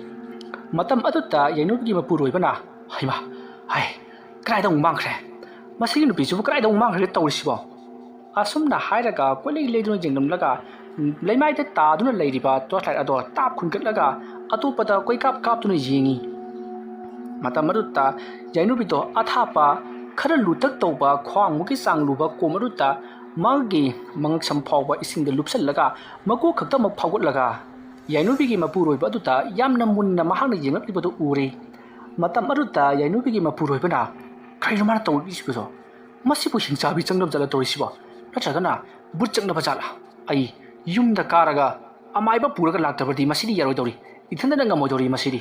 ꯃꯇꯝ ꯑꯗꯨꯗ ꯌꯥꯏꯅꯨꯕꯤꯒꯤ ꯃꯄꯨꯔꯣꯏꯕꯅ, "ꯍꯩꯃꯥ, ꯍꯥꯏ, ꯀꯗꯥꯏꯗ ꯑꯃꯨꯛ ꯃꯥꯡꯈ꯭ꯔꯦ? ꯃꯁꯤꯒꯤ ꯅꯨꯄꯤꯁꯤꯕꯨ ꯀꯗꯥꯏꯗ ꯑꯃꯨꯛ ꯃꯥꯡꯈ꯭ꯔꯒꯦ ꯇꯧꯔꯤꯁꯤꯕꯣ?" ꯑꯁꯨꯝꯅ ꯍꯥꯏꯔꯒ ꯀꯣꯏꯂꯩ ꯂꯩꯗꯨꯅ ꯌꯦꯡꯂꯝꯂꯒ ꯂꯩꯃꯥꯏꯗ ꯇꯥꯗꯨꯅ ꯂꯩꯔꯤꯕ ꯇꯣꯔꯆ ꯂꯥꯏꯠ ꯑꯗꯣ ꯇꯥꯞ ꯈꯨꯟꯒꯠꯂꯒ ꯑꯇꯣꯞꯄꯗ ꯀꯣꯏꯀꯥꯞ ꯀꯥꯞꯇꯨꯅ ꯌꯦꯡꯉꯤ꯫ ꯃꯇꯝ ꯑꯗꯨꯗ ꯌꯥꯏꯅꯨꯕꯤꯗꯣ ꯑꯊꯥꯞꯄ ꯈꯔ ꯂꯨꯇꯛ ꯇꯧꯕ ꯈ꯭ꯋꯥꯡꯃꯨꯛꯀꯤ ꯆꯥꯡ ꯂꯨꯕ ꯀꯣꯝ ꯑꯗꯨꯗ ꯃꯥꯒꯤ ꯃꯉꯛꯁꯝ ꯐꯥꯎꯕ ꯏꯁꯤꯡꯗ ꯂꯨꯞꯁꯜꯂꯒ ꯃꯀꯣꯛ ꯈꯛꯇꯃꯛ ꯐꯥꯎꯒꯠꯂꯒ ꯌꯥꯏꯅꯨꯕꯤꯒꯤ ꯃꯄꯨꯔꯣꯏꯕ ꯑꯗꯨꯗ ꯌꯥꯝꯅ ꯃꯨꯟꯅ ꯃꯍꯥꯛꯅ ꯌꯦꯡꯂꯛꯂꯤꯕꯗꯨ ꯎꯔꯦ꯫ ꯃꯇꯝ ꯑꯗꯨꯗ ꯌꯥꯏꯅꯨꯕꯤꯒꯤ ꯃꯄꯨꯔꯣꯏꯕꯅ, "ꯀꯔꯤꯅꯣ ꯃꯥꯅ ꯇꯧꯔꯤꯕꯁꯤꯕꯣ? ꯃꯁꯤꯕꯨ ꯍꯤꯡꯆꯥꯕꯤ ꯆꯪꯂꯝ ꯆꯠꯂ ꯇꯧꯔꯤꯁꯤꯕꯣ? ꯅꯠꯇ꯭ꯔꯒꯅ ꯕꯨꯠ ꯆꯪꯂꯕ ꯖꯥꯠꯂ? ꯑꯩ ꯌꯨꯝꯗ ꯀꯥꯔꯒ ꯑꯃꯥꯏꯕ ꯄꯨꯔꯒ ꯂꯥꯛꯇꯕꯗꯤ ꯃꯁꯤꯗꯤ ꯌꯥꯔꯣꯏꯗꯧꯔꯤ꯫ ꯏꯊꯟꯗꯅ ꯉꯝꯃꯣꯏꯗꯧꯔꯤ ꯃꯁꯤꯗꯤ"꯫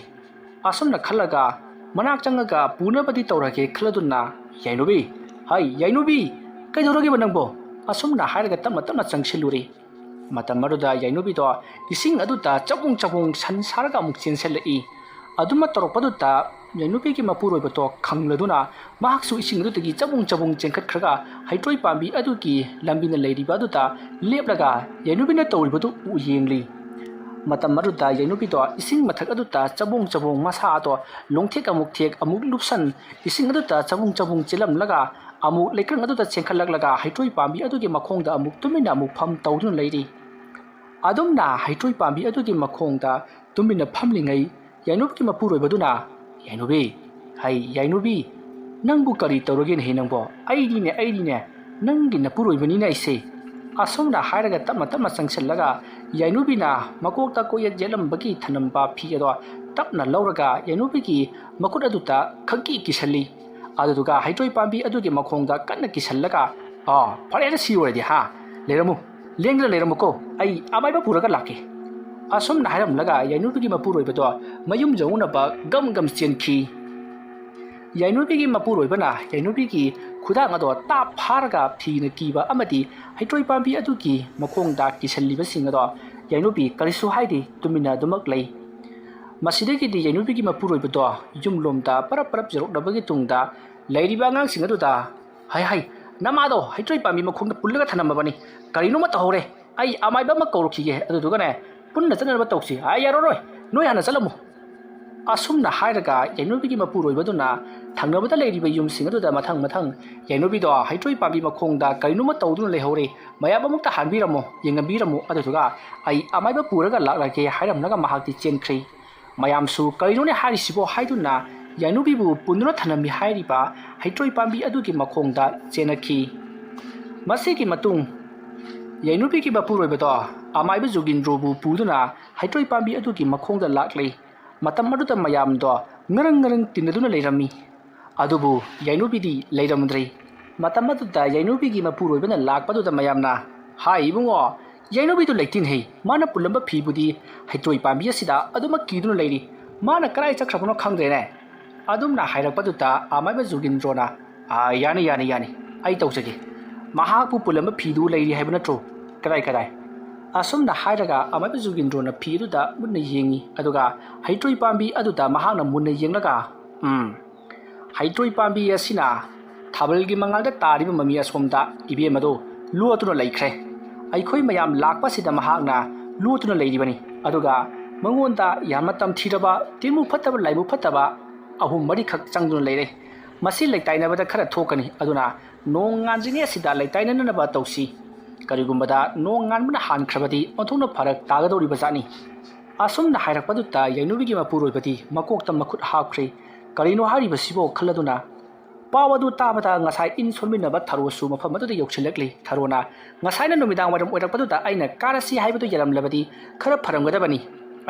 ꯑꯁꯨꯝꯅ ꯈꯜꯂꯒ ꯃꯅꯥꯛ ꯆꯪꯉꯒ ꯄꯨꯅꯕꯗꯤ ꯇꯧꯔꯒꯦ ꯈꯜꯂꯗꯨꯅ, "ꯌꯥꯏꯅꯨꯕꯤ, ꯍꯥꯏ ꯌꯥꯏꯅꯨꯕꯤ, ꯀꯩꯗꯧꯔꯒꯦꯕ ꯅꯪꯕꯣ?" ꯑꯁꯨꯝꯅ ꯍꯥꯏꯔꯒ ꯇꯞꯅ ꯇꯞꯅ ꯆꯪꯁꯤꯜꯂꯨꯔꯦ꯫ ꯃꯇꯝ ꯑꯗꯨꯗ ꯌꯥꯏꯅꯨꯕꯤꯗꯣ ꯏꯁꯤꯡ ꯑꯗꯨꯗ ꯆꯕꯨꯡ ꯆꯕꯨꯡ ꯁꯟ ꯁꯥꯔꯒ ꯑꯃꯨꯛ ꯆꯦꯟꯁꯤꯜꯂꯛꯏ꯫ ꯑꯗꯨꯃ ꯇꯧꯔꯛꯄꯗꯨꯗ ꯌꯥꯏꯅꯨꯕꯤꯒꯤ ꯃꯄꯨꯔꯣꯏꯕꯗꯣ ꯈꯪꯂꯗꯨꯅ ꯃꯍꯥꯛꯁꯨ ꯏꯁꯤꯡ ꯑꯗꯨꯗꯒꯤ ꯆꯕꯨꯡ ꯆꯕꯨꯡ ꯆꯦꯟꯈꯠꯈ꯭ꯔꯒ ꯍꯩꯇ꯭ꯔꯣꯏ ꯄꯥꯝꯕꯤ ꯑꯗꯨꯒꯤ ꯂꯝꯕꯤꯅ ꯂꯩꯔꯤꯕ ꯑꯗꯨꯗ ꯂꯦꯞꯂꯒ ꯌꯥꯏꯅꯨꯕꯤꯅ ꯇꯧꯔꯤꯕꯗꯨ ꯎ ꯌꯦꯡꯂꯤ꯫ ꯃꯇꯝ ꯑꯗꯨꯗ ꯌꯥꯏꯅꯨꯕꯤꯗꯣ ꯏꯁꯤꯡ ꯃꯊꯛ ꯑꯗꯨꯗ ꯆꯕꯨꯡ ꯆꯕꯨꯡ ꯃꯁꯥꯗꯣ ꯂꯣꯡꯊꯦꯛ ꯑꯃꯨꯛ ꯊꯦꯛ ꯑꯃꯨꯛ ꯂꯨꯞꯁꯟ ꯏꯁꯤꯡ ꯑꯗꯨꯗ ꯆꯕꯨꯡ ꯆꯕꯨꯡ ꯆꯦꯜꯂꯝꯂꯒ ꯑꯃꯨꯛ ꯂꯩꯀ꯭ꯔꯛ ꯑꯗꯨꯗ ꯆꯦꯟꯈꯠꯂꯛꯂꯒ ꯍꯩꯇ꯭ꯔꯣꯏ ꯄꯥꯝꯕꯤ ꯑꯗꯨꯒꯤ ꯃꯈꯣꯡꯗ ꯑꯃꯨꯛ ꯇꯨꯃꯤꯟꯅ ꯑꯃꯨꯛ ꯐꯝ ꯇꯧꯗꯨꯅ ꯂꯩꯔꯤ꯫ ꯑꯗꯨꯝꯅ ꯍꯩꯇ꯭ꯔꯣꯏ ꯄꯥꯝꯕꯤ ꯑꯗꯨꯒꯤ ꯃꯈꯣꯡꯗ ꯇꯨꯃꯤꯟꯅ ꯐꯝꯂꯤꯉꯩ ꯌꯥꯏꯅꯨꯕꯤꯒꯤ ꯃꯄꯨꯔꯣꯏꯕꯗꯨꯅ, "ꯌꯥꯏꯅꯨꯕꯤ, ꯍꯩ ꯌꯥꯏꯅꯨꯕꯤ, ꯅꯪꯕꯨ ꯀꯔꯤ ꯇꯧꯔꯒꯦꯅꯦ ꯍꯦ ꯅꯪꯕꯣ? ꯑꯩꯗꯤꯅꯦ, ꯑꯩꯗꯤꯅꯦ, ꯅꯪꯒꯤ ꯅꯄꯨꯔꯣꯏꯕꯅꯤꯅꯦ ꯑꯩꯁꯦ"꯫ ꯑꯁꯨꯝꯅ ꯍꯥꯏꯔꯒ ꯇꯞꯅ ꯇꯞꯅ ꯆꯪꯁꯤꯜꯂꯒ ꯌꯥꯏꯅꯨꯕꯤꯅ ꯃꯀꯣꯛꯇ ꯀꯣꯌꯦꯠ ꯌꯦꯠꯂꯝꯕꯒꯤ ꯊꯅꯝꯕ ꯐꯤ ꯑꯗꯣ ꯇꯞꯅ ꯂꯧꯔꯒ ꯌꯥꯏꯅꯨꯕꯤꯒꯤ ꯃꯈꯨꯠ ꯑꯗꯨꯗ ꯈꯪꯀꯤ ꯀꯤꯁꯜꯂꯤ꯫ ꯑꯗꯨꯗꯨꯒ ꯍꯩꯇ꯭ꯔꯣꯏ ꯄꯥꯝꯕꯤ ꯑꯗꯨꯒꯤ ꯃꯈꯣꯡꯗ ꯀꯟꯅ ꯀꯤꯁꯜꯂꯒ, "ꯑꯥ, ꯐꯔꯦꯅꯦ, ꯁꯤ ꯑꯣꯏꯔꯗꯤ, ꯍꯥ? ꯂꯩꯔꯝꯃꯨ, ꯂꯦꯡꯗꯅ ꯂꯩꯔꯝꯃꯨꯀꯣ, ꯑꯩ ꯑꯃꯥꯏꯕ ꯄꯨꯔꯒ ꯂꯥꯛꯀꯦ"꯫ ꯑꯁꯨꯝꯅ ꯍꯥꯏꯔꯝꯂꯒ ꯌꯥꯏꯅꯨꯕꯤꯒꯤ ꯃꯄꯨꯔꯣꯏꯕꯗꯣ ꯃꯌꯨꯝ ꯌꯧꯅꯅꯕ ꯒꯝ ꯒꯝ ꯆꯦꯟꯈꯤ꯫ ꯌꯥꯏꯅꯨꯕꯤꯒꯤ ꯃꯄꯨꯔꯣꯏꯕꯅ ꯌꯥꯏꯅꯨꯕꯤꯒꯤ ꯈꯨꯗꯥꯡ ꯑꯗꯣ ꯇꯥꯞ ꯐꯥꯔꯒ ꯐꯤꯅ ꯀꯤꯕ ꯑꯃꯗꯤ ꯍꯩꯇ꯭ꯔꯣꯏ ꯄꯥꯝꯕꯤ ꯑꯗꯨꯒꯤ ꯃꯈꯣꯡꯗ ꯀꯤꯁꯜꯂꯤꯕꯁꯤꯡ ꯑꯗꯣ ꯌꯥꯏꯅꯨꯕꯤ ꯀꯔꯤꯁꯨ ꯍꯥꯏꯗꯦ, ꯇꯨꯃꯤꯟꯅ ꯑꯗꯨꯃꯛ ꯂꯩ꯫ ꯃꯁꯤꯗꯒꯤꯗꯤ ꯌꯥꯏꯅꯨꯕꯤꯒꯤ ꯃꯄꯨꯔꯣꯏꯕꯗꯣ ꯌꯨꯝꯂꯣꯝꯗ ꯄꯔꯞ ꯄꯔꯞ ꯌꯧꯔꯛꯂꯕꯒꯤ ꯇꯨꯡꯗ ꯂꯩꯔꯤꯕ ꯑꯉꯥꯡꯁꯤꯡ ꯑꯗꯨꯗ, "ꯍꯥꯏ ꯍꯥꯏ, ꯅꯃꯥꯗꯣ ꯍꯩꯇ꯭ꯔꯣꯏ ꯄꯥꯝꯕꯤ ꯃꯈꯣꯡꯗ ꯄꯨꯜꯂꯒ ꯊꯅꯝꯃꯕꯅꯤ, ꯀꯔꯤꯅꯣꯃ ꯇꯧꯍꯧꯔꯦ, ꯑꯩ ꯑꯃꯥꯏꯕ ꯑꯃ ꯀꯧꯔꯛꯈꯤꯒꯦ, ꯑꯗꯨꯗꯨꯒꯅꯦ ꯄꯨꯟꯅ ꯆꯠꯅꯅꯕ ꯇꯧꯁꯤ"꯫ "ꯑꯩ ꯌꯥꯔꯔꯣꯏ, ꯅꯣꯏ ꯍꯥꯟꯅ ꯆꯠꯂꯝꯃꯨ"꯫ ꯑꯁꯨꯝꯅ ꯍꯥꯏꯔꯒ ꯌꯥꯏꯅꯨꯕꯤꯒꯤ ꯃꯄꯨꯔꯣꯏꯕꯗꯨꯅ ꯊꯪꯅꯕꯗ ꯂꯩꯔꯤꯕ ꯌꯨꯝꯁꯤꯡ ꯑꯗꯨꯗ ꯃꯊꯪ ꯃꯊꯪ ꯌꯥꯏꯅꯨꯕꯤꯗꯣ ꯍꯩꯇ꯭ꯔꯣꯏ ꯄꯥꯝꯕꯤ ꯃꯈꯣꯡꯗ ꯀꯔꯤꯅꯣꯃ ꯇꯧꯗꯨꯅ ꯂꯩꯍꯧꯔꯦ, ꯃꯌꯥꯝ ꯑꯃꯨꯛꯇ ꯍꯥꯟꯕꯤꯔꯝꯃꯣ, ꯌꯦꯡꯍꯟꯕꯤꯔꯝꯃꯣ, ꯑꯗꯨꯗꯨꯒ ꯑꯩ ꯑꯃꯥꯏꯕ ꯄꯨꯔꯒ ꯂꯥꯛꯂꯒꯦ ꯍꯥꯏꯔꯝꯂꯒ ꯃꯍꯥꯛꯇꯤ ꯆꯦꯟꯈ꯭ꯔꯦ꯫ ꯃꯌꯥꯝꯁꯨ ꯀꯔꯤꯅꯣꯅꯦ ꯍꯥꯏꯔꯤꯁꯤꯕꯣ ꯍꯥꯏꯗꯨꯅ ꯌꯥꯏꯅꯨꯕꯤꯕꯨ ꯄꯨꯟꯗꯨꯅ ꯊꯝꯂꯝꯃꯤ ꯍꯥꯏꯔꯤꯕ ꯍꯩꯇ꯭ꯔꯣꯏ ꯄꯥꯝꯕꯤ ꯑꯗꯨꯒꯤ ꯃꯈꯣꯡꯗ ꯆꯦꯟꯅꯈꯤ꯫ ꯃꯁꯤꯒꯤ ꯃꯇꯨꯡ ꯌꯥꯏꯅꯨꯕꯤꯒꯤ ꯃꯄꯨꯔꯣꯏꯕꯗꯣ ꯑꯃꯥꯏꯕ ꯖꯨꯒꯤꯟꯗ꯭ꯔꯣꯕꯨ ꯄꯨꯗꯨꯅ ꯍꯩꯇ꯭ꯔꯣꯏ ꯄꯥꯝꯕꯤ ꯑꯗꯨꯒꯤ ꯃꯈꯣꯡꯗ ꯂꯥꯛꯂꯤ꯫ ꯃꯇꯝ ꯑꯗꯨꯗ ꯃꯌꯥꯝꯗꯣ ꯉꯔꯪ ꯉꯔꯪ ꯇꯤꯟꯅꯗꯨꯅ ꯂꯩꯔꯝꯃꯤ꯫ ꯑꯗꯨꯕꯨ ꯌꯥꯏꯅꯨꯕꯤꯗꯤ ꯂꯩꯔꯝꯗ꯭ꯔꯦ꯫ ꯃꯇꯝ ꯑꯗꯨꯗ ꯌꯥꯏꯅꯨꯕꯤꯒꯤ ꯃꯄꯨꯔꯣꯏꯕꯅ ꯂꯥꯛꯄꯗꯨꯗ ꯃꯌꯥꯝꯅ, "ꯍꯥꯏ ꯏꯕꯨꯡꯉꯣ, ꯌꯥꯏꯅꯨꯕꯤꯗꯨ ꯂꯩꯇꯦꯅꯦꯍꯦ, ꯃꯥꯅ ꯄꯨꯜꯂꯝꯕ ꯐꯤꯕꯨꯗꯤ ꯍꯩꯇ꯭ꯔꯣꯏ ꯄꯥꯝꯕꯤ ꯑꯁꯤꯗ ꯑꯗꯨꯃꯛ ꯀꯤꯗꯨꯅ ꯂꯩꯔꯤ, ꯃꯥꯅ ꯀꯗꯥꯏ ꯆꯠꯈ꯭ꯔꯕꯅꯣ ꯈꯪꯗ꯭ꯔꯦꯅꯦ"꯫ ꯑꯗꯨꯝꯅ ꯍꯥꯏꯔꯛꯄꯗꯨꯗ ꯑꯃꯥꯏꯕ ꯖꯨꯒꯤꯟꯗ꯭ꯔꯣꯅ, "ꯑꯥ, ꯌꯥꯅꯤ, ꯌꯥꯅꯤ, ꯌꯥꯅꯤ, ꯑꯩ ꯇꯧꯖꯒꯦ꯫ ꯃꯍꯥꯛꯄꯨ ꯄꯨꯜꯂꯝꯕ ꯐꯤꯗꯨ ꯂꯩꯔꯤ ꯍꯥꯏꯕ ꯅꯠꯇ꯭ꯔꯣ? ꯀꯗꯥꯏ, ꯀꯗꯥꯏ?" ꯑꯁꯨꯝꯅ ꯍꯥꯏꯔꯒ ꯑꯃꯥꯏꯕ ꯖꯨꯒꯤꯟꯗ꯭ꯔꯣꯅ ꯐꯤ ꯑꯗꯨꯗ ꯃꯨꯟꯅ ꯌꯦꯡꯉꯤ, ꯑꯗꯨꯒ ꯍꯩꯇ꯭ꯔꯣꯏ ꯄꯥꯝꯕꯤ ꯑꯗꯨꯗ ꯃꯍꯥꯛꯅ ꯃꯨꯟꯅ ꯌꯦꯡꯂꯒ, "ꯎꯝ, ꯍꯩꯇ꯭ꯔꯣꯏ ꯄꯥꯝꯕꯤ ꯑꯁꯤꯅ ꯊꯥꯕꯜꯒꯤ ꯃꯉꯥꯜꯗ ꯇꯥꯔꯤꯕ ꯃꯃꯤ ꯑꯁꯣꯝꯗ ꯏꯕꯦꯝ ꯑꯗꯨ ꯂꯣꯠꯇꯨꯅ ꯂꯩꯈ꯭ꯔꯦ꯫ ꯑꯩꯈꯣꯏ ꯃꯌꯥꯝ ꯂꯥꯛꯄꯁꯤꯗ ꯃꯍꯥꯛꯅ ꯂꯣꯠꯇꯨꯅ ꯂꯩꯔꯤꯕꯅꯤ꯫ ꯑꯗꯨꯒ ꯃꯉꯣꯟꯗ ꯌꯥꯝꯅ ꯇꯝꯊꯤꯔꯕ, ꯇꯤꯟꯃꯨ ꯐꯠꯇꯕ, ꯂꯥꯏꯃꯨ ꯐꯠꯇꯕ ꯑꯍꯨꯝ ꯃꯔꯤꯈꯛ ꯆꯪꯗꯨꯅ ꯂꯩꯔꯦ꯫ ꯃꯁꯤ ꯂꯩꯇꯥꯏꯅꯕꯗ ꯈꯔ ꯊꯣꯛꯀꯅꯤ꯫ ꯑꯗꯨꯅ ꯅꯣꯡ ꯉꯥꯟꯗ꯭ꯔꯤꯉꯩ ꯑꯁꯤꯗ ꯂꯩꯇꯥꯏꯅꯅꯕ ꯇꯧꯁꯤ꯫ ꯀꯔꯤꯒꯨꯝꯕꯗ ꯅꯣꯡ ꯉꯥꯟꯕꯅ ꯍꯥꯟꯈ꯭ꯔꯕꯗꯤ ꯑꯣꯟꯊꯣꯛꯅ ꯐꯔꯛ ꯇꯥꯒꯗꯧꯔꯤꯕ ꯖꯥꯠꯅꯤ"꯫ ꯑꯁꯨꯝꯅ ꯍꯥꯏꯔꯛꯄꯗꯨꯗ ꯌꯥꯏꯅꯨꯕꯤꯒꯤ ꯃꯄꯨꯔꯣꯏꯕꯗꯤ ꯃꯀꯣꯛꯇ ꯃꯈꯨꯠ ꯍꯥꯞꯈ꯭ꯔꯦ꯫ "ꯀꯔꯤꯅꯣ ꯍꯥꯏꯔꯤꯕꯁꯤꯕꯣ?" ꯈꯜꯂꯗꯨꯅ ꯄꯥꯎ ꯑꯗꯨ ꯇꯥꯕꯗ ꯉꯁꯥꯏ ꯏꯟ ꯁꯣꯟꯃꯤꯟꯅꯕ ꯊꯔꯣꯁꯨ ꯃꯐꯝ ꯑꯗꯨꯗ ꯌꯧꯁꯤꯜꯂꯛꯂꯤ꯫ ꯊꯔꯣꯅ, "ꯉꯁꯥꯏꯅ ꯅꯨꯃꯤꯗꯥꯡ ꯋꯥꯏꯔꯝ ꯑꯣꯏꯔꯛꯄꯗꯨꯗ ꯑꯩꯅ ꯀꯥꯔꯁꯤ ꯍꯥꯏꯕꯗꯨ ꯌꯥꯔꯝꯂꯕꯗꯤ ꯈꯔ ꯐꯔꯝꯒꯗꯕꯅꯤ꯫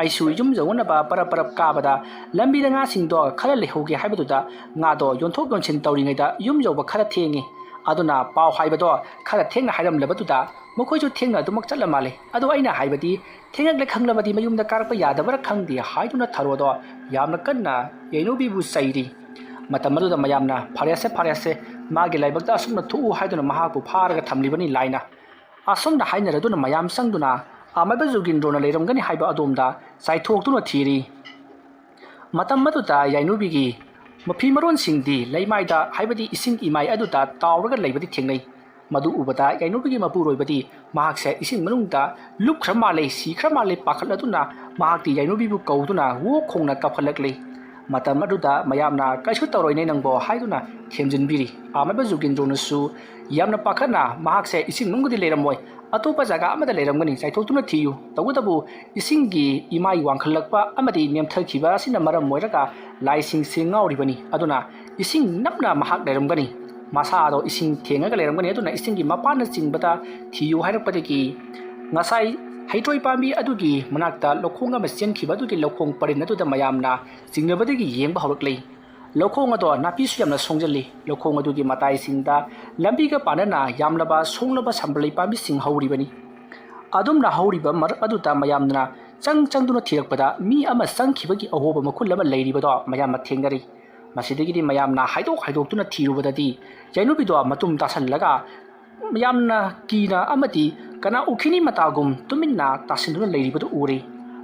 ꯑꯩꯁꯨ ꯌꯨꯝ ꯌꯧꯅꯅꯕ ꯄꯔꯞ ꯄꯔꯞ ꯀꯥꯕꯗ ꯂꯝꯕꯤꯗ ꯉꯥꯁꯤꯡꯗꯣ ꯈꯔ ꯂꯩꯍꯧꯒꯦ ꯍꯥꯏꯕꯗꯨꯗ ꯉꯥꯗꯣ ꯌꯣꯟꯊꯣꯛ ꯌꯣꯟꯁꯤꯟ ꯇꯧꯔꯤꯉꯩꯗ ꯌꯨꯝ ꯌꯧꯕ ꯈꯔ ꯊꯦꯡꯉꯤ꯫ ꯑꯗꯨꯅ ꯄꯥꯎ ꯍꯥꯏꯕꯗꯣ ꯈꯔ ꯊꯦꯡꯅ ꯍꯥꯏꯔꯝꯂꯕꯗꯨꯗ ꯃꯈꯣꯏꯁꯨ ꯊꯦꯡꯅ ꯑꯗꯨꯃꯛ ꯆꯠꯂ ꯃꯥꯜꯂꯦ꯫ ꯑꯗꯣ ꯑꯩꯅ ꯍꯥꯏꯕꯗꯤ ꯊꯦꯡꯉꯛꯂꯦ ꯈꯪꯂꯕꯗꯤ ꯃꯌꯨꯝꯗ ꯀꯥꯔꯛꯄ ꯌꯥꯗꯕ꯭ꯔꯥ ꯈꯪꯗꯦ" ꯍꯥꯏꯗꯨꯅ ꯊꯔꯣꯗꯣ ꯌꯥꯝꯅ ꯀꯟꯅ ꯌꯥꯏꯅꯨꯕꯤꯕꯨ ꯆꯩꯔꯤ꯫ ꯃꯇꯝ ꯑꯗꯨꯗ ꯃꯌꯥꯝꯅ, "ꯐꯔꯦꯁꯦ, ꯐꯔꯦꯁꯦ, ꯃꯥꯒꯤ ꯂꯥꯏꯕꯛꯇ ꯑꯁꯨꯝꯅ ꯊꯣꯛꯎ" ꯍꯥꯏꯗꯨꯅ ꯃꯍꯥꯛꯄꯨ ꯐꯥꯔꯒ ꯊꯝꯂꯤꯕꯅꯤ ꯂꯥꯏꯅ꯫ ꯑꯁꯨꯝꯅ ꯍꯥꯏꯅꯔꯗꯨꯅ ꯃꯌꯥꯝ ꯆꯪꯗꯨꯅ ꯑꯃꯥꯏꯕ ꯖꯨꯒꯤꯟꯗ꯭ꯔꯣꯅ ꯂꯩꯔꯝꯒꯅꯤ ꯍꯥꯏꯕ ꯑꯗꯣꯝꯗ ꯆꯥꯏꯊꯣꯛꯇꯨꯅ ꯊꯤꯔꯤ꯫ ꯃꯇꯝ ꯑꯗꯨꯗ ꯌꯥꯏꯅꯨꯕꯤꯒꯤ ꯃꯐꯤ ꯃꯔꯣꯟꯁꯤꯡꯗꯤ ꯂꯩꯃꯥꯏꯗ, ꯍꯥꯏꯕꯗꯤ ꯏꯁꯤꯡ ꯏꯃꯥꯏ ꯑꯗꯨꯗ ꯇꯥꯎꯔꯒ ꯂꯩꯕꯗꯤ ꯊꯦꯡꯅꯩ꯫ ꯃꯗꯨ ꯎꯕꯗ ꯌꯥꯏꯅꯨꯕꯤꯒꯤ ꯃꯄꯨꯔꯣꯏꯕꯗꯤ ꯃꯍꯥꯛꯁꯦ ꯏꯁꯤꯡ ꯃꯅꯨꯡꯗ ꯂꯨꯞꯈ꯭ꯔ ꯃꯥꯜꯂꯦ, ꯁꯤꯈ꯭ꯔ ꯃꯥꯜꯂꯦ ꯄꯥꯈꯠꯂꯗꯨꯅ ꯃꯍꯥꯛꯇꯤ ꯌꯥꯏꯅꯨꯕꯤꯕꯨ ꯀꯧꯗꯨꯅ ꯋꯣꯛ ꯈꯣꯡꯅ ꯀꯞꯈꯠꯂꯛꯂꯤ꯫ ꯃꯇꯝ ꯑꯗꯨꯗ ꯃꯌꯥꯝꯅ "ꯀꯩꯁꯨ ꯇꯧꯔꯣꯏꯅꯦ ꯅꯪꯕꯣ" ꯍꯥꯏꯗꯨꯅ ꯊꯦꯝꯖꯤꯟꯕꯤꯔꯤ꯫ ꯑꯃꯥꯏꯕ ꯖꯨꯒꯦꯟꯗ꯭ꯔꯣꯅꯁꯨ ꯌꯥꯝꯅ ꯄꯥꯈꯠꯅ "ꯃꯍꯥꯛꯁꯦ ꯏꯁꯤꯡ ꯃꯅꯨꯡꯗꯗꯤ ꯂꯩꯔꯝꯃꯣꯏ, ꯑꯇꯣꯞꯄ ꯖꯒꯥ ꯑꯃꯗ ꯂꯩꯔꯝꯒꯅꯤ, ꯆꯥꯏꯊꯣꯛꯇꯨꯅ ꯊꯤꯌꯨ, ꯇꯧꯕꯇꯕꯨ ꯏꯁꯤꯡꯒꯤ ꯏꯃꯥꯏ ꯋꯥꯡꯈꯠꯂꯛꯄ ꯑꯃꯗꯤ ꯅꯦꯝꯊꯈꯤꯕ ꯑꯁꯤꯅ ꯃꯔꯝ ꯑꯣꯏꯔꯒ ꯂꯥꯏꯁꯤꯡꯁꯦ ꯉꯥꯎꯔꯤꯕꯅꯤ, ꯑꯗꯨꯅ ꯏꯁꯤꯡ ꯅꯞꯅ ꯃꯍꯥꯛ ꯂꯩꯔꯝꯒꯅꯤ, ꯃꯁꯥꯗꯣ ꯏꯁꯤꯡ ꯊꯦꯡꯉꯒ ꯂꯩꯔꯝꯒꯅꯤ, ꯑꯗꯨꯅ ꯏꯁꯤꯡꯒꯤ ꯃꯄꯥꯟꯅ ꯆꯤꯡꯕꯗ ꯊꯤꯌꯨ" ꯍꯥꯏꯔꯛꯄꯗꯒꯤ ꯉꯁꯥꯏ ꯍꯩꯇ꯭ꯔꯣꯏ ꯄꯥꯝꯕꯤ ꯑꯗꯨꯒꯤ ꯃꯅꯥꯛꯇ ꯂꯧꯈꯣꯡ ꯑꯃ ꯆꯦꯟꯈꯤꯕ ꯑꯗꯨꯒꯤ ꯂꯧꯈꯣꯡ ꯄꯔꯦꯡ ꯑꯗꯨꯗ ꯃꯌꯥꯝꯅ ꯆꯤꯡꯅꯕꯗꯒꯤ ꯌꯦꯡꯕ ꯍꯧꯔꯛꯂꯤ꯫ ꯂꯧꯈꯣꯡ ꯑꯗꯣ ꯅꯥꯄꯤꯁꯨ ꯌꯥꯝꯅ ꯁꯣꯡꯖꯜꯂꯤ꯫ ꯂꯧꯈꯣꯡ ꯑꯗꯨꯒꯤ ꯃꯇꯥꯏꯁꯤꯡꯗ ꯂꯝꯕꯤꯒ ꯄꯥꯟꯅꯅ ꯌꯥꯝꯂꯕ ꯁꯣꯡꯂꯕ ꯁꯝꯕꯜꯂꯩ ꯄꯥꯝꯕꯤꯁꯤꯡ ꯍꯧꯔꯤꯕꯅꯤ꯫ ꯑꯗꯨꯝꯅ ꯍꯧꯔꯤꯕ ꯃꯔꯛ ꯑꯗꯨꯗ ꯃꯌꯥꯝꯅ ꯆꯪ ꯆꯪꯗꯨꯅ ꯊꯤꯔꯛꯄꯗ ꯃꯤ ꯑꯃ ꯆꯪꯈꯤꯕꯒꯤ ꯑꯍꯣꯕ ꯃꯈꯨꯜ ꯑꯃ ꯂꯩꯔꯤꯕꯗꯣ ꯃꯌꯥꯝꯅ ꯊꯦꯡꯅꯔꯤ꯫ ꯃꯁꯤꯗꯒꯤꯗꯤ ꯃꯌꯥꯝꯅ ꯍꯥꯏꯗꯣꯛ ꯍꯥꯏꯗꯣꯛꯇꯨꯅ ꯊꯤꯔꯨꯕꯗꯗꯤ ꯌꯥꯏꯅꯨꯕꯤꯗꯣ ꯃꯇꯨꯝ ꯇꯥꯁꯜꯂꯒ ꯌꯥꯝꯅ ꯀꯤꯅ ꯑꯃꯗꯤ ꯀꯅꯥ ꯎꯈꯤꯅꯤ ꯃꯇꯥꯒꯨꯝ ꯇꯨꯃꯤꯟꯅ ꯇꯥꯁꯤꯟꯗꯨꯅ ꯂꯩꯔꯤꯕꯗꯨ ꯎꯔꯦ꯫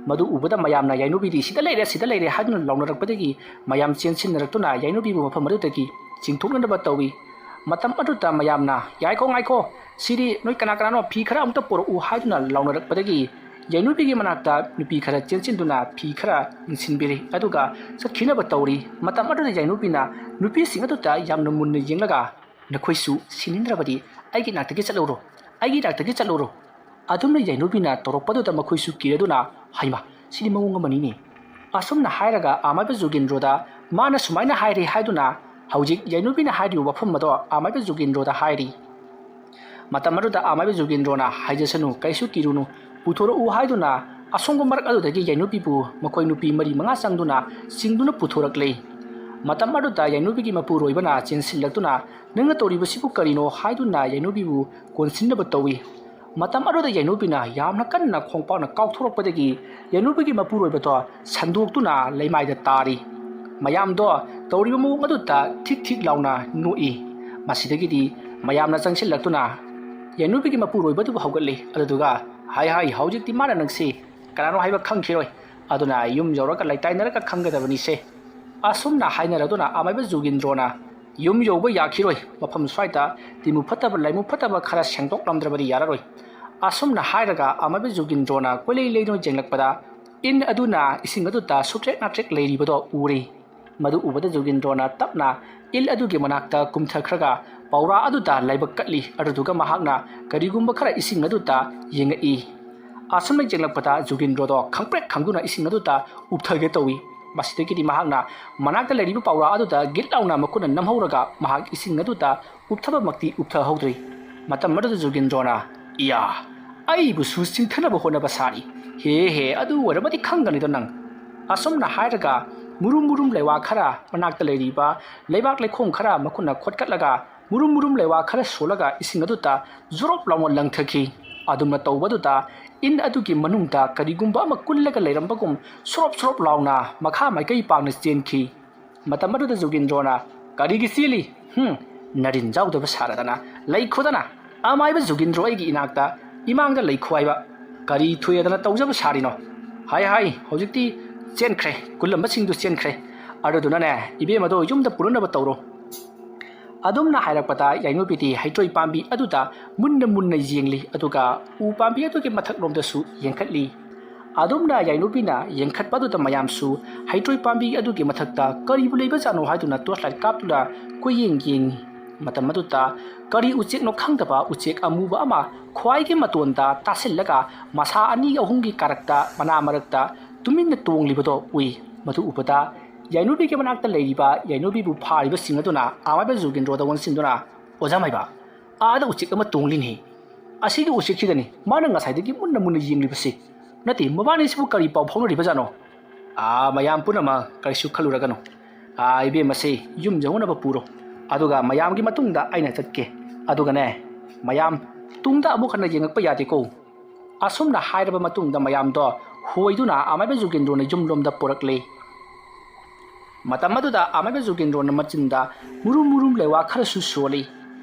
ꯃꯗꯨ ꯎꯕꯗ ꯃꯌꯥꯝꯅ ꯌꯥꯏꯅꯨꯕꯤꯗꯤ "ꯁꯤꯗ ꯂꯩꯔꯦ, ꯁꯤꯗ ꯂꯩꯔꯦ" ꯍꯥꯏꯗꯨꯅ ꯂꯥꯎꯅꯔꯛꯄꯗꯒꯤ ꯃꯌꯥꯝ ꯆꯦꯟꯁꯤꯟꯅꯔꯛꯇꯨꯅ ꯌꯥꯏꯅꯨꯕꯤꯕꯨ ꯃꯐꯝ ꯑꯗꯨꯗꯒꯤ ꯆꯤꯡꯊꯣꯛꯅꯅꯕ ꯇꯧꯏ꯫ ꯃꯇꯝ ꯑꯗꯨꯗ ꯃꯌꯥꯝꯅ "ꯉꯥꯏꯈꯣ, ꯉꯥꯏꯈꯣ, ꯁꯤꯗꯤ ꯅꯣꯏ ꯀꯅꯥ ꯀꯅꯥꯅꯣ, ꯐꯤ ꯈꯔ ꯑꯃꯨꯛꯇ ꯄꯨꯔꯛꯎ" ꯍꯥꯏꯗꯨꯅ ꯂꯥꯎꯅꯔꯛꯄꯗꯒꯤ ꯌꯥꯏꯅꯨꯕꯤꯒꯤ ꯃꯅꯥꯛꯇ ꯅꯨꯄꯤ ꯈꯔ ꯆꯦꯟꯁꯤꯟꯗꯨꯅ ꯐꯤ ꯈꯔ ꯏꯟꯁꯤꯟꯕꯤꯔꯤ, ꯑꯗꯨꯒ ꯆꯠꯈꯤꯅꯕ ꯇꯧꯔꯤ꯫ ꯃꯇꯝ ꯑꯗꯨꯗ ꯌꯥꯏꯅꯨꯕꯤꯅ ꯅꯨꯄꯤꯁꯤꯡ ꯑꯗꯨꯗ ꯌꯥꯝꯅ ꯃꯨꯟꯅ ꯌꯦꯡꯂꯒ "ꯅꯈꯣꯏꯁꯨ ꯁꯤꯅꯤꯡꯗ꯭ꯔꯕꯗꯤ ꯑꯩꯒꯤ ꯅꯥꯛꯇꯒꯤ ꯆꯠꯂꯨꯔꯣ, ꯑꯩꯒꯤ ꯅꯥꯛꯇꯒꯤ ꯆꯠꯂꯨꯔꯣ"꯫ ꯑꯗꯨꯝꯅ ꯌꯥꯏꯅꯨꯕꯤꯅ ꯇꯧꯔꯛꯄꯗꯨꯗ ꯃꯈꯣꯏꯁꯨ ꯀꯤꯔꯗꯨꯅ, "ꯍꯩꯃꯥ, ꯁꯤꯗꯤ ꯃꯑꯣꯡ ꯑꯃꯅꯤꯅꯦ"꯫ ꯑꯁꯨꯝꯅ ꯍꯥꯏꯔꯒ ꯑꯃꯥꯏꯕ ꯖꯨꯒꯦꯟꯗ꯭ꯔꯣꯗ ꯃꯥꯅ ꯁꯨꯃꯥꯏꯅ ꯍꯥꯏꯔꯦ ꯍꯥꯏꯗꯨꯅ ꯍꯧꯖꯤꯛ ꯌꯥꯏꯅꯨꯕꯤꯅ ꯍꯥꯏꯔꯤꯕ ꯋꯥꯐꯝ ꯑꯗꯣ ꯑꯃꯥꯏꯕ ꯖꯨꯒꯦꯟꯗ꯭ꯔꯣꯗ ꯍꯥꯏꯔꯤ꯫ ꯃꯇꯝ ꯑꯗꯨꯗ ꯑꯃꯥꯏꯕ ꯖꯨꯒꯦꯟꯗ꯭ꯔꯣꯅ "ꯍꯥꯏꯖꯁꯅꯨ, ꯀꯩꯁꯨ ꯀꯤꯔꯨꯅꯨ, ꯄꯨꯊꯣꯔꯛꯎ" ꯍꯥꯏꯗꯨꯅ ꯑꯁꯣꯡꯕ ꯃꯔꯛ ꯑꯗꯨꯗꯒꯤ ꯌꯥꯏꯅꯨꯕꯤꯕꯨ ꯃꯈꯣꯏ ꯅꯨꯄꯤ ꯃꯔꯤ ꯃꯉꯥ ꯆꯪꯗꯨꯅ ꯆꯤꯡꯗꯨꯅ ꯄꯨꯊꯣꯔꯛꯂꯦ꯫ ꯃꯇꯝ ꯑꯗꯨꯗ ꯌꯥꯏꯅꯨꯕꯤꯒꯤ ꯃꯄꯨꯔꯣꯏꯕꯅ ꯆꯦꯟꯁꯤꯜꯂꯛꯇꯨꯅ "ꯅꯪꯅ ꯇꯧꯔꯤꯕꯁꯤꯕꯨ ꯀꯔꯤꯅꯣ?" ꯍꯥꯏꯗꯨꯅ ꯌꯥꯏꯅꯨꯕꯤꯕꯨ ꯀꯣꯟꯁꯤꯟꯅꯕ ꯇꯧꯏ꯫ ꯃꯇꯝ ꯑꯗꯨꯗ ꯌꯥꯏꯅꯨꯕꯤꯅ ꯌꯥꯝꯅ ꯀꯟꯅ ꯈꯣꯡꯄꯥꯛꯅ ꯀꯥꯎꯊꯣꯔꯛꯄꯗꯒꯤ ꯌꯥꯏꯅꯨꯕꯤꯒꯤ ꯃꯄꯨꯔꯣꯏꯕꯗꯣ ꯁꯟꯗꯣꯛꯇꯨꯅ ꯂꯩꯃꯥꯏꯗ ꯇꯥꯔꯤ꯫ ꯃꯌꯥꯝꯗꯣ ꯇꯧꯔꯤꯕ ꯃꯑꯣꯡ ꯑꯗꯨꯗ ꯊꯤꯛ ꯊꯤꯛ ꯂꯥꯎꯅ ꯅꯣꯛꯏ꯫ ꯃꯁꯤꯗꯒꯤꯗꯤ ꯃꯌꯥꯝꯅ ꯆꯪꯁꯤꯜꯂꯛꯇꯨꯅ ꯌꯥꯏꯅꯨꯕꯤꯒꯤ ꯃꯄꯨꯔꯣꯏꯕꯗꯨꯕꯨ ꯍꯧꯒꯠꯂꯤ꯫ ꯑꯗꯨꯗꯨꯒ "ꯍꯥꯏ ꯍꯥꯏ, ꯍꯧꯖꯤꯛꯇꯤ ꯃꯥꯅ ꯅꯪꯁꯤ ꯀꯅꯥꯅꯣ ꯍꯥꯏꯕ ꯈꯪꯈꯤꯔꯣꯏ꯫ ꯑꯗꯨꯅ ꯌꯨꯝ ꯌꯧꯔꯒ ꯂꯩꯇꯥꯏꯅꯔꯒ ꯈꯪꯒꯗꯕꯅꯤꯁꯦ"꯫ ꯑꯁꯨꯝꯅ ꯍꯥꯏꯅꯔꯗꯨꯅ ꯑꯃꯥꯏꯕ ꯖꯨꯒꯦꯟꯗ꯭ꯔꯣꯅ ꯌꯨꯝ ꯌꯧꯕ ꯌꯥꯈꯤꯔꯣꯏ꯫ ꯃꯐꯝ ꯁ꯭ꯋꯥꯏꯗ ꯇꯤꯟꯃꯨ ꯐꯠꯇꯕ ꯂꯥꯏꯃꯨ ꯐꯠꯇꯕ ꯈꯔ ꯁꯦꯡꯗꯣꯛꯂꯝꯗ꯭ꯔꯕꯗꯤ ꯌꯥꯔꯔꯣꯏ꯫ ꯑꯁꯨꯝꯅ ꯍꯥꯏꯔꯒ ꯑꯃꯥꯏꯕ ꯖꯨꯒꯤꯟꯗ꯭ꯔꯣꯅ ꯀꯣꯏꯂꯩ ꯂꯩꯗꯨꯅ ꯌꯦꯡꯂꯛꯄꯗ, ꯏꯟ ꯑꯗꯨꯅ ꯏꯁꯤꯡ ꯑꯗꯨꯗ ꯁꯨꯛꯇ꯭ꯔꯦꯛ ꯅꯥꯇ꯭ꯔꯦꯛ ꯂꯩꯔꯤꯕꯗꯣ ꯎꯔꯦ꯫ ꯃꯗꯨ ꯎꯕꯗ ꯖꯨꯒꯤꯟꯗ꯭ꯔꯣꯅ ꯇꯞꯅ ꯏꯟ ꯑꯗꯨꯒꯤ ꯃꯅꯥꯛꯇ ꯀꯨꯝꯊꯈ꯭ꯔꯒ ꯄꯧꯔꯥ ꯑꯗꯨꯗ ꯂꯥꯏꯕꯛ ꯀꯠꯂꯤ꯫ ꯑꯗꯨꯗꯨꯒ ꯃꯍꯥꯛꯅ ꯀꯔꯤꯒꯨꯝꯕ ꯈꯔ ꯏꯁꯤꯡ ꯑꯗꯨꯗ ꯌꯦꯡꯉꯛꯏ꯫ ꯑꯁꯨꯝꯅ ꯌꯦꯡꯂꯛꯄꯗ ꯖꯨꯒꯤꯟꯗ꯭ꯔꯣꯗꯣ ꯈꯪꯄ꯭ꯔꯦꯛ ꯈꯪꯗꯨꯅ ꯏꯁꯤꯡ ꯑꯗꯨꯗ ꯎꯞꯊꯒꯦ ꯇꯧꯏ꯫ ꯃꯁꯤꯗꯒꯤꯗꯤ ꯃꯍꯥꯛꯅ ꯃꯅꯥꯛꯇ ꯂꯩꯔꯤꯕ ꯄꯧꯔꯥ ꯑꯗꯨꯗ ꯒꯤꯠ ꯂꯥꯎꯅ ꯃꯈꯨꯠꯅ ꯅꯝꯍꯧꯔꯒ ꯃꯍꯥꯛ ꯏꯁꯤꯡ ꯑꯗꯨꯗ ꯎꯞꯊꯕꯃꯛꯇꯤ ꯎꯞꯊꯍꯧꯗ꯭ꯔꯤ꯫ ꯃꯇꯝ ꯑꯗꯨꯗ ꯖꯨꯒꯤꯟꯗ꯭ꯔꯣꯅ, "ꯏꯌꯥ, ꯑꯩꯕꯨꯁꯨ ꯆꯤꯡꯊꯅꯕ ꯍꯣꯠꯅꯕ ꯁꯥꯔꯤ꯫ ꯍꯦ ꯍꯦ, ꯑꯗꯨ ꯑꯣꯏꯔꯕꯗꯤ ꯈꯪꯒꯅꯤꯗꯣ ꯅꯪ"꯫ ꯑꯁꯨꯝꯅ ꯍꯥꯏꯔꯒ ꯃꯨꯔꯨꯝ ꯃꯨꯔꯨꯝ ꯂꯩꯋꯥ ꯈꯔ, ꯃꯅꯥꯛꯇ ꯂꯩꯔꯤꯕ ꯂꯩꯕꯥꯛ ꯂꯩꯈꯣꯝ ꯈꯔ ꯃꯈꯨꯠꯅ ꯈꯣꯠꯀꯠꯂꯒ ꯃꯨꯔꯨꯝ ꯃꯨꯔꯨꯝ ꯂꯩꯋꯥ ꯈꯔ ꯁꯣꯜꯂꯒ ꯏꯁꯤꯡ ꯑꯗꯨꯗ ꯖꯨꯔꯣꯞ ꯂꯥꯎꯅ ꯂꯪꯊꯈꯤ꯫ ꯑꯗꯨꯝꯅ ꯇꯧꯕꯗꯨꯗ ꯏꯟ ꯑꯗꯨꯒꯤ ꯃꯅꯨꯡꯗ ꯀꯔꯤꯒꯨꯝꯕ ꯑꯃ ꯀꯨꯜꯂꯒ ꯂꯩꯔꯝꯕꯒꯨꯝ ꯁꯣꯔꯣꯞ ꯁꯣꯔꯣꯞ ꯂꯥꯎꯅ ꯃꯈꯥ ꯃꯥꯏꯀꯩ ꯄꯥꯡꯅ ꯆꯦꯟꯈꯤ꯫ ꯃꯇꯝ ꯑꯗꯨꯗ ꯖꯨꯒꯤꯟꯗ꯭ꯔꯣꯅ, "ꯀꯔꯤꯒꯤ ꯆꯦꯜꯂꯤ? ꯍꯨꯝ, ꯅꯔꯤꯟ ꯌꯥꯎꯗꯕ ꯁꯥꯔꯗꯅ ꯂꯩꯈꯣꯗꯅ, ꯑꯃꯥꯏꯕ ꯖꯨꯒꯤꯟꯗ꯭ꯔꯣ ꯑꯩꯒꯤ ꯏꯅꯥꯛꯇ ꯏꯃꯥꯡꯗ ꯂꯩꯈꯣ ꯍꯥꯏꯕ ꯀꯔꯤ ꯊꯣꯛꯑꯦꯗꯅ ꯇꯧꯖꯕ ꯁꯥꯔꯤꯅꯣ? ꯍꯥꯏ ꯍꯥꯏ, ꯍꯧꯖꯤꯛꯇꯤ ꯆꯦꯟꯈ꯭ꯔꯦ, ꯀꯨꯜꯂꯝꯕꯁꯤꯡꯗꯨ ꯆꯦꯟꯈ꯭ꯔꯦ꯫ ꯑꯗꯨꯗꯨꯅꯅꯦ, ꯏꯕꯦꯝ ꯑꯗꯣ ꯌꯨꯝꯗ ꯄꯨꯔꯛꯅꯕ ꯇꯧꯔꯣ"꯫ ꯑꯗꯨꯝꯅ ꯍꯥꯏꯔꯛꯄꯗ ꯌꯥꯏꯅꯨꯕꯤꯗꯤ ꯍꯩꯇ꯭ꯔꯣꯏ ꯄꯥꯝꯕꯤ ꯑꯗꯨꯗ ꯃꯨꯟꯅ ꯃꯨꯟꯅ ꯌꯦꯡꯂꯤ, ꯑꯗꯨꯒ ꯎ ꯄꯥꯝꯕꯤ ꯑꯗꯨꯒꯤ ꯃꯊꯛꯂꯣꯝꯗꯁꯨ ꯌꯦꯡꯈꯠꯂꯤ꯫ ꯑꯗꯨꯝꯅ ꯌꯥꯏꯅꯨꯕꯤꯅ ꯌꯦꯡꯈꯠꯄ ꯑꯗꯨꯗ ꯃꯌꯥꯝꯁꯨ ꯍꯩꯇ꯭ꯔꯣꯏ ꯄꯥꯝꯕꯤ ꯑꯗꯨꯒꯤ ꯃꯊꯛꯇ ꯀꯔꯤꯕꯨ ꯂꯩꯕꯖꯥꯠꯅꯣ ꯍꯥꯏꯗꯨꯅ torch light ꯀꯥꯞꯇꯨꯅ ꯀꯣꯏꯌꯦꯡ ꯌꯦꯡꯉꯤ꯫ ꯃꯇꯝ ꯑꯗꯨꯗ ꯀꯔꯤ ꯎꯆꯦꯛꯅꯣ ꯈꯪꯗꯕ ꯎꯆꯦꯛ ꯑꯃꯨꯕ ꯑꯃ ꯈ꯭ꯋꯥꯏꯒꯤ ꯃꯇꯣꯟꯗ ꯇꯥꯁꯤꯜꯂꯒ ꯃꯁꯥ ꯑꯅꯤ ꯑꯍꯨꯝꯒꯤ ꯀꯥꯔꯛꯇ ꯃꯅꯥ ꯃꯔꯛꯇ ꯇꯨꯃꯤꯟꯅ ꯇꯣꯡꯂꯤꯕꯗꯣ ꯎꯏ꯫ ꯃꯗꯨ ꯎꯕꯗ ꯌꯥꯏꯅꯨꯕꯤꯒꯤ ꯃꯅꯥꯛꯇ ꯂꯩꯔꯤꯕ ꯌꯥꯏꯅꯨꯕꯤꯕꯨ ꯐꯥꯔꯤꯕꯁꯤꯡ ꯑꯗꯨꯅ ꯑꯃꯥꯏꯕ ꯖꯨꯒꯤꯟꯗ꯭ꯔꯣꯗ ꯑꯣꯟꯁꯤꯟꯗꯨꯅ, "ꯑꯣꯖꯥ ꯃꯥꯏꯕ, ꯑꯥꯗ ꯎꯆꯦꯛ ꯑꯃ ꯇꯣꯡꯂꯤꯅꯦ꯫ ꯑꯁꯤꯒꯤ ꯎꯆꯦꯛꯁꯤꯗꯅꯤ ꯃꯥꯅ ꯉꯁꯥꯏꯗꯒꯤ ꯃꯨꯟꯅ ꯃꯨꯟꯅ ꯌꯦꯡꯂꯤꯕꯁꯤ꯫ ꯅꯠꯇꯦ, ꯃꯕꯥꯅꯤꯁꯤꯕꯨ ꯀꯔꯤ ꯄꯥꯎ ꯐꯥꯎꯅꯔꯤꯕꯖꯥꯠꯅꯣ?" "ꯑꯥ, ꯃꯌꯥꯝ ꯄꯨꯝꯅꯃꯛ ꯀꯔꯤꯁꯨ ꯈꯜꯂꯨꯔꯒꯅꯨ꯫ ꯑꯥ, ꯏꯕꯦꯝꯃꯁꯤ ꯌꯨꯝ ꯌꯧꯅꯕ ꯄꯨꯔꯣ꯫ ꯑꯗꯨꯒ ꯃꯌꯥꯝꯒꯤ ꯃꯇꯨꯡꯗ ꯑꯩꯅ ꯆꯠꯀꯦ꯫ ꯑꯗꯨꯒꯅꯦ, ꯃꯌꯥꯝ ꯇꯨꯡꯗ ꯑꯃꯨꯛ ꯍꯟꯅ ꯌꯦꯡꯉꯛꯄ ꯌꯥꯗꯦꯀꯣ"꯫ ꯑꯁꯨꯝꯅ ꯍꯥꯏꯔꯕ ꯃꯇꯨꯡꯗ ꯃꯌꯥꯝꯗꯣ ꯍꯣꯏꯗꯨꯅ ꯑꯃꯥꯏꯕ ꯖꯨꯒꯤꯟꯗ꯭ꯔꯣꯅ ꯌꯨꯝꯂꯣꯝꯗ ꯄꯨꯔꯛꯂꯦ꯫ ꯃꯇꯝ ꯑꯗꯨꯗ ꯑꯃꯥꯏꯕ ꯖꯨꯒꯤꯟꯗ꯭ꯔꯣꯅ ꯃꯆꯤꯟꯗ ꯃꯨꯔꯨꯝ ꯃꯨꯔꯨꯝ ꯂꯩꯋꯥ ꯈꯔꯁꯨ ꯁꯣꯜꯂꯤ꯫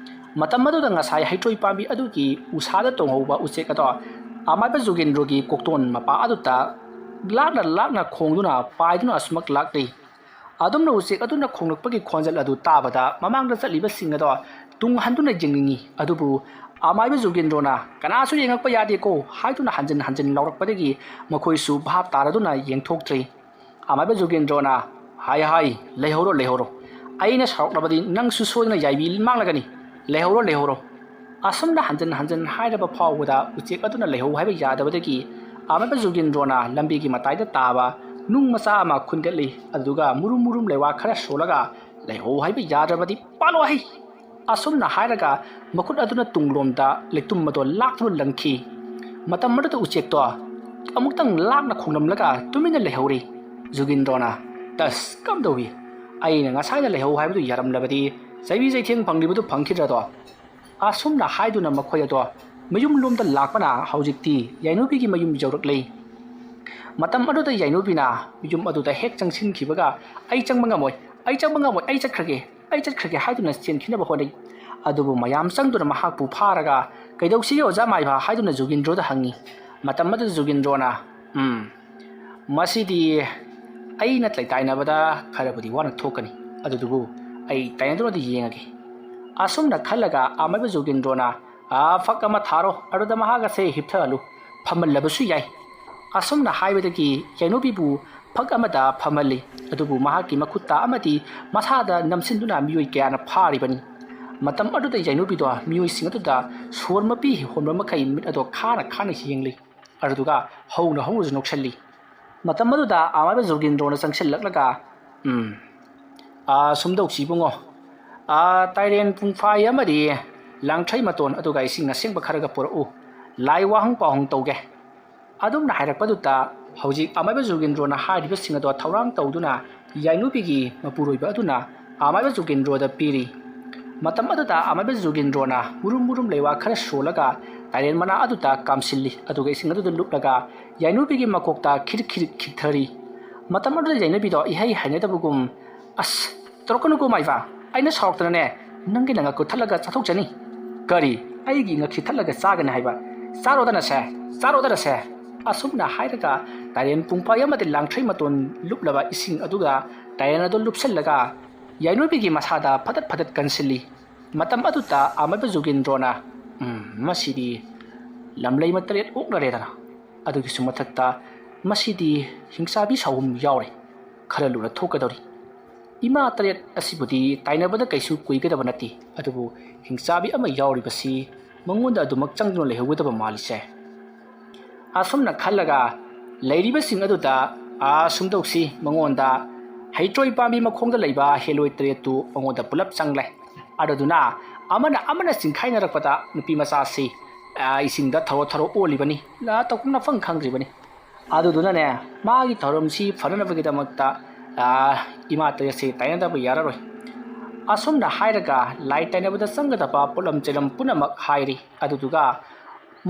ꯃꯇꯝ ꯑꯗꯨꯗ ꯉꯁꯥꯏ ꯍꯩꯇ꯭ꯔꯣꯏ ꯄꯥꯝꯕꯤ ꯑꯗꯨꯒꯤ ꯎꯁꯥꯗ ꯇꯣꯡꯍꯧꯕ ꯎꯆꯦꯛ ꯑꯗꯣ ꯑꯃꯥꯏꯕ ꯖꯨꯒꯤꯟꯗ꯭ꯔꯣꯒꯤ ꯀꯣꯛꯇꯣꯟ ꯃꯄꯥ ꯑꯗꯨꯗ ꯂꯥꯛꯅ ꯂꯥꯛꯅ ꯈꯣꯡꯗꯨꯅ ꯄꯥꯏꯗꯨꯅ ꯑꯁꯨꯃꯛ ꯂꯥꯛꯂꯤ꯫ ꯑꯗꯨꯝꯅ ꯎꯆꯦꯛ ꯑꯗꯨꯅ ꯈꯣꯡꯂꯛꯄꯒꯤ ꯈꯣꯟꯖꯦꯜ ꯑꯗꯨ ꯇꯥꯕꯗ ꯃꯃꯥꯡꯗ ꯆꯠꯂꯤꯕꯁꯤꯡ ꯑꯗꯣ ꯇꯨꯡ ꯍꯟꯗꯨꯅ ꯌꯦꯡꯅꯤꯡꯏ꯫ ꯑꯗꯨꯕꯨ ꯑꯃꯥꯏꯕ ꯖꯨꯒꯤꯟꯗ꯭ꯔꯣꯅ "ꯀꯅꯥꯁꯨ ꯌꯦꯡꯉꯛꯄ ꯌꯥꯗꯦꯀꯣ" ꯍꯥꯏꯗꯨꯅ ꯍꯟꯖꯤꯟ ꯍꯟꯖꯤꯟ ꯂꯥꯎꯔꯛꯄꯗꯒꯤ ꯃꯈꯣꯏꯁꯨ ꯚꯥꯞ ꯇꯥꯔꯗꯨꯅ ꯌꯦꯡꯊꯣꯛꯇ꯭ꯔꯦ꯫ ꯑꯃꯥꯏꯕ ꯖꯨꯒꯤꯟꯗ꯭ꯔꯣꯅ "ꯍꯥꯏ ꯍꯥꯏ, ꯂꯩꯍꯧꯔꯣ, ꯂꯩꯍꯧꯔꯣ꯫ ꯑꯩꯅ ꯁꯥꯎꯔꯛꯂꯕꯗꯤ ꯅꯪꯁꯨ ꯁꯣꯏꯗꯅ ꯌꯥꯏꯕꯤ ꯃꯥꯡꯂꯒꯅꯤ꯫ ꯂꯩꯍꯧꯔꯣ, ꯂꯩꯍꯧꯔꯣ"꯫ ꯑꯁꯨꯝꯅ ꯍꯟꯖꯤꯟ ꯍꯟꯖꯤꯟ ꯍꯥꯏꯔꯕ ꯐꯥꯎꯕꯗ ꯎꯆꯦꯛ ꯑꯗꯨꯅ ꯂꯩꯍꯧ ꯍꯥꯏꯕ ꯌꯥꯗꯕꯗꯒꯤ ꯑꯃꯥꯏꯕ ꯖꯨꯒꯤꯟꯗ꯭ꯔꯣꯅ ꯂꯝꯕꯤꯒꯤ ꯃꯇꯥꯏꯗ ꯇꯥꯕ ꯅꯨꯡ ꯃꯆꯥ ꯑꯃ ꯈꯨꯟꯒꯠꯂꯤ꯫ ꯑꯗꯨꯗꯨꯒ ꯃꯨꯔꯨꯝ ꯃꯨꯔꯨꯝ ꯂꯩꯋꯥ ꯈꯔ ꯁꯣꯜꯂꯒ "ꯂꯩꯍꯧ ꯍꯥꯏꯕ ꯌꯥꯗ꯭ꯔꯕꯗꯤ ꯄꯥꯜꯂꯣ ꯍꯩ!" ꯑꯁꯨꯝꯅ ꯍꯥꯏꯔꯒ ꯃꯈꯨꯠ ꯑꯗꯨꯅ ꯇꯨꯡꯂꯣꯝꯗ ꯂꯩꯇꯨꯝ ꯑꯗꯣ ꯂꯥꯛꯇꯨꯅ ꯂꯪꯈꯤ꯫ ꯃꯇꯝ ꯑꯗꯨꯗ ꯎꯆꯦꯛꯇꯣ ꯑꯃꯨꯛꯇꯪ ꯂꯥꯛꯅ ꯈꯣꯡꯂꯝꯂꯒ ꯇꯨꯃꯤꯟꯅ ꯂꯩꯍꯧꯔꯤ꯫ ꯖꯨꯒꯤꯟꯗ꯭ꯔꯣꯅ, "ꯇꯁ, ꯀꯝꯗꯧꯏ? ꯑꯩꯅ ꯉꯁꯥꯏꯅ ꯂꯩꯍꯧ ꯍꯥꯏꯕꯗꯨ ꯌꯥꯔꯝꯂꯕꯗꯤ ꯆꯩꯕꯤ ꯆꯩꯊꯦꯡ ꯐꯪꯂꯤꯕꯗꯨ ꯐꯪꯈꯤꯗ꯭ꯔꯗꯣ?" ꯑꯁꯨꯝꯅ ꯍꯥꯏꯗꯨꯅ ꯃꯈꯣꯏ ꯑꯗꯣ ꯃꯌꯨꯝꯂꯣꯝꯗ ꯂꯥꯛꯄꯅ ꯍꯧꯖꯤꯛꯇꯤ ꯌꯥꯏꯅꯨꯕꯤꯒꯤ ꯃꯌꯨꯝ ꯌꯧꯔꯛꯂꯦ꯫ ꯃꯇꯝ ꯑꯗꯨꯗ ꯌꯥꯏꯅꯨꯕꯤꯅ ꯌꯨꯝ ꯑꯗꯨꯗ ꯍꯦꯛ ꯆꯪꯁꯤꯟꯈꯤꯕꯒ "ꯑꯩ ꯆꯪꯕ ꯉꯝꯃꯣꯏ, ꯑꯩ ꯆꯪꯕ ꯉꯝꯃꯣꯏ, ꯑꯩ ꯆꯠꯈ꯭ꯔꯒꯦ, ꯑꯩ ꯆꯠꯈ꯭ꯔꯒꯦ" ꯍꯥꯏꯗꯨꯅ ꯆꯦꯟꯈꯤꯅꯕ ꯍꯣꯠꯅꯩ꯫ ꯑꯗꯨꯕꯨ ꯃꯌꯥꯝ ꯆꯪꯗꯨꯅ ꯃꯍꯥꯛꯄꯨ ꯐꯥꯔꯒ "ꯀꯩꯗꯧꯁꯤꯒꯦ ꯑꯣꯖꯥ ꯃꯥꯏꯕ?" ꯍꯥꯏꯗꯨꯅ ꯖꯨꯒꯤꯟꯗ꯭ꯔꯣꯗ ꯍꯪꯉꯤ꯫ ꯃꯇꯝ ꯑꯗꯨꯗ ꯖꯨꯒꯤꯟꯗ꯭ꯔꯣꯅ, "ꯎꯝ, ꯃꯁꯤꯗꯤ ꯑꯩꯅ ꯂꯩꯇꯥꯏꯅꯕꯗ ꯈꯔꯕꯨꯗꯤ ꯋꯥꯅ ꯊꯣꯛꯀꯅꯤ, ꯑꯗꯨꯗꯨꯕꯨ ꯑꯩ ꯇꯥꯏꯅꯗꯨꯅꯗꯤ ꯌꯦꯡꯉꯒꯦ"꯫ ꯑꯁꯨꯝꯅ ꯈꯜꯂꯒ ꯑꯃꯥꯏꯕ ꯖꯨꯒꯤꯟꯗ꯭ꯔꯣꯅ, "ꯑꯥ, ꯐꯛ ꯑꯃ ꯊꯥꯔꯣ, ꯑꯗꯨꯗ ꯃꯍꯥꯛ ꯑꯁꯦ ꯍꯤꯞꯊꯍꯜꯂꯨ, ꯐꯝꯍꯜꯂꯕꯁꯨ ꯌꯥꯏ"꯫ ꯑꯁꯨꯝꯅ ꯍꯥꯏꯕꯗꯒꯤ ꯌꯥꯏꯅꯨꯕꯤꯕꯨ ꯐꯛ ꯑꯃꯗ ꯐꯝꯍꯜꯂꯤ꯫ ꯑꯗꯨꯕꯨ ꯃꯍꯥꯛꯀꯤ ꯃꯈꯨꯠꯇ ꯑꯃꯗꯤ ꯃꯁꯥꯗ ꯅꯝꯁꯤꯟꯗꯨꯅ ꯃꯤꯑꯣꯏ ꯀꯌꯥꯅ ꯐꯥꯔꯤꯕꯅꯤ꯫ ꯃꯇꯝ ꯑꯗꯨꯗ ꯌꯥꯏꯅꯨꯕꯤꯗꯣ ꯃꯤꯑꯣꯏꯁꯤꯡ ꯑꯗꯨꯗ ꯁꯣꯔ ꯃꯄꯤ ꯍꯣꯟꯕ ꯃꯈꯩ ꯃꯤꯠ ꯑꯗꯣ ꯈꯥꯅ ꯈꯥꯅ ꯌꯦꯡꯂꯤ꯫ ꯑꯗꯨꯗꯨꯒ ꯍꯧꯅ ꯍꯧꯅꯁꯨ ꯅꯣꯛꯁꯜꯂꯤ꯫ ꯃꯇꯝ ꯑꯗꯨꯗ ꯑꯃꯥꯏꯕ ꯖꯨꯒꯤꯟꯗ꯭ꯔꯣꯅ ꯆꯪꯁꯤꯜꯂꯛꯂꯒ, "ꯎꯝ, ꯑꯥ, ꯁꯨꯝ ꯇꯧꯁꯤ ꯏꯕꯨꯡꯉꯣ, ꯑꯥ, ꯇꯥꯏꯔꯦꯟ ꯄꯨꯡꯐꯥꯏ ꯑꯃꯗꯤ ꯂꯥꯡꯊ꯭ꯔꯩ ꯃꯇꯣꯟ ꯑꯗꯨꯒ ꯏꯁꯤꯡ ꯑꯁꯦꯡꯕ ꯈꯔꯒ ꯄꯨꯔꯛꯎ, ꯂꯥꯏ ꯋꯥꯍꯪ ꯄꯥꯎꯍꯪ ꯇꯧꯒꯦ"꯫ ꯑꯗꯨꯝꯅ ꯍꯥꯏꯔꯛꯄꯗꯨꯗ ꯍꯧꯖꯤꯛ ꯑꯃꯥꯏꯕ ꯖꯨꯒꯤꯟꯗ꯭ꯔꯣꯅ ꯍꯥꯏꯔꯤꯕꯁꯤꯡ ꯑꯗꯣ ꯊꯧꯔꯥꯡ ꯇꯧꯗꯨꯅ ꯌꯥꯏꯅꯨꯕꯤꯒꯤ ꯃꯄꯨꯔꯣꯏꯕ ꯑꯗꯨꯅ ꯑꯃꯥꯏꯕ ꯖꯨꯒꯤꯟꯗ꯭ꯔꯣꯗ ꯄꯤꯔꯤ꯫ ꯃꯇꯝ ꯑꯗꯨꯗ ꯑꯃꯥꯏꯕ ꯖꯨꯒꯤꯟꯗ꯭ꯔꯣꯅ ꯃꯨꯔꯨꯝ ꯃꯨꯔꯨꯝ ꯂꯩꯋꯥ ꯈꯔ ꯁꯣꯜꯂꯒ ꯇꯥꯏꯔꯦꯟ ꯃꯅꯥ ꯑꯗꯨꯗ ꯀꯥꯝꯁꯤꯜꯂꯤ, ꯑꯗꯨꯒ ꯏꯁꯤꯡ ꯑꯗꯨꯗ ꯂꯨꯞꯂꯒ ꯌꯥꯏꯅꯨꯕꯤꯒꯤ ꯃꯀꯣꯛꯇ ꯈꯤꯔꯤꯛ ꯈꯤꯔꯤꯛ ꯈꯤꯛꯊꯔꯤ꯫ ꯃꯇꯝ ꯑꯗꯨꯗ ꯌꯥꯏꯅꯨꯕꯤꯗꯣ ꯏꯍꯩ ꯍꯩꯅꯗꯕꯒꯨꯝ, "ꯑꯁ, ꯇꯧꯔꯛꯀꯅꯨꯀꯣ ꯃꯥꯏꯕ, ꯑꯩꯅ ꯁꯥꯎꯔꯛꯇꯅꯅꯦ ꯅꯪꯒꯤ ꯅꯉꯛꯇꯨ ꯊꯠꯂꯒ ꯆꯥꯊꯣꯛꯆꯅꯤ"꯫ "ꯀꯔꯤ? ꯑꯩꯒꯤ ꯉꯛꯁꯤ ꯊꯠꯂꯒ ꯆꯥꯒꯅꯤ ꯍꯥꯏꯕ? ꯆꯥꯔꯣꯗꯅꯁꯦ, ꯆꯥꯔꯣꯗꯅꯁꯦ"꯫ ꯑꯁꯨꯝꯅ ꯍꯥꯏꯔꯒ ꯇꯥꯏꯔꯦꯟ ꯄꯨꯡꯄꯥꯏ ꯑꯃꯗꯤ ꯂꯥꯡꯊ꯭ꯔꯩ ꯃꯇꯣꯟ ꯂꯨꯞꯂꯕ ꯏꯁꯤꯡ ꯑꯗꯨꯒ ꯇꯥꯏꯔꯦꯟ ꯑꯗꯨ ꯂꯨꯞꯁꯤꯜꯂꯒ ꯌꯥꯏꯅꯣꯕꯤꯒꯤ ꯃꯁꯥꯗ ꯐꯗꯠ ꯐꯗꯠ ꯀꯟꯁꯤꯜꯂꯤ꯫ ꯃꯇꯝ ꯑꯗꯨꯗ ꯑꯃꯥꯏꯕ ꯖꯨꯒꯤꯟꯗ꯭ꯔꯣꯅ, "ꯎꯝ, ꯃꯁꯤꯗꯤ ꯂꯝꯂꯩ ꯃꯇꯔꯦꯠ ꯑꯣꯛꯅꯔꯦꯗꯅ, ꯑꯗꯨꯒꯤꯁꯨ ꯃꯊꯛꯇ ꯃꯁꯤꯗꯤ ꯍꯤꯡꯆꯥꯕꯤ ꯁꯥꯍꯨꯝ ꯌꯥꯎꯔꯦ꯫ ꯈꯔ ꯂꯨꯅ ꯊꯣꯛꯀꯗꯧꯔꯤ꯫ ꯏꯃꯥ ꯇꯔꯦꯠ ꯑꯁꯤꯕꯨꯗꯤ ꯇꯥꯏꯅꯕꯗ ꯀꯩꯁꯨ ꯀꯨꯏꯒꯗꯕ ꯅꯠꯇꯦ, ꯑꯗꯨꯕꯨ ꯍꯤꯡꯆꯥꯕꯤ ꯑꯃ ꯌꯥꯎꯔꯤꯕꯁꯤ ꯃꯉꯣꯟꯗ ꯑꯗꯨꯃꯛ ꯆꯪꯗꯨꯅ ꯂꯩꯍꯧꯒꯗꯕ ꯃꯥꯜꯂꯤꯁꯦ?" ꯑꯁꯨꯝꯅ ꯈꯜꯂꯒ ꯂꯩꯔꯤꯕꯁꯤꯡ ꯑꯗꯨꯗ, ꯑꯥ, ꯁꯨꯝꯗꯧꯁꯤ, ꯃꯉꯣꯟꯗ ꯍꯩꯇ꯭ꯔꯣꯏ ꯄꯥꯝꯕꯤ ꯃꯈꯣꯡꯗ ꯂꯩꯕ ꯍꯦꯂꯣꯏ ꯇꯔꯦꯠꯇꯨ ꯃꯉꯣꯟꯗ ꯄꯨꯂꯞ ꯆꯪꯂꯦ꯫ ꯑꯗꯨꯗꯨꯅ ꯑꯃꯅ ꯑꯃꯅ ꯆꯤꯡꯈꯥꯏꯅꯔꯛꯄꯗ ꯅꯨꯄꯤ ꯃꯆꯥꯁꯤ, ꯑꯥ, ꯏꯁꯤꯡꯗ ꯊꯔꯣ ꯊꯔꯣ ꯑꯣꯜꯂꯤꯕꯅꯤ꯫ ꯑꯥ, ꯇꯧꯐꯝ ꯂꯥꯛꯐꯝ ꯈꯪꯗ꯭ꯔꯤꯕꯅꯤ꯫ ꯑꯗꯨꯗꯨꯅꯅꯦ, ꯃꯥꯒꯤ ꯊꯧꯔꯝꯁꯤ ꯐꯅꯅꯕꯒꯤꯗꯃꯛꯇ, ꯑꯥ, ꯏꯃꯥ ꯇꯔꯦꯠꯁꯤ ꯇꯥꯏꯅꯗꯕ ꯌꯥꯔꯔꯣꯏ꯫ ꯑꯁꯨꯝꯅ ꯍꯥꯏꯔꯒ ꯂꯥꯏ ꯇꯥꯏꯅꯕꯗ ꯆꯪꯒꯗꯕ ꯄꯣꯠꯂꯝ ꯆꯩꯂꯝ ꯄꯨꯝꯅꯃꯛ ꯍꯥꯏꯔꯤ꯫ ꯑꯗꯨꯗꯨꯒ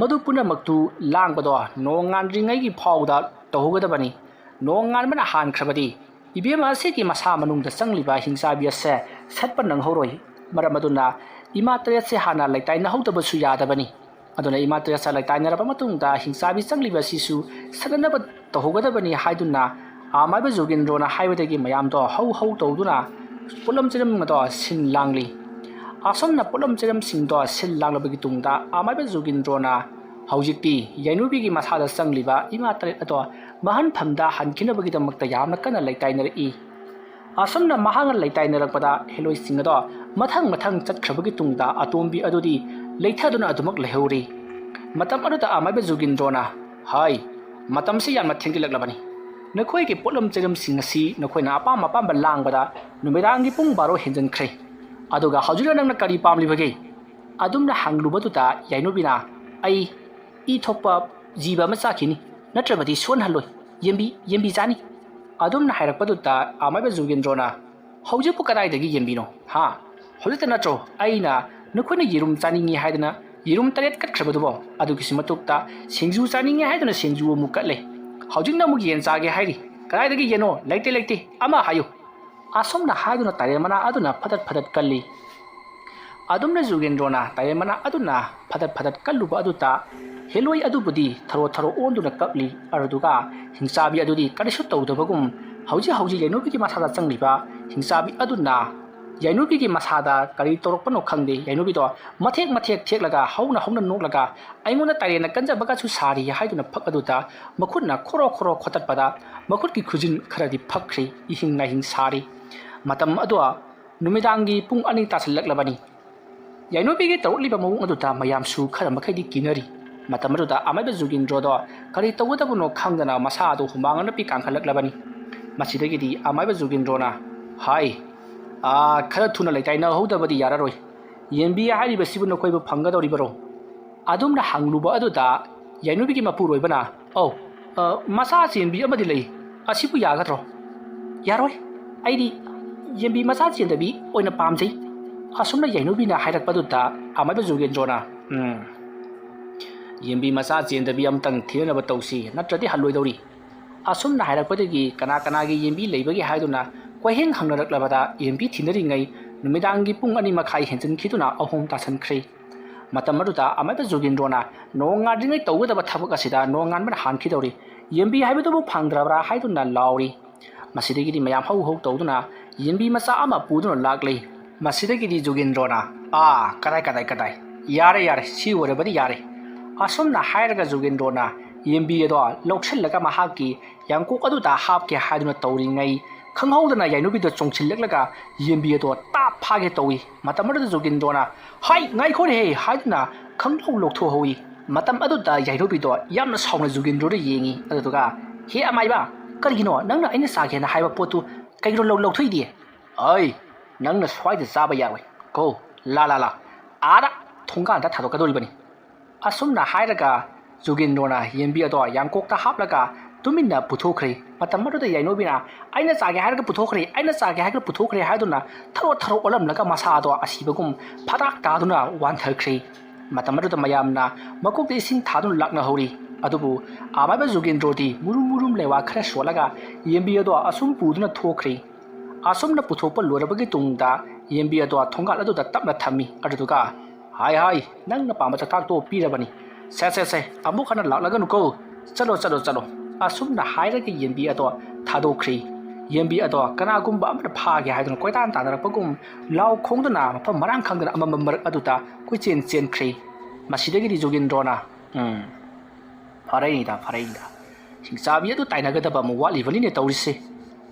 ꯃꯗꯨ ꯄꯨꯝꯅꯃꯛꯇꯨ ꯂꯥꯡꯕꯗꯣ ꯅꯣꯡꯉꯥꯟꯗ꯭ꯔꯤꯉꯩꯒꯤ ꯐꯥꯎꯕꯗ ꯇꯧꯍꯧꯒꯗꯕꯅꯤ꯫ ꯅꯣꯡꯉꯥꯟꯕꯅ ꯍꯥꯟꯈ꯭ꯔꯕꯗꯤ ꯏꯕꯦꯝꯃ ꯑꯁꯤꯒꯤ ꯃꯁꯥ ꯃꯅꯨꯡꯗ ꯆꯪꯂꯤꯕ ꯍꯤꯡꯆꯥꯕꯤ ꯑꯁꯦ ꯁꯠꯄ ꯅꯪꯍꯧꯔꯣꯏ꯫ ꯃꯔꯝ ꯑꯗꯨꯅ ꯏꯃꯥ ꯇꯔꯦꯠꯁꯦ ꯍꯥꯟꯅ ꯂꯩꯇꯥꯏꯅꯍꯧꯗꯕꯁꯨ ꯌꯥꯗꯕꯅꯤ꯫ ꯑꯗꯨꯅ ꯏꯃꯥ ꯇꯔꯦꯠꯁꯦ ꯂꯩꯇꯥꯏꯅꯔꯕ ꯃꯇꯨꯡꯗ ꯍꯤꯡꯆꯥꯕꯤ ꯆꯪꯂꯤꯕ ꯑꯁꯤꯁꯨ ꯁꯠꯅꯅꯕ ꯇꯧꯍꯧꯒꯗꯕꯅꯤ ꯍꯥꯏꯗꯨꯅ ꯑꯃꯥꯏꯕ ꯖꯣꯒꯤꯟꯗ꯭ꯔꯣꯅ ꯍꯥꯏꯕꯗꯒꯤ ꯃꯌꯥꯝꯗꯣ ꯍꯧ ꯍꯧ ꯇꯧꯗꯨꯅ ꯄꯣꯠꯂꯝ ꯆꯩꯂꯝ ꯑꯗꯣ ꯁꯤꯟ ꯂꯥꯡꯂꯤ꯫ ꯑꯁꯨꯝꯅ ꯄꯣꯠꯂꯝ ꯆꯩꯂꯝꯁꯤꯡꯗꯣ ꯁꯤꯜ ꯂꯥꯡꯂꯕꯒꯤ ꯇꯨꯡꯗ ꯑꯃꯥꯏꯕ ꯖꯣꯒꯤꯟꯗ꯭ꯔꯣꯅ ꯍꯧꯖꯤꯛꯇꯤ ꯌꯥꯏꯅꯨꯕꯤꯒꯤ ꯃꯁꯥꯗ ꯆꯪꯂꯤꯕ ꯏꯃꯥ ꯇꯔꯦꯠ ꯑꯗꯣ ꯃꯍꯟꯐꯝꯗ ꯍꯟꯈꯤꯅꯕꯒꯤꯗꯃꯛꯇ ꯌꯥꯝꯅ ꯀꯟꯅ ꯂꯩꯇꯥꯏꯅꯔꯛꯏ꯫ ꯑꯁꯨꯝꯅ ꯃꯍꯥꯛꯅ ꯂꯩꯇꯥꯏꯅꯔꯛꯄꯗ ꯍꯦꯂꯣꯏꯁꯤꯡ ꯑꯗꯣ ꯃꯊꯪ ꯃꯊꯪ ꯆꯠꯈ꯭ꯔꯕꯒꯤ ꯇꯨꯡꯗ ꯑꯇꯣꯝꯕꯤ ꯑꯗꯨꯗꯤ ꯂꯩꯊꯗꯨꯅ ꯑꯗꯨꯃꯛ ꯂꯩꯍꯧꯔꯤ꯫ ꯃꯇꯝ ꯑꯗꯨꯗ ꯑꯃꯥꯏꯕ ꯖꯨꯒꯤꯟꯗ꯭ꯔꯣꯅ, "ꯍꯥꯏ, ꯃꯇꯝꯁꯤ ꯌꯥꯝꯅ ꯊꯦꯡꯖꯤꯜꯂꯛꯂꯕꯅꯤ꯫ ꯅꯈꯣꯏꯒꯤ ꯄꯣꯠꯂꯝ ꯆꯩꯂꯝꯁꯤꯡ ꯑꯁꯤ ꯅꯈꯣꯏꯅ ꯑꯄꯥꯝ ꯑꯄꯥꯝꯕ ꯂꯥꯡꯕꯗ ꯅꯨꯃꯤꯗꯥꯡꯒꯤ ꯄꯨꯡ ꯕꯥꯔꯣ ꯍꯦꯟꯖꯟꯈ꯭ꯔꯦ꯫ ꯑꯗꯨꯒ ꯍꯧꯖꯤꯛꯅ ꯅꯪꯅ ꯀꯔꯤ ꯄꯥꯝꯂꯤꯕꯒꯦ?" ꯑꯗꯨꯝꯅ ꯍꯪꯂꯨꯕꯗꯨꯗ ꯌꯥꯏꯅꯨꯕꯤꯅ, "ꯑꯩ ꯏ ꯊꯣꯛꯄ ꯖꯤꯕ ꯑꯃ ꯆꯥꯈꯤꯅꯤ, ꯅꯠꯇ꯭ꯔꯕꯗꯤ ꯁꯣꯟꯍꯜꯂꯣꯏ, ꯌꯦꯟꯕꯤ, ꯌꯦꯟꯕꯤ ꯆꯥꯅꯤ"꯫ ꯑꯗꯨꯝꯅ ꯍꯥꯏꯔꯛꯄꯗꯨꯗ ꯑꯃꯥꯏꯕ ꯖꯨꯒꯤꯟꯗ꯭ꯔꯣꯅ, "ꯍꯧꯖꯤꯛꯄꯨ ꯀꯗꯥꯏꯗꯒꯤ ꯌꯦꯟꯕꯤꯅꯣ? ꯍꯥ? ꯍꯧꯖꯤꯛꯇ ꯅꯠꯇ꯭ꯔꯣ ꯑꯩꯅ ꯅꯈꯣꯏꯅ ꯌꯦꯔꯨꯝ ꯆꯥꯅꯤꯡꯉꯤ ꯍꯥꯏꯗꯅ ꯌꯦꯔꯨꯝ ꯇꯔꯦꯠ ꯀꯠꯈ꯭ꯔꯕꯗꯨꯕꯣ? ꯑꯗꯨꯒꯤꯁꯨ ꯃꯊꯛꯇ ꯁꯤꯡꯖꯨ ꯆꯥꯅꯤꯡꯉꯤ ꯍꯥꯏꯗꯨꯅ ꯁꯤꯡꯖꯨ ꯑꯃꯨꯛ ꯀꯠꯂꯦ꯫ ꯍꯧꯖꯤꯛꯅ ꯑꯃꯨꯛ ꯌꯦꯟ ꯆꯥꯒꯦ ꯍꯥꯏꯔꯤ꯫ ꯀꯗꯥꯏꯗꯒꯤ ꯌꯦꯟꯅꯣ? ꯂꯩꯇꯦ, ꯂꯩꯇꯦ꯫ ꯑꯃ ꯍꯥꯏꯌꯨ"꯫ ꯑꯁꯨꯝꯅ ꯍꯥꯏꯗꯨꯅ ꯇꯥꯏꯔꯦꯟ ꯃꯅꯥ ꯑꯗꯨꯅ ꯐꯗꯠ ꯐꯗꯠ ꯀꯜꯂꯤ꯫ ꯑꯗꯨꯝꯅ ꯖꯨꯒꯦꯟꯗ꯭ꯔꯣꯅ ꯇꯥꯏꯔꯦꯟ ꯃꯅꯥ ꯑꯗꯨꯅ ꯐꯗꯠ ꯐꯗꯠ ꯀꯜꯂꯨꯕ ꯑꯗꯨꯗ ꯍꯦꯂꯣꯏ ꯑꯗꯨꯕꯨꯗꯤ ꯊꯔꯣ ꯊꯔꯣ ꯑꯣꯟꯗꯨꯅ ꯀꯞꯂꯤ꯫ ꯑꯗꯨꯗꯨꯒ ꯍꯤꯡꯆꯥꯕꯤ ꯑꯗꯨꯗꯤ ꯀꯔꯤꯁꯨ ꯇꯧꯗꯕꯒꯨꯝ ꯍꯧꯖꯤꯛ ꯍꯧꯖꯤꯛ ꯌꯥꯏꯅꯨꯕꯤꯒꯤ ꯃꯁꯥꯗ ꯆꯪꯂꯤꯕ ꯍꯤꯡꯆꯥꯕꯤ ꯑꯗꯨꯅ ꯌꯥꯏꯅꯨꯕꯤꯒꯤ ꯃꯁꯥꯗ ꯀꯔꯤ ꯇꯧꯔꯛꯄꯅꯣ ꯈꯪꯗꯦ, ꯌꯥꯏꯅꯨꯕꯤꯗꯣ ꯃꯊꯦꯛ ꯃꯊꯦꯛ ꯊꯦꯛꯂꯒ ꯍꯧꯅ ꯍꯧꯅ ꯅꯣꯛꯂꯒ ꯑꯩꯉꯣꯟꯗ ꯇꯔꯦꯠꯅ ꯀꯟꯖꯕꯒꯁꯨ ꯁꯥꯔꯤ ꯍꯥꯏꯗꯨꯅ ꯐꯛ ꯑꯗꯨꯗ ꯃꯈꯨꯠꯅ ꯈꯣꯔꯣ ꯈꯣꯔꯣ ꯈꯣꯠꯇꯠꯄꯗ ꯃꯈꯨꯠꯀꯤ ꯈꯨꯖꯤꯟ ꯈꯔꯗꯤ ꯐꯛꯈ꯭ꯔꯤ, ꯏꯍꯤꯡ ꯅꯥꯍꯤꯡ ꯁꯥꯔꯤ꯫ ꯃꯇꯝ ꯑꯗꯨ ꯅꯨꯃꯤꯗꯥꯡꯒꯤ ꯄꯨꯡ ꯑꯅꯤ ꯇꯥꯁꯤꯜꯂꯛꯂꯕꯅꯤ꯫ ꯌꯥꯏꯅꯨꯕꯤꯒꯤ ꯇꯧꯔꯛꯂꯤꯕ ꯃꯑꯣꯡ ꯑꯗꯨꯗ ꯃꯌꯥꯝꯁꯨ ꯈꯔ ꯃꯈꯩꯗꯤ ꯀꯤꯅꯔꯤ꯫ ꯃꯇꯝ ꯑꯗꯨꯗ ꯑꯃꯥꯏꯕ ꯖꯨꯒꯤꯟꯗ꯭ꯔꯣꯗꯣ ꯀꯔꯤ ꯇꯧꯒꯗꯕꯅꯣ ꯈꯪꯗꯅ ꯃꯁꯥ ꯑꯗꯨ ꯍꯨꯃꯥꯡ ꯑꯅꯞꯄꯤ ꯀꯥꯡꯈꯠꯂꯛꯂꯕꯅꯤ꯫ ꯃꯁꯤꯗꯒꯤꯗꯤ ꯑꯃꯥꯏꯕ ꯖꯨꯒꯤꯟꯗ꯭ꯔꯣꯅ, "ꯍꯥꯏ, ꯑꯥ, ꯈꯔ ꯊꯨꯅ ꯂꯩꯇꯥꯏꯅꯍꯧꯗꯕꯗꯤ ꯌꯥꯔꯔꯣꯏ꯫ ꯌꯦꯟꯕꯤ ꯍꯥꯏꯔꯤꯕꯁꯤꯕꯨ ꯅꯈꯣꯏꯕꯨ ꯐꯪꯒꯗꯧꯔꯤꯕꯔꯣ?" ꯑꯗꯨꯝꯅ ꯍꯪꯂꯨꯕ ꯑꯗꯨꯗ ꯌꯥꯏꯅꯨꯕꯤꯒꯤ ꯃꯄꯨꯔꯣꯏꯕꯅ, "ꯑꯧ, ꯑ, ꯃꯆꯥ ꯆꯦꯟꯕꯤ ꯑꯃꯗꯤ ꯂꯩ꯫ ꯑꯁꯤꯕꯨ ꯌꯥꯒꯗ꯭ꯔꯣ?" "ꯌꯥꯔꯣꯏ꯫ ꯑꯩꯗꯤ ꯌꯦꯟꯕꯤ ꯃꯆꯥ ꯆꯦꯟꯗꯕꯤ ꯑꯣꯏꯅ ꯄꯥꯝꯖꯩ꯫" ꯑꯁꯨꯝꯅ ꯌꯥꯏꯅꯨꯕꯤꯅ ꯍꯥꯏꯔꯛꯄꯗꯨꯗ ꯑꯃꯥꯏꯕ ꯖꯨꯒꯦꯟꯗ꯭ꯔꯣꯅ, "ꯎꯝ, ꯌꯦꯟꯕꯤ ꯃꯆꯥ ꯆꯦꯟꯗꯕꯤ ꯑꯃꯇꯪ ꯊꯤꯅꯅꯕ ꯇꯧꯁꯤ, ꯅꯠꯇ꯭ꯔꯗꯤ ꯍꯜꯂꯣꯏꯗꯧꯔꯤ꯫" ꯑꯁꯨꯝꯅ ꯍꯥꯏꯔꯛꯄꯗꯒꯤ ꯀꯅꯥ ꯀꯅꯥꯒꯤ ꯌꯦꯟꯕꯤ ꯂꯩꯕꯒꯦ ꯍꯥꯏꯗꯨꯅ ꯀꯣꯏꯍꯦꯡ ꯍꯪꯅꯔꯛꯂꯕꯗ ꯌꯦꯟꯕꯤ ꯊꯤꯅꯔꯤꯉꯩ ꯅꯨꯃꯤꯗꯥꯡꯒꯤ ꯄꯨꯡ ꯑꯅꯤ ꯃꯈꯥꯏ ꯍꯦꯟꯖꯤꯟꯈꯤꯗꯨꯅ ꯑꯍꯨꯝ ꯇꯥꯁꯟꯈ꯭ꯔꯦ꯫ ꯃꯇꯝ ꯑꯗꯨꯗ ꯑꯃꯥꯏꯕ ꯖꯨꯒꯦꯟꯗ꯭ꯔꯣꯅ ꯅꯣꯡ ꯉꯥꯟꯗ꯭ꯔꯤꯉꯩ ꯇꯧꯒꯗꯕ ꯊꯕꯛ ꯑꯁꯤꯗ ꯅꯣꯡ ꯉꯥꯟꯕꯅ ꯍꯥꯟꯈꯤꯗꯧꯔꯤ, ꯌꯦꯟꯕꯤ ꯍꯥꯏꯕꯗꯨꯕꯨ ꯐꯪꯗ꯭ꯔꯕ꯭ꯔꯥ ꯍꯥꯏꯗꯨꯅ ꯂꯥꯎꯔꯤ꯫ ꯃꯁꯤꯗꯒꯤꯗꯤ ꯃꯌꯥꯝ ꯍꯧ ꯍꯧ ꯇꯧꯗꯨꯅ ꯌꯦꯟꯕꯤ ꯃꯆꯥ ꯑꯃ ꯄꯨꯗꯨꯅ ꯂꯥꯛꯂꯤ꯫ ꯃꯁꯤꯗꯒꯤꯗꯤ ꯖꯨꯒꯦꯟꯗ꯭ꯔꯣꯅ, "ꯑꯥ, ꯀꯗꯥꯏ, ꯀꯗꯥꯏ, ꯀꯗꯥꯏ? ꯌꯥꯔꯦ, ꯌꯥꯔꯦ, ꯁꯤ ꯑꯣꯏꯔꯕꯗꯤ ꯌꯥꯔꯦ꯫" ꯑꯁꯨꯝꯅ ꯍꯥꯏꯔꯒ ꯖꯨꯒꯦꯟꯗ꯭ꯔꯣꯅ ꯌꯦꯟꯕꯤ ꯑꯗꯣ ꯂꯧꯁꯤꯜꯂꯒ ꯃꯍꯥꯛꯀꯤ ꯌꯥꯡꯀꯣꯛ ꯑꯗꯨꯗ ꯍꯥꯞꯀꯦ ꯍꯥꯏꯗꯨꯅ ꯇꯧꯔꯤꯉꯩ, ꯈꯪꯍꯧꯗꯅ ꯌꯥꯏꯅꯨꯕꯤꯗ ꯆꯣꯡꯁꯤꯜꯂꯛꯂꯒ ꯌꯦꯟꯕꯤ ꯑꯗꯣ ꯇꯥꯞ ꯐꯥꯒꯦ ꯇꯧꯏ꯫ ꯃꯇꯝ ꯑꯗꯨꯗ ꯖꯨꯒꯦꯟꯗ꯭ꯔꯣꯅ, "ꯍꯥꯏ, ꯉꯥꯏꯈꯣꯅꯦꯍꯦ!" ꯍꯥꯏꯗꯨꯅ ꯈꯪꯂꯧ ꯂꯧꯊꯣꯛꯍꯧꯏ꯫ ꯃꯇꯝ ꯑꯗꯨꯗ ꯌꯥꯏꯅꯨꯕꯤꯗꯣ ꯌꯥꯝꯅ ꯁꯥꯎꯅ ꯖꯨꯒꯦꯟꯗ꯭ꯔꯣꯗ ꯌꯦꯡꯉꯤ꯫ ꯑꯗꯨꯗꯨꯒ, "ꯍꯦ ꯑꯃꯥꯏꯕ, ꯀꯔꯤꯒꯤꯅꯣ ꯅꯪꯅ ꯑꯩꯅ ꯆꯥꯒꯦꯅ ꯍꯥꯏꯕ ꯄꯣꯠꯇꯨ ꯀꯩꯒꯤꯅꯣ ꯂꯧ-, ꯂꯧꯊꯣꯛꯏꯗꯤ?" "ꯑꯩ, ꯅꯪꯅ ꯁ꯭ꯋꯥꯏꯗ ꯆꯥꯕ ꯌꯥꯔꯣꯏ꯫ ꯀꯣ, ꯂꯥ, ꯂꯥ, ꯂꯥ, ꯑꯥꯗ ꯊꯣꯡꯒꯥꯟꯗ ꯊꯥꯗꯣꯛꯀꯗꯧꯔꯤꯕꯅꯤ꯫" ꯑꯁꯨꯝꯅ ꯍꯥꯏꯔꯒ ꯖꯨꯒꯦꯟꯗ꯭ꯔꯣꯅ ꯌꯦꯟꯕꯤ ꯑꯗꯣ ꯌꯥꯡꯀꯣꯛꯇ ꯍꯥꯞꯂꯒ ꯇꯨꯃꯤꯟꯅ ꯄꯨꯊꯣꯛꯈ꯭ꯔꯦ꯫ ꯃꯇꯝ ꯑꯗꯨꯗ ꯌꯥꯏꯅꯨꯕꯤꯅ, "ꯑꯩꯅ ꯆꯥꯒꯦ ꯍꯥꯏꯔꯒ ꯄꯨꯊꯣꯛꯈ꯭ꯔꯦ, ꯑꯩꯅ ꯆꯥꯒꯦ ꯍꯥꯏꯔꯒ ꯄꯨꯊꯣꯛꯈ꯭ꯔꯦ" ꯍꯥꯏꯗꯨꯅ ꯊꯔꯣ ꯊꯔꯣ ꯑꯣꯜꯂꯝꯂꯒ ꯃꯁꯥ ꯑꯗꯣ ꯑꯁꯤꯕꯒꯨꯝ ꯐꯗꯥꯛ ꯇꯥꯗꯨꯅ ꯋꯥꯟꯊꯈ꯭ꯔꯦ꯫ ꯃꯇꯝ ꯑꯗꯨꯗ ꯃꯌꯥꯝꯅ ꯃꯀꯣꯛꯇ ꯏꯁꯤꯡ ꯊꯥꯗꯨꯅ ꯂꯥꯛꯅꯍꯧꯔꯤ꯫ ꯑꯗꯨꯕꯨ ꯑꯃꯥꯏꯕ ꯖꯨꯒꯦꯟꯗ꯭ꯔꯣꯗꯤ ꯃꯨꯔꯨꯝ ꯃꯨꯔꯨꯝ ꯂꯩꯋꯥ ꯈꯔ ꯁꯣꯠꯂꯒ ꯌꯦꯟꯕꯤ ꯑꯗꯣ ꯑꯁꯨꯝ ꯄꯨꯗꯨꯅ ꯊꯣꯛꯈ꯭ꯔꯦ꯫ ꯑꯁꯨꯝꯅ ꯄꯨꯊꯣꯛꯄ ꯂꯣꯏꯔꯕꯒꯤ ꯇꯨꯡꯗ ꯌꯦꯟꯕꯤ ꯑꯗꯣ ꯊꯣꯡꯒꯥꯜ ꯑꯗꯨꯗ ꯇꯞꯅ ꯊꯝꯃꯤ꯫ ꯑꯗꯨꯗꯨꯒ, "ꯍꯥꯏ, ꯍꯥꯏ, ꯅꯪꯅ ꯄꯥꯝꯕ ꯆꯥꯛꯇꯥꯛꯇꯣ ꯄꯤꯔꯕꯅꯤ꯫ ꯁꯦ, ꯁꯦ, ꯁꯦ, ꯑꯃꯨꯛ ꯍꯟꯅ ꯂꯥꯛꯂꯒꯅꯨꯀꯣ꯫ ꯆꯠꯂꯣ, ꯆꯠꯂꯣ, ꯆꯠꯂꯣ꯫" ꯑꯁꯨꯝꯅ ꯍꯥꯏꯔꯒ ꯌꯦꯟꯕꯤ ꯑꯗꯣ ꯊꯥꯗꯣꯛꯈ꯭ꯔꯦ꯫ ꯌꯦꯟꯕꯤ ꯑꯗꯣ ꯀꯅꯥꯒꯨꯝꯕ ꯑꯃꯅ ꯐꯥꯒꯦ ꯍꯥꯏꯗꯨꯅ ꯀꯣꯏꯇꯥꯟ ꯇꯥꯟꯅꯔꯛꯄꯒꯨꯝ, ꯂꯥꯎ ꯈꯣꯡꯗꯨꯅ ꯃꯐꯝ ꯃꯔꯥꯡ ꯈꯪꯗꯅ ꯑꯃꯝꯕ ꯃꯔꯛ ꯑꯗꯨꯗ ꯀꯣꯏꯆꯦꯟ ꯆꯦꯟꯈ꯭ꯔꯦ꯫ ꯃꯁꯤꯗꯒꯤꯗꯤ ꯖꯣꯒꯤꯟꯗ꯭ꯔꯣꯅ, "ꯎꯝ, ꯐꯔꯦꯅꯤꯗ, ꯐꯔꯦꯅꯤꯗ꯫ ꯍꯤꯡꯆꯥꯕꯤ ꯑꯗꯨ ꯇꯥꯏꯅꯒꯗꯕ ꯑꯃꯨꯛ ꯋꯥꯠꯂꯤꯕꯅꯤꯅꯦ ꯇꯧꯔꯤꯁꯦ"꯫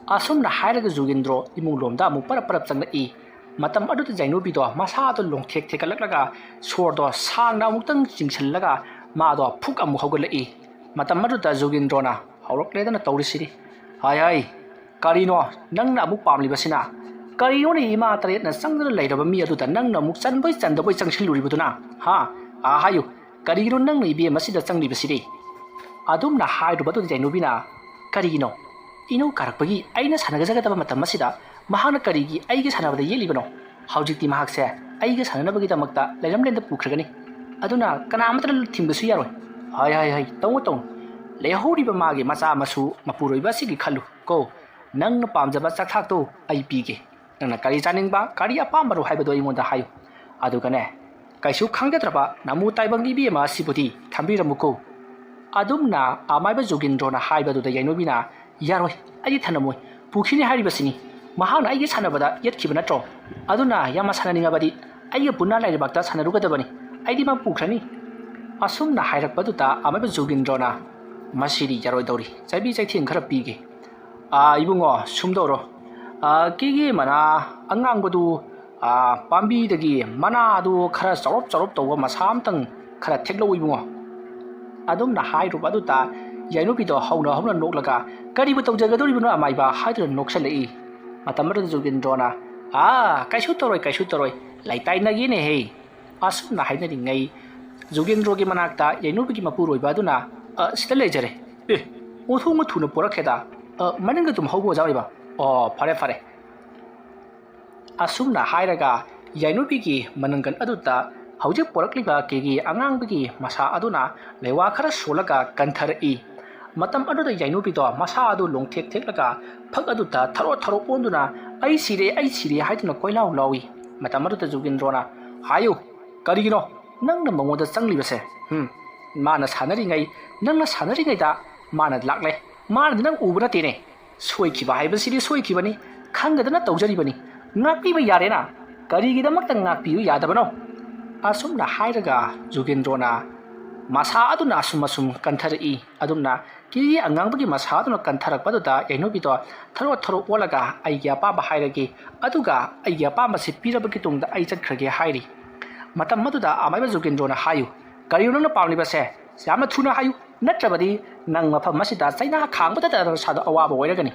ꯑꯁꯨꯝꯅ ꯍꯥꯏꯔꯒ ꯖꯣꯒꯤꯟꯗ꯭ꯔꯣ ꯏꯃꯨꯡ ꯂꯣꯝꯗ ꯑꯃꯨꯛ ꯄꯔꯞ ꯄꯔꯞ ꯆꯪꯂꯛꯏ꯫ ꯃꯇꯝ ꯑꯗꯨꯗ ꯌꯥꯏꯅꯨꯕꯤꯗꯣ ꯃꯁꯥꯗꯣ ꯂꯣꯡꯊꯦꯛ ꯊꯦꯛꯀꯠꯂꯛꯂꯒ ꯁꯣꯔꯗꯣ ꯁꯥꯡꯅ ꯑꯃꯨꯛꯇꯪ ꯆꯤꯡꯁꯤꯜꯂꯒ ꯃꯥꯗꯣ ꯐꯨꯛ ꯑꯃꯨꯛ ꯍꯧꯒꯠꯂꯛꯏ꯫ ꯃꯇꯝ ꯑꯗꯨꯗ ꯖꯣꯒꯤꯟꯗ꯭ꯔꯣꯅ ꯍꯧꯔꯛꯂꯦꯗꯅ ꯇꯧꯔꯤꯁꯤꯗꯤ꯫ "ꯍꯥꯏ ꯍꯥꯏ, ꯀꯔꯤꯅꯣ ꯅꯪꯅ ꯑꯃꯨꯛ ꯄꯥꯝꯂꯤꯕꯁꯤꯅ? ꯀꯔꯤꯅꯣꯅꯦ ꯏꯃꯥ ꯇꯔꯦꯠꯅ ꯆꯪꯗꯅ ꯂꯩꯔꯕ ꯃꯤ ꯑꯗꯨꯗ ꯅꯪꯅ ꯑꯃꯨꯛ ꯆꯟꯕꯣꯏ ꯆꯟꯗꯕꯣꯏ ꯆꯪꯁꯤꯜꯂꯨꯔꯤꯕꯗꯨꯅ? ꯍꯥ? ꯑꯥ ꯍꯥꯏꯌꯨ, ꯀꯔꯤꯒꯤꯅꯣ ꯅꯪꯅ ꯏꯕꯦꯝ ꯑꯁꯤꯗ ꯆꯪꯂꯤꯕꯁꯤꯗꯤ?" ꯑꯗꯨꯝꯅ ꯍꯥꯏꯔꯨꯕꯗꯨꯗ ꯌꯥꯏꯅꯨꯕꯤꯅ, "ꯀꯔꯤꯒꯤꯅꯣ? ꯏꯅꯧ ꯀꯥꯔꯛꯄꯒꯤ ꯑꯩꯅ ꯁꯥꯟꯅꯖꯒꯗꯕ ꯃꯇꯝ ꯑꯁꯤꯗ ꯃꯍꯥꯛꯅ ꯀꯔꯤꯒꯤ ꯑꯩꯒꯤ ꯁꯥꯟꯅꯕꯗ ꯌꯦꯠꯂꯤꯕꯅꯣ? ꯍꯧꯖꯤꯛꯇꯤ ꯃꯍꯥꯛꯁꯦ ꯑꯩꯒ ꯁꯥꯟꯅꯅꯕꯒꯤꯗꯃꯛꯇ ꯂꯩꯔꯝꯂꯦꯟꯗ ꯄꯨꯈ꯭ꯔꯒꯅꯤ꯫ ꯑꯗꯨꯅ ꯀꯅꯥ ꯑꯃꯠꯇꯅ ꯊꯤꯡꯕꯁꯨ ꯌꯥꯔꯣꯏ꯫ ꯍꯥꯏ, ꯍꯥꯏ, ꯍꯥꯏ, ꯇꯧꯅꯨ, ꯇꯧꯅꯨ꯫ ꯂꯩꯍꯧꯔꯤꯕ ꯃꯥꯒꯤ ꯃꯆꯥ ꯃꯁꯨ ꯃꯄꯨꯔꯣꯏꯕ ꯑꯁꯤꯒꯤ ꯈꯜꯂꯨ ꯀꯣ꯫ ꯅꯪꯅ ꯄꯥꯝꯖꯕ ꯆꯥꯛꯊꯥꯛꯇꯣ ꯑꯩ ꯄꯤꯒꯦ꯫ ꯅꯪꯅ ꯀꯔꯤ ꯆꯥꯅꯤꯡꯕ, ꯀꯔꯤ ꯑꯄꯥꯝꯕꯅꯣ ꯍꯥꯏꯕꯗꯣ ꯑꯩꯉꯣꯟꯗ ꯍꯥꯏꯌꯨ꯫ ꯑꯗꯨꯒꯅꯦ, ꯀꯩꯁꯨ ꯈꯪꯖꯗ꯭ꯔꯕ ꯅꯃꯨ ꯇꯥꯏꯕꯪ ꯏꯕꯦꯝꯃ ꯑꯁꯤꯕꯨꯗꯤ ꯊꯝꯕꯤꯔꯝꯃꯨꯀꯣ"꯫ ꯑꯗꯨꯝꯅ ꯑꯃꯥꯏꯕ ꯖꯣꯒꯤꯟꯗ꯭ꯔꯣꯅ ꯍꯥꯏꯕꯗꯨꯗ ꯌꯥꯏꯅꯨꯕꯤꯅ, "ꯌꯥꯔꯣꯏ, ꯑꯩꯗꯤ ꯊꯅꯝꯃꯣꯏ꯫ ꯄꯨꯈꯤꯅꯤ ꯍꯥꯏꯔꯤꯕꯁꯤꯅꯤ꯫ ꯃꯍꯥꯛꯅ ꯑꯩꯒꯤ ꯁꯥꯟꯅꯕꯗ ꯌꯦꯠꯈꯤꯕ ꯅꯠꯇ꯭ꯔꯣ? ꯑꯗꯨꯅ ꯌꯥꯝꯅ ꯁꯥꯟꯅꯅꯤꯡꯉꯕꯗꯤ ꯑꯩꯒ ꯄꯨꯟꯅ ꯂꯥꯏꯔꯩꯕꯥꯛꯇ ꯁꯥꯟꯅꯔꯨꯒꯗꯕꯅꯤ꯫ ꯑꯩꯗꯤ ꯃꯥ ꯄꯨꯈ꯭ꯔꯅꯤ"꯫ ꯑꯁꯨꯝꯅ ꯍꯥꯏꯔꯛꯄꯗꯨꯗ ꯑꯃꯥꯏꯕ ꯖꯣꯒꯤꯟꯗ꯭ꯔꯣꯅ, "ꯃꯁꯤꯗꯤ ꯌꯥꯔꯣꯏꯗꯧꯔꯤ, ꯆꯩꯕꯤ ꯆꯩꯊꯦꯡ ꯈꯔ ꯄꯤꯒꯦ꯫ ꯑꯥ, ꯏꯕꯨꯡꯉꯣ, ꯁꯨꯝ ꯇꯧꯔꯣ꯫ ꯑꯥ, ꯀꯦꯒꯦ ꯃꯅꯥ ꯑꯉꯥꯡꯕꯗꯨ, ꯑꯥ, ꯄꯥꯝꯕꯤꯗꯒꯤ ꯃꯅꯥꯗꯨ ꯈꯔ ꯆꯥꯎꯔꯞ ꯆꯥꯎꯔꯞ ꯇꯧꯕ ꯃꯁꯥ ꯑꯝꯇꯪ ꯈꯔ ꯊꯦꯛꯂꯛꯎ ꯏꯕꯨꯡꯉꯣ"꯫ ꯑꯗꯨꯝꯅ ꯍꯥꯏꯔꯨꯕ ꯑꯗꯨꯗ ꯌꯥꯏꯅꯨꯕꯤꯗꯣ ꯍꯧꯅ ꯍꯧꯅ ꯅꯣꯛꯂꯒ, "ꯀꯔꯤꯕꯨ ꯇꯧꯖꯒꯗꯧꯔꯤꯕꯅꯣ ꯑꯃꯥꯏꯕ?" ꯍꯥꯏꯗꯨꯅ ꯅꯣꯛꯁꯜꯂꯛꯏ꯫ ꯃꯇꯝ ꯑꯗꯨꯗ ꯖꯣꯒꯤꯟꯗ꯭ꯔꯣꯅ, "ꯑꯥ, ꯀꯩꯁꯨ ꯇꯧꯔꯣꯏ, ꯀꯩꯁꯨ ꯇꯧꯔꯣꯏ, ꯂꯩꯇꯥꯏꯅꯒꯦꯅꯦꯍꯦ"꯫ ꯑꯁꯨꯝꯅ ꯍꯥꯏꯅꯔꯤꯉꯩ ꯖꯣꯒꯦꯟꯗ꯭ꯔꯣꯒꯤ ꯃꯅꯥꯛꯇ ꯌꯥꯏꯅꯨꯕꯤꯒꯤ ꯃꯄꯨꯔꯣꯏꯕ ꯑꯗꯨꯅ, "ꯑ, ꯁꯤꯗ ꯂꯩꯖꯔꯦ꯫ ꯑꯦ, ꯑꯣꯟꯊꯣꯛꯅ ꯊꯨꯅ ꯄꯣꯔꯛꯈ꯭ꯔꯦꯗ꯫ ꯑ, ꯃꯅꯤꯡꯒ ꯑꯗꯨꯝ ꯍꯧꯕ ꯑꯣꯖꯥ ꯑꯣꯏꯕ꯫ ꯑꯣ, ꯐꯔꯦ, ꯐꯔꯦ"꯫ ꯑꯁꯨꯝꯅ ꯍꯥꯏꯔꯒ ꯌꯥꯏꯅꯨꯕꯤꯒꯤ ꯃꯅꯪꯒꯟ ꯑꯗꯨꯗ ꯍꯧꯖꯤꯛ ꯄꯣꯔꯛꯂꯤꯕ ꯀꯦꯒꯤ ꯑꯉꯥꯡꯕꯒꯤ ꯃꯁꯥ ꯑꯗꯨꯅ ꯂꯩꯋꯥ ꯈꯔ ꯁꯣꯜꯂꯒ ꯀꯟꯊꯔꯛꯏ꯫ ꯃꯇꯝ ꯑꯗꯨꯗ ꯌꯥꯏꯅꯨꯕꯤꯗꯣ ꯃꯁꯥ ꯑꯗꯨ ꯂꯣꯡꯊꯦꯛ ꯊꯦꯛꯂꯒ ꯐꯛ ꯑꯗꯨꯗ ꯊꯔꯣ ꯊꯔꯣ ꯑꯣꯟꯗꯨꯅ, "ꯑꯩ ꯁꯤꯔꯦ, ꯑꯩ ꯁꯤꯔꯦ" ꯍꯥꯏꯗꯨꯅ ꯀꯣꯏꯂꯥꯎ ꯂꯥꯎꯏ꯫ ꯃꯇꯝ ꯑꯗꯨꯗ ꯖꯣꯒꯤꯟꯗ꯭ꯔꯣꯅ, "ꯍꯥꯏꯌꯨ, ꯀꯔꯤꯒꯤꯅꯣ ꯅꯪꯅ ꯃꯉꯣꯟꯗ ꯆꯪꯂꯤꯕꯁꯦ? ꯍꯨꯝ, ꯃꯥꯅ ꯁꯥꯟꯅꯔꯤꯉꯩ, ꯅꯪꯅ ꯁꯥꯟꯅꯔꯤꯉꯩꯗ ꯃꯥꯅ ꯂꯥꯛꯂꯦ꯫ ꯃꯥꯅꯗꯤ ꯅꯪ ꯎꯕ ꯅꯠꯇꯦꯅꯦ꯫ "ꯁꯣꯏꯈꯤꯕ ꯍꯥꯏꯕꯁꯤꯗꯤ ꯁꯣꯏꯈꯤꯕꯅꯤ, ꯈꯪꯗꯗꯅ ꯇꯧꯖꯔꯤꯕꯅꯤ, ꯉꯥꯛꯄꯤꯕ ꯌꯥꯔꯦꯅ, ꯀꯔꯤꯒꯤꯗꯃꯛꯇ ꯉꯥꯛꯄꯤꯌꯨ ꯌꯥꯗꯕꯅꯣ?" ꯑꯁꯨꯝꯅ ꯍꯥꯏꯔꯒ ꯖꯨꯒꯦꯟꯗ꯭ꯔꯣꯅ ꯃꯁꯥ ꯑꯗꯨꯅ ꯑꯁꯨꯝ ꯑꯁꯨꯝ ꯀꯟꯊꯔꯛꯏ꯫ ꯑꯗꯨꯝꯅ ꯀꯤꯔꯤ ꯑꯉꯥꯡꯕꯒꯤ ꯃꯁꯥ ꯑꯗꯨꯅ ꯀꯟꯊꯔꯛꯄꯗꯨꯗ ꯌꯥꯏꯅꯨꯕꯤꯗꯣ ꯊꯔꯣ ꯊꯔꯣ ꯑꯣꯜꯂꯒ, "ꯑꯩꯒꯤ ꯑꯄꯥꯝꯕ ꯍꯥꯏꯔꯒꯦ, ꯑꯗꯨꯒ ꯑꯩꯒꯤ ꯑꯄꯥꯝꯕꯁꯤ ꯄꯤꯔꯕꯒꯤ ꯇꯨꯡꯗ ꯑꯩ ꯆꯠꯈ꯭ꯔꯒꯦ" ꯍꯥꯏꯔꯤ꯫ ꯃꯇꯝ ꯑꯗꯨꯗ ꯑꯃꯥꯏꯕ ꯖꯨꯒꯦꯟꯗ꯭ꯔꯣꯅ ꯍꯥꯏꯌꯨ, "ꯀꯔꯤꯅꯣ ꯅꯪꯅ ꯄꯥꯝꯂꯤꯕꯁꯦ? ꯌꯥꯝꯅ ꯊꯨꯅ ꯍꯥꯏꯌꯨ, ꯅꯠꯇ꯭ꯔꯕꯗꯤ ꯅꯪ ꯃꯐꯝ ꯑꯁꯤꯗ ꯆꯩꯅꯥ ꯈꯥꯡꯕꯗꯇ ꯅꯁꯥꯗꯣ ꯑꯋꯥꯕ ꯑꯣꯏꯔꯒꯅꯤ"꯫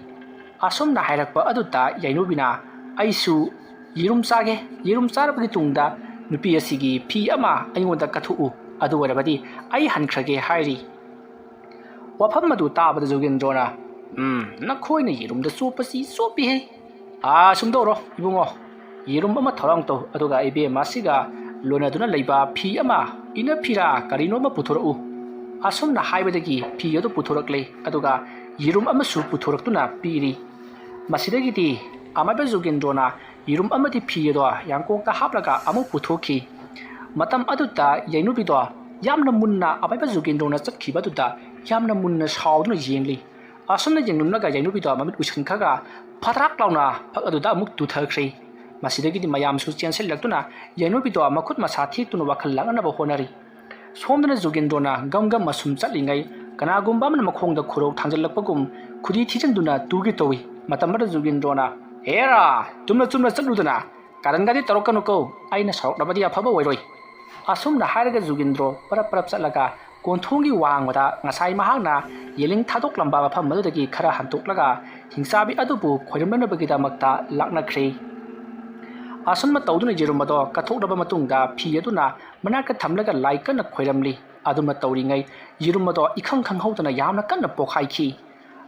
ꯑꯁꯨꯝꯅ ꯍꯥꯏꯔꯛꯄ ꯑꯗꯨꯗ ꯌꯥꯏꯅꯨꯕꯤꯅ, "ꯑꯩꯁꯨ ꯌꯦꯔꯨꯝ ꯆꯥꯒꯦ, ꯌꯦꯔꯨꯝ ꯆꯥꯔꯕꯒꯤ ꯇꯨꯡꯗ ꯅꯨꯄꯤ ꯑꯁꯤꯒꯤ ꯐꯤ ꯑꯃ ꯑꯩꯉꯣꯟꯗ ꯀꯠꯊꯣꯛꯎ, ꯑꯗꯨ ꯑꯣꯏꯔꯕꯗꯤ ꯑꯩ ꯍꯟꯈ꯭ꯔꯒꯦ" ꯍꯥꯏꯔꯤ꯫ ꯋꯥꯐꯝ ꯑꯗꯨ ꯇꯥꯕꯗ ꯖꯨꯒꯦꯟꯗ꯭ꯔꯣꯅ, "ꯎꯝ, ꯅꯈꯣꯏꯅ ꯌꯦꯔꯨꯝꯗ ꯆꯣꯞꯄꯁꯤ ꯆꯣꯞꯄꯤꯍꯦ꯫ ꯑꯥ, ꯁꯨꯝ ꯇꯧꯔꯣ ꯏꯕꯨꯡꯉꯣ, ꯌꯦꯔꯨꯝ ꯑꯃ ꯊꯧꯔꯥꯡ ꯇꯧ, ꯑꯗꯨꯒ ꯏꯕꯦꯝꯃ ꯑꯁꯤꯒ ꯂꯣꯟꯅꯗꯨꯅ ꯂꯩꯕ ꯐꯤ ꯑꯃ, ꯏꯅꯐꯤꯔꯥ ꯀꯔꯤꯅꯣ ꯑꯃ ꯄꯨꯊꯣꯔꯛꯎ"꯫ ꯑꯁꯨꯝꯅ ꯍꯥꯏꯕꯗꯒꯤ ꯐꯤ ꯑꯗꯨ ꯄꯨꯊꯣꯔꯛꯂꯦ, ꯑꯗꯨꯒ ꯌꯦꯔꯨꯝ ꯑꯃꯁꯨ ꯄꯨꯊꯣꯔꯛꯇꯨꯅ ꯄꯤꯔꯤ꯫ ꯃꯁꯤꯗꯒꯤꯗꯤ ꯑꯃꯥꯏꯕ ꯖꯨꯒꯦꯟꯗ꯭ꯔꯣꯅ ꯌꯦꯔꯨꯝ ꯑꯃꯗꯤ ꯐꯤ ꯑꯗꯣ ꯌꯥꯡꯀꯣꯛꯇ ꯍꯥꯞꯂꯒ ꯑꯃꯨꯛ ꯄꯨꯊꯣꯛꯈꯤ꯫ ꯃꯇꯝ ꯑꯗꯨꯗ ꯌꯥꯏꯅꯨꯕꯤꯗꯣ ꯌꯥꯝꯅ ꯃꯨꯟꯅ ꯑꯃꯥꯏꯕ ꯖꯨꯒꯦꯟꯗ꯭ꯔꯣꯅ ꯆꯠꯈꯤꯕ ꯑꯗꯨꯗ ꯌꯥꯝꯅ ꯃꯨꯟꯅ ꯁꯥꯎꯗꯨꯅ ꯌꯦꯡꯂꯤ꯫ ꯑꯁꯨꯝꯅ ꯌꯦꯡꯂꯝꯂꯒ ꯌꯥꯏꯅꯨꯕꯤꯗꯣ ꯃꯃꯤꯠ ꯎꯏꯁꯤꯟꯈ꯭ꯔꯒ ꯐꯗ꯭ꯔꯥꯛ ꯂꯥꯎꯅ ꯐꯛ ꯑꯗꯨꯗ ꯑꯃꯨꯛ ꯇꯨꯊꯈ꯭ꯔꯦ꯫ ꯃꯁꯤꯗꯒꯤꯗꯤ ꯃꯌꯥꯝꯁꯨ ꯆꯦꯟꯁꯤꯜꯂꯛꯇꯨꯅ ꯌꯥꯏꯅꯨꯕꯤꯗꯣ ꯃꯈꯨꯠ ꯃꯁꯥ ꯊꯦꯛꯇꯨꯅ ꯋꯥꯈꯜ ꯂꯥꯡꯅꯅꯕ ꯍꯣꯠꯅꯔꯤ꯫ ꯁꯣꯝꯗꯅ ꯖꯨꯒꯦꯟꯗ꯭ꯔꯣꯅ ꯒꯝ ꯒꯝ ꯑꯁꯨꯝ ꯆꯠꯂꯤꯉꯩ, ꯀꯅꯥꯒꯨꯝꯕ ꯑꯃꯅ ꯃꯈꯣꯡꯗ ꯈꯨꯔꯧ ꯊꯥꯡꯖꯤꯜꯂꯛꯄꯒꯨꯝ ꯈꯨꯗꯤ ꯊꯤꯖꯤꯟꯗꯨꯅ ꯇꯨꯒꯦ ꯇꯧꯏ꯫ ꯃꯇꯝ ꯑꯗꯨꯗ ꯖꯨꯒꯦꯟꯗ꯭ꯔꯣꯅ, "ꯍꯦꯔꯥ, ꯆꯨꯝꯅ ꯆꯨꯝꯅ ꯆꯠꯂꯨꯗꯅ, ꯀꯥꯔꯟꯒꯗꯤ ꯇꯧꯔꯛꯀꯅꯨꯀꯣ, ꯑꯩꯅ ꯁꯥꯎꯔꯛꯂꯕꯗꯤ ꯑꯐꯕ ꯑꯣꯏꯔꯣꯏ"꯫ ꯑꯁꯨꯝꯅ ꯍꯥꯏꯔꯒ ꯖꯨꯒꯦꯟꯗ꯭ꯔꯣ ꯄꯔꯞ ꯄꯔꯞ ꯆꯠꯂꯒ ꯀꯣꯟꯊꯣꯡꯒꯤ ꯋꯥꯡꯃꯗ ꯉꯁꯥꯏ ꯃꯍꯥꯛꯅ ꯌꯦꯂꯤꯡ ꯊꯥꯗꯣꯛꯂꯝꯕ ꯃꯐꯝ ꯑꯗꯨꯗꯒꯤ ꯈꯔ ꯍꯟꯇꯣꯛꯂꯒ ꯍꯤꯡꯆꯥꯕꯤ ꯑꯗꯨꯕꯨ ꯈꯣꯏꯔꯝꯅꯅꯕꯒꯤꯗꯃꯛꯇ ꯂꯥꯛꯅꯈ꯭ꯔꯦ꯫ ꯑꯁꯨꯝꯅ ꯇꯧꯗꯨꯅ ꯌꯦꯔꯨꯝ ꯑꯗꯣ ꯀꯠꯊꯣꯛꯂꯕ ꯃꯇꯨꯡꯗ ꯐꯤ ꯑꯗꯨꯅ ꯃꯅꯥꯛꯇ ꯊꯝꯂꯒ ꯂꯥꯏ ꯀꯟꯅ ꯈꯣꯏꯔꯝꯂꯤ꯫ ꯑꯗꯨꯝꯅ ꯇꯧꯔꯤꯉꯩ ꯌꯦꯔꯨꯝ ꯑꯗꯣ ꯏꯈꯪ ꯈꯪꯍꯧꯗꯅ ꯌꯥꯝꯅ ꯀꯟꯅ ꯄꯣꯛꯈꯥꯏꯈꯤ꯫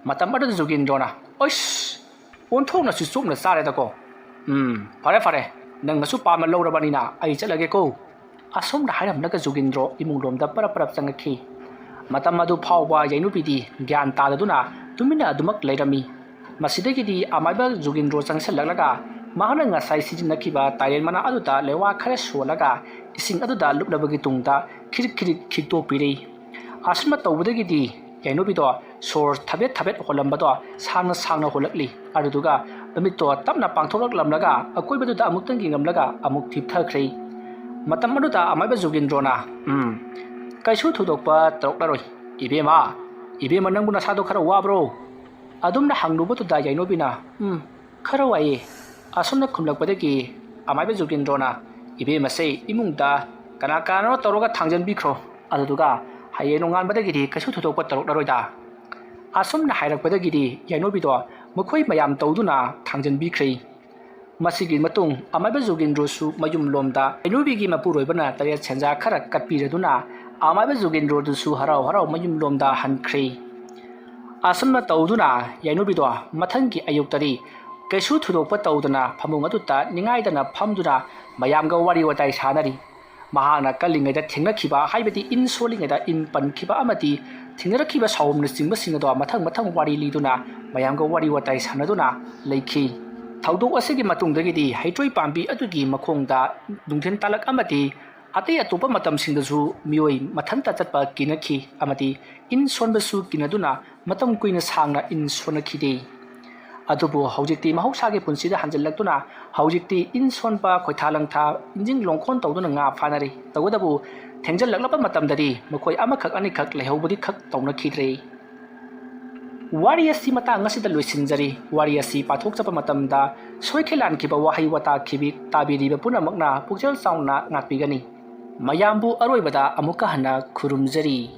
ꯃꯇꯝ ꯑꯗꯨꯗ ꯖꯨꯒꯦꯟꯗ꯭ꯔꯣꯅ, "ꯑꯩꯁ, ꯑꯣꯟꯊꯣꯛꯅꯁꯨ ꯆꯣꯞꯅ ꯆꯥꯔꯦꯗꯀꯣ꯫ ꯎꯝ, ꯐꯔꯦ ꯐꯔꯦ, ꯅꯪꯅꯁꯨ ꯄꯥꯝꯅ ꯂꯧꯔꯕꯅꯤꯅ ꯑꯩ ꯆꯠꯂꯒꯦꯀꯣ"꯫ ꯑꯁꯨꯝꯅ ꯍꯥꯏꯔꯝꯂꯒ ꯖꯨꯒꯦꯟꯗ꯭ꯔꯣ ꯏꯃꯨꯡꯂꯣꯝꯗ ꯄꯔꯞ ꯄꯔꯞ ꯆꯪꯉꯛꯈꯤ꯫ ꯃꯇꯝ ꯑꯗꯨ ꯐꯥꯎꯕ ꯌꯥꯏꯅꯨꯕꯤꯗꯤ ꯒ꯭ꯌꯥꯟ ꯇꯥꯗꯗꯨꯅ ꯇꯨꯃꯤꯟꯅ ꯑꯗꯨꯃꯛ ꯂꯩꯔꯝꯃꯤ꯫ ꯃꯁꯤꯗꯒꯤꯗꯤ ꯑꯃꯥꯏꯕ ꯖꯨꯒꯦꯟꯗ꯭ꯔꯣ ꯆꯪꯁꯤꯜꯂꯛꯂꯒ ꯃꯍꯥꯛꯅ ꯉꯁꯥꯏ ꯁꯤꯖꯤꯟꯅꯈꯤꯕ ꯇꯥꯏꯔꯦꯟ ꯃꯅꯥ ꯑꯗꯨꯗ ꯂꯩꯋꯥ ꯈꯔ ꯁꯣꯜꯂꯒ ꯏꯁꯤꯡ ꯑꯗꯨꯗ ꯂꯨꯞꯂꯕꯒꯤ ꯇꯨꯡꯗ ꯈꯤꯔꯤꯛ ꯈꯤꯔꯤꯛ ꯈꯤꯛꯇꯣꯛꯄꯤꯔꯤ꯫ ꯑꯁꯨꯝꯅ ꯇꯧꯕꯗꯒꯤꯗꯤ ꯌꯥꯏꯅꯣꯕꯤꯗꯣ ꯁꯣꯔ ꯊꯕꯦꯠ ꯊꯕꯦꯠ ꯍꯣꯜꯂꯝꯕꯗꯣ ꯁꯥꯡꯅ ꯁꯥꯡꯅ ꯍꯣꯜꯂꯛꯂꯤ꯫ ꯑꯗꯨꯗꯨꯒ ꯃꯃꯤꯠꯇꯣ ꯇꯞꯅ ꯄꯥꯡꯊꯣꯛꯂꯛꯂꯝꯂꯒ ꯑꯀꯣꯏꯕꯗꯨꯗ ꯑꯃꯨꯛꯇꯪ ꯌꯦꯡꯂꯝꯂꯒ ꯑꯃꯨꯛ ꯊꯤꯞꯊꯈ꯭ꯔꯦ꯫ ꯃꯇꯝ ꯑꯗꯨꯗ ꯑꯃꯥꯏꯕ ꯖꯨꯒꯤꯟꯗ꯭ꯔꯣꯅ, "ꯎꯝ, ꯀꯩꯁꯨ ꯊꯣꯏꯗꯣꯛꯄ ꯇꯧꯔꯛꯂꯔꯣꯏ꯫ ꯏꯕꯦꯝꯃ, ꯏꯕꯦꯝꯃ, ꯅꯪꯕꯨ ꯅꯁꯥꯗꯣ ꯈꯔ ꯋꯥꯕ꯭ꯔꯣ?" ꯑꯗꯨꯝꯅ ꯍꯪꯂꯨꯕꯗꯨꯗ ꯌꯥꯏꯅꯣꯕꯤꯅ, "ꯎꯝ, ꯈꯔ ꯋꯥꯏꯌꯦ" ꯑꯁꯨꯝꯅ ꯈꯨꯝꯂꯛꯄꯗꯒꯤ ꯑꯃꯥꯏꯕ ꯖꯨꯒꯤꯟꯗ꯭ꯔꯣꯅ, "ꯏꯕꯦꯝꯃꯁꯦ ꯏꯃꯨꯡꯗ ꯀꯅꯥ ꯀꯅꯥꯅꯣ ꯇꯧꯔꯒ ꯊꯥꯡꯖꯟꯕꯤꯈ꯭ꯔꯣ, ꯑꯗꯨꯗꯨꯒ ꯍꯌꯦꯡ ꯅꯣꯡꯉꯥꯟꯕꯗꯒꯤꯗꯤ ꯀꯩꯁꯨ ꯊꯣꯏꯗꯣꯛꯄ ꯇꯧꯔꯛꯂꯔꯣꯏꯗ" ꯑꯁꯨꯝꯅ ꯍꯥꯏꯔꯛꯄꯗꯒꯤꯗꯤ ꯌꯥꯏꯅꯣꯕꯤꯗꯣ ꯃꯈꯣꯏ ꯃꯌꯥꯝ ꯇꯧꯗꯨꯅ ꯊꯥꯡꯖꯟꯕꯤꯈ꯭ꯔꯦ꯫ ꯃꯁꯤꯒꯤ ꯃꯇꯨꯡ ꯑꯃꯥꯏꯕ ꯖꯨꯒꯤꯟꯗ꯭ꯔꯣꯁꯨ ꯃꯌꯨꯝ ꯂꯣꯝꯗ ꯌꯥꯏꯅꯣꯕꯤꯒꯤ ꯃꯄꯨꯔꯣꯏꯕꯅ ꯇꯔꯦꯠ ꯁꯦꯟꯖꯥ ꯈꯔ ꯀꯠꯄꯤꯔꯗꯨꯅ ꯑꯃꯥꯏꯕ ꯖꯨꯒꯤꯟꯗ꯭ꯔꯣꯗꯨꯁꯨ ꯍꯔꯥꯎ ꯍꯔꯥꯎ ꯃꯌꯨꯝ ꯂꯣꯝꯗ ꯍꯟꯈ꯭ꯔꯦ꯫ ꯑꯁꯨꯝꯅ ꯇꯧꯗꯨꯅ ꯌꯥꯏꯅꯣꯕꯤꯗꯣ ꯃꯊꯪꯒꯤ ꯑꯌꯨꯛꯇꯗꯤ ꯀꯩꯁꯨ ꯊꯣꯏꯗꯣꯛꯄ ꯇꯧꯗꯅ ꯐꯃꯨꯡ ꯑꯗꯨꯗ ꯅꯤꯡꯉꯥꯏꯗꯅ ꯐꯝꯗꯨꯅ ꯃꯌꯥꯝꯒ ꯋꯥꯔꯤ ꯋꯥꯇꯥꯏ ꯁꯥꯟꯅꯔꯤ꯫ ꯃꯍꯥꯛꯅ ꯀꯜꯂꯤꯉꯩꯗ ꯊꯦꯡꯅꯈꯤꯕ, ꯍꯥꯏꯕꯗꯤ ꯏꯟ ꯁꯣꯜꯂꯤꯉꯩꯗ ꯏꯟ ꯄꯟꯈꯤꯕ ꯑꯃꯗꯤ ꯊꯦꯡꯅꯔꯛꯈꯤꯕ ꯁꯥꯎꯝꯅꯆꯤꯡꯕꯁꯤꯡ ꯑꯗꯣ ꯃꯊꯪ ꯃꯊꯪ ꯋꯥꯔꯤ ꯂꯤꯗꯨꯅ ꯃꯌꯥꯝꯒ ꯋꯥꯔꯤ ꯋꯥꯇꯥꯏ ꯁꯥꯟꯅꯗꯨꯅ ꯂꯩꯈꯤ꯫ ꯊꯧꯗꯣꯛ ꯑꯁꯤꯒꯤ ꯃꯇꯨꯡꯗꯒꯤꯗꯤ ꯍꯩꯇ꯭ꯔꯣꯏ ꯄꯥꯝꯕꯤ ꯑꯗꯨꯒꯤ ꯃꯈꯣꯡꯗ ꯅꯨꯡꯊꯤꯜ ꯇꯥꯂꯛ ꯑꯃꯗꯤ ꯑꯇꯩ ꯑꯇꯣꯞꯄ ꯃꯇꯝꯁꯤꯡꯗꯁꯨ ꯃꯤꯑꯣꯏ ꯃꯊꯟꯇ ꯆꯠꯄ ꯀꯤꯅꯈꯤ ꯑꯃꯗꯤ ꯏꯟ ꯁꯣꯟꯕꯁꯨ ꯀꯤꯅꯗꯨꯅ ꯃꯇꯝ ꯀꯨꯏꯅ ꯁꯥꯡꯅ ꯏꯟ ꯁꯣꯟꯅꯈꯤꯗꯦ꯫ ꯑꯗꯨꯕꯨ ꯍꯧꯖꯤꯛꯇꯤ ꯃꯍꯧꯁꯥꯒꯤ ꯄꯨꯟꯁꯤꯗ ꯍꯟꯖꯤꯜꯂꯛꯇꯨꯅ ꯍꯧꯖꯤꯛꯇꯤ ꯏꯟ ꯁꯣꯟꯕ, ꯈꯣꯏꯊꯥ ꯂꯪꯊꯥ, ꯏꯟꯖꯤꯡ ꯂꯣꯡꯈꯣꯟ ꯇꯧꯗꯨꯅ ꯉꯥ ꯐꯥꯅꯔꯤ꯫ ꯇꯧꯕꯇꯕꯨ ꯊꯦꯡꯖꯤꯜꯂꯛꯂꯕ ꯃꯇꯝꯗꯗꯤ ꯃꯈꯣꯏ ꯑꯃꯈꯛ ꯑꯅꯤꯈꯛ ꯂꯩꯍꯧꯕꯗꯤ ꯈꯛ ꯇꯧꯅꯈꯤꯗ꯭ꯔꯦ꯫ ꯋꯥꯔꯤ ꯑꯁꯤ ꯃꯇꯥꯡ ꯑꯁꯤꯗ ꯂꯣꯏꯁꯤꯟꯖꯔꯤ꯫ ꯋꯥꯔꯤ ꯑꯁꯤ ꯄꯥꯊꯣꯛꯆꯕ ꯃꯇꯝꯗ ꯁꯣꯏꯈꯤ ꯂꯥꯟꯈꯤꯕ ꯋꯥꯍꯩ ꯋꯥꯇꯥ ꯈꯤꯕꯤ ꯇꯥꯕꯤꯔꯤꯕ ꯄꯨꯝꯅꯃꯛꯅ ꯄꯨꯛꯆꯦꯜ ꯆꯥꯎꯅ ꯉꯥꯛꯄꯤꯒꯅꯤ꯫ ꯃꯌꯥꯝꯕꯨ ꯑꯔꯣꯏꯕꯗ ꯑꯃꯨꯛꯀ ꯍꯟꯅ ꯈꯨꯔꯨꯝꯖꯔꯤ꯫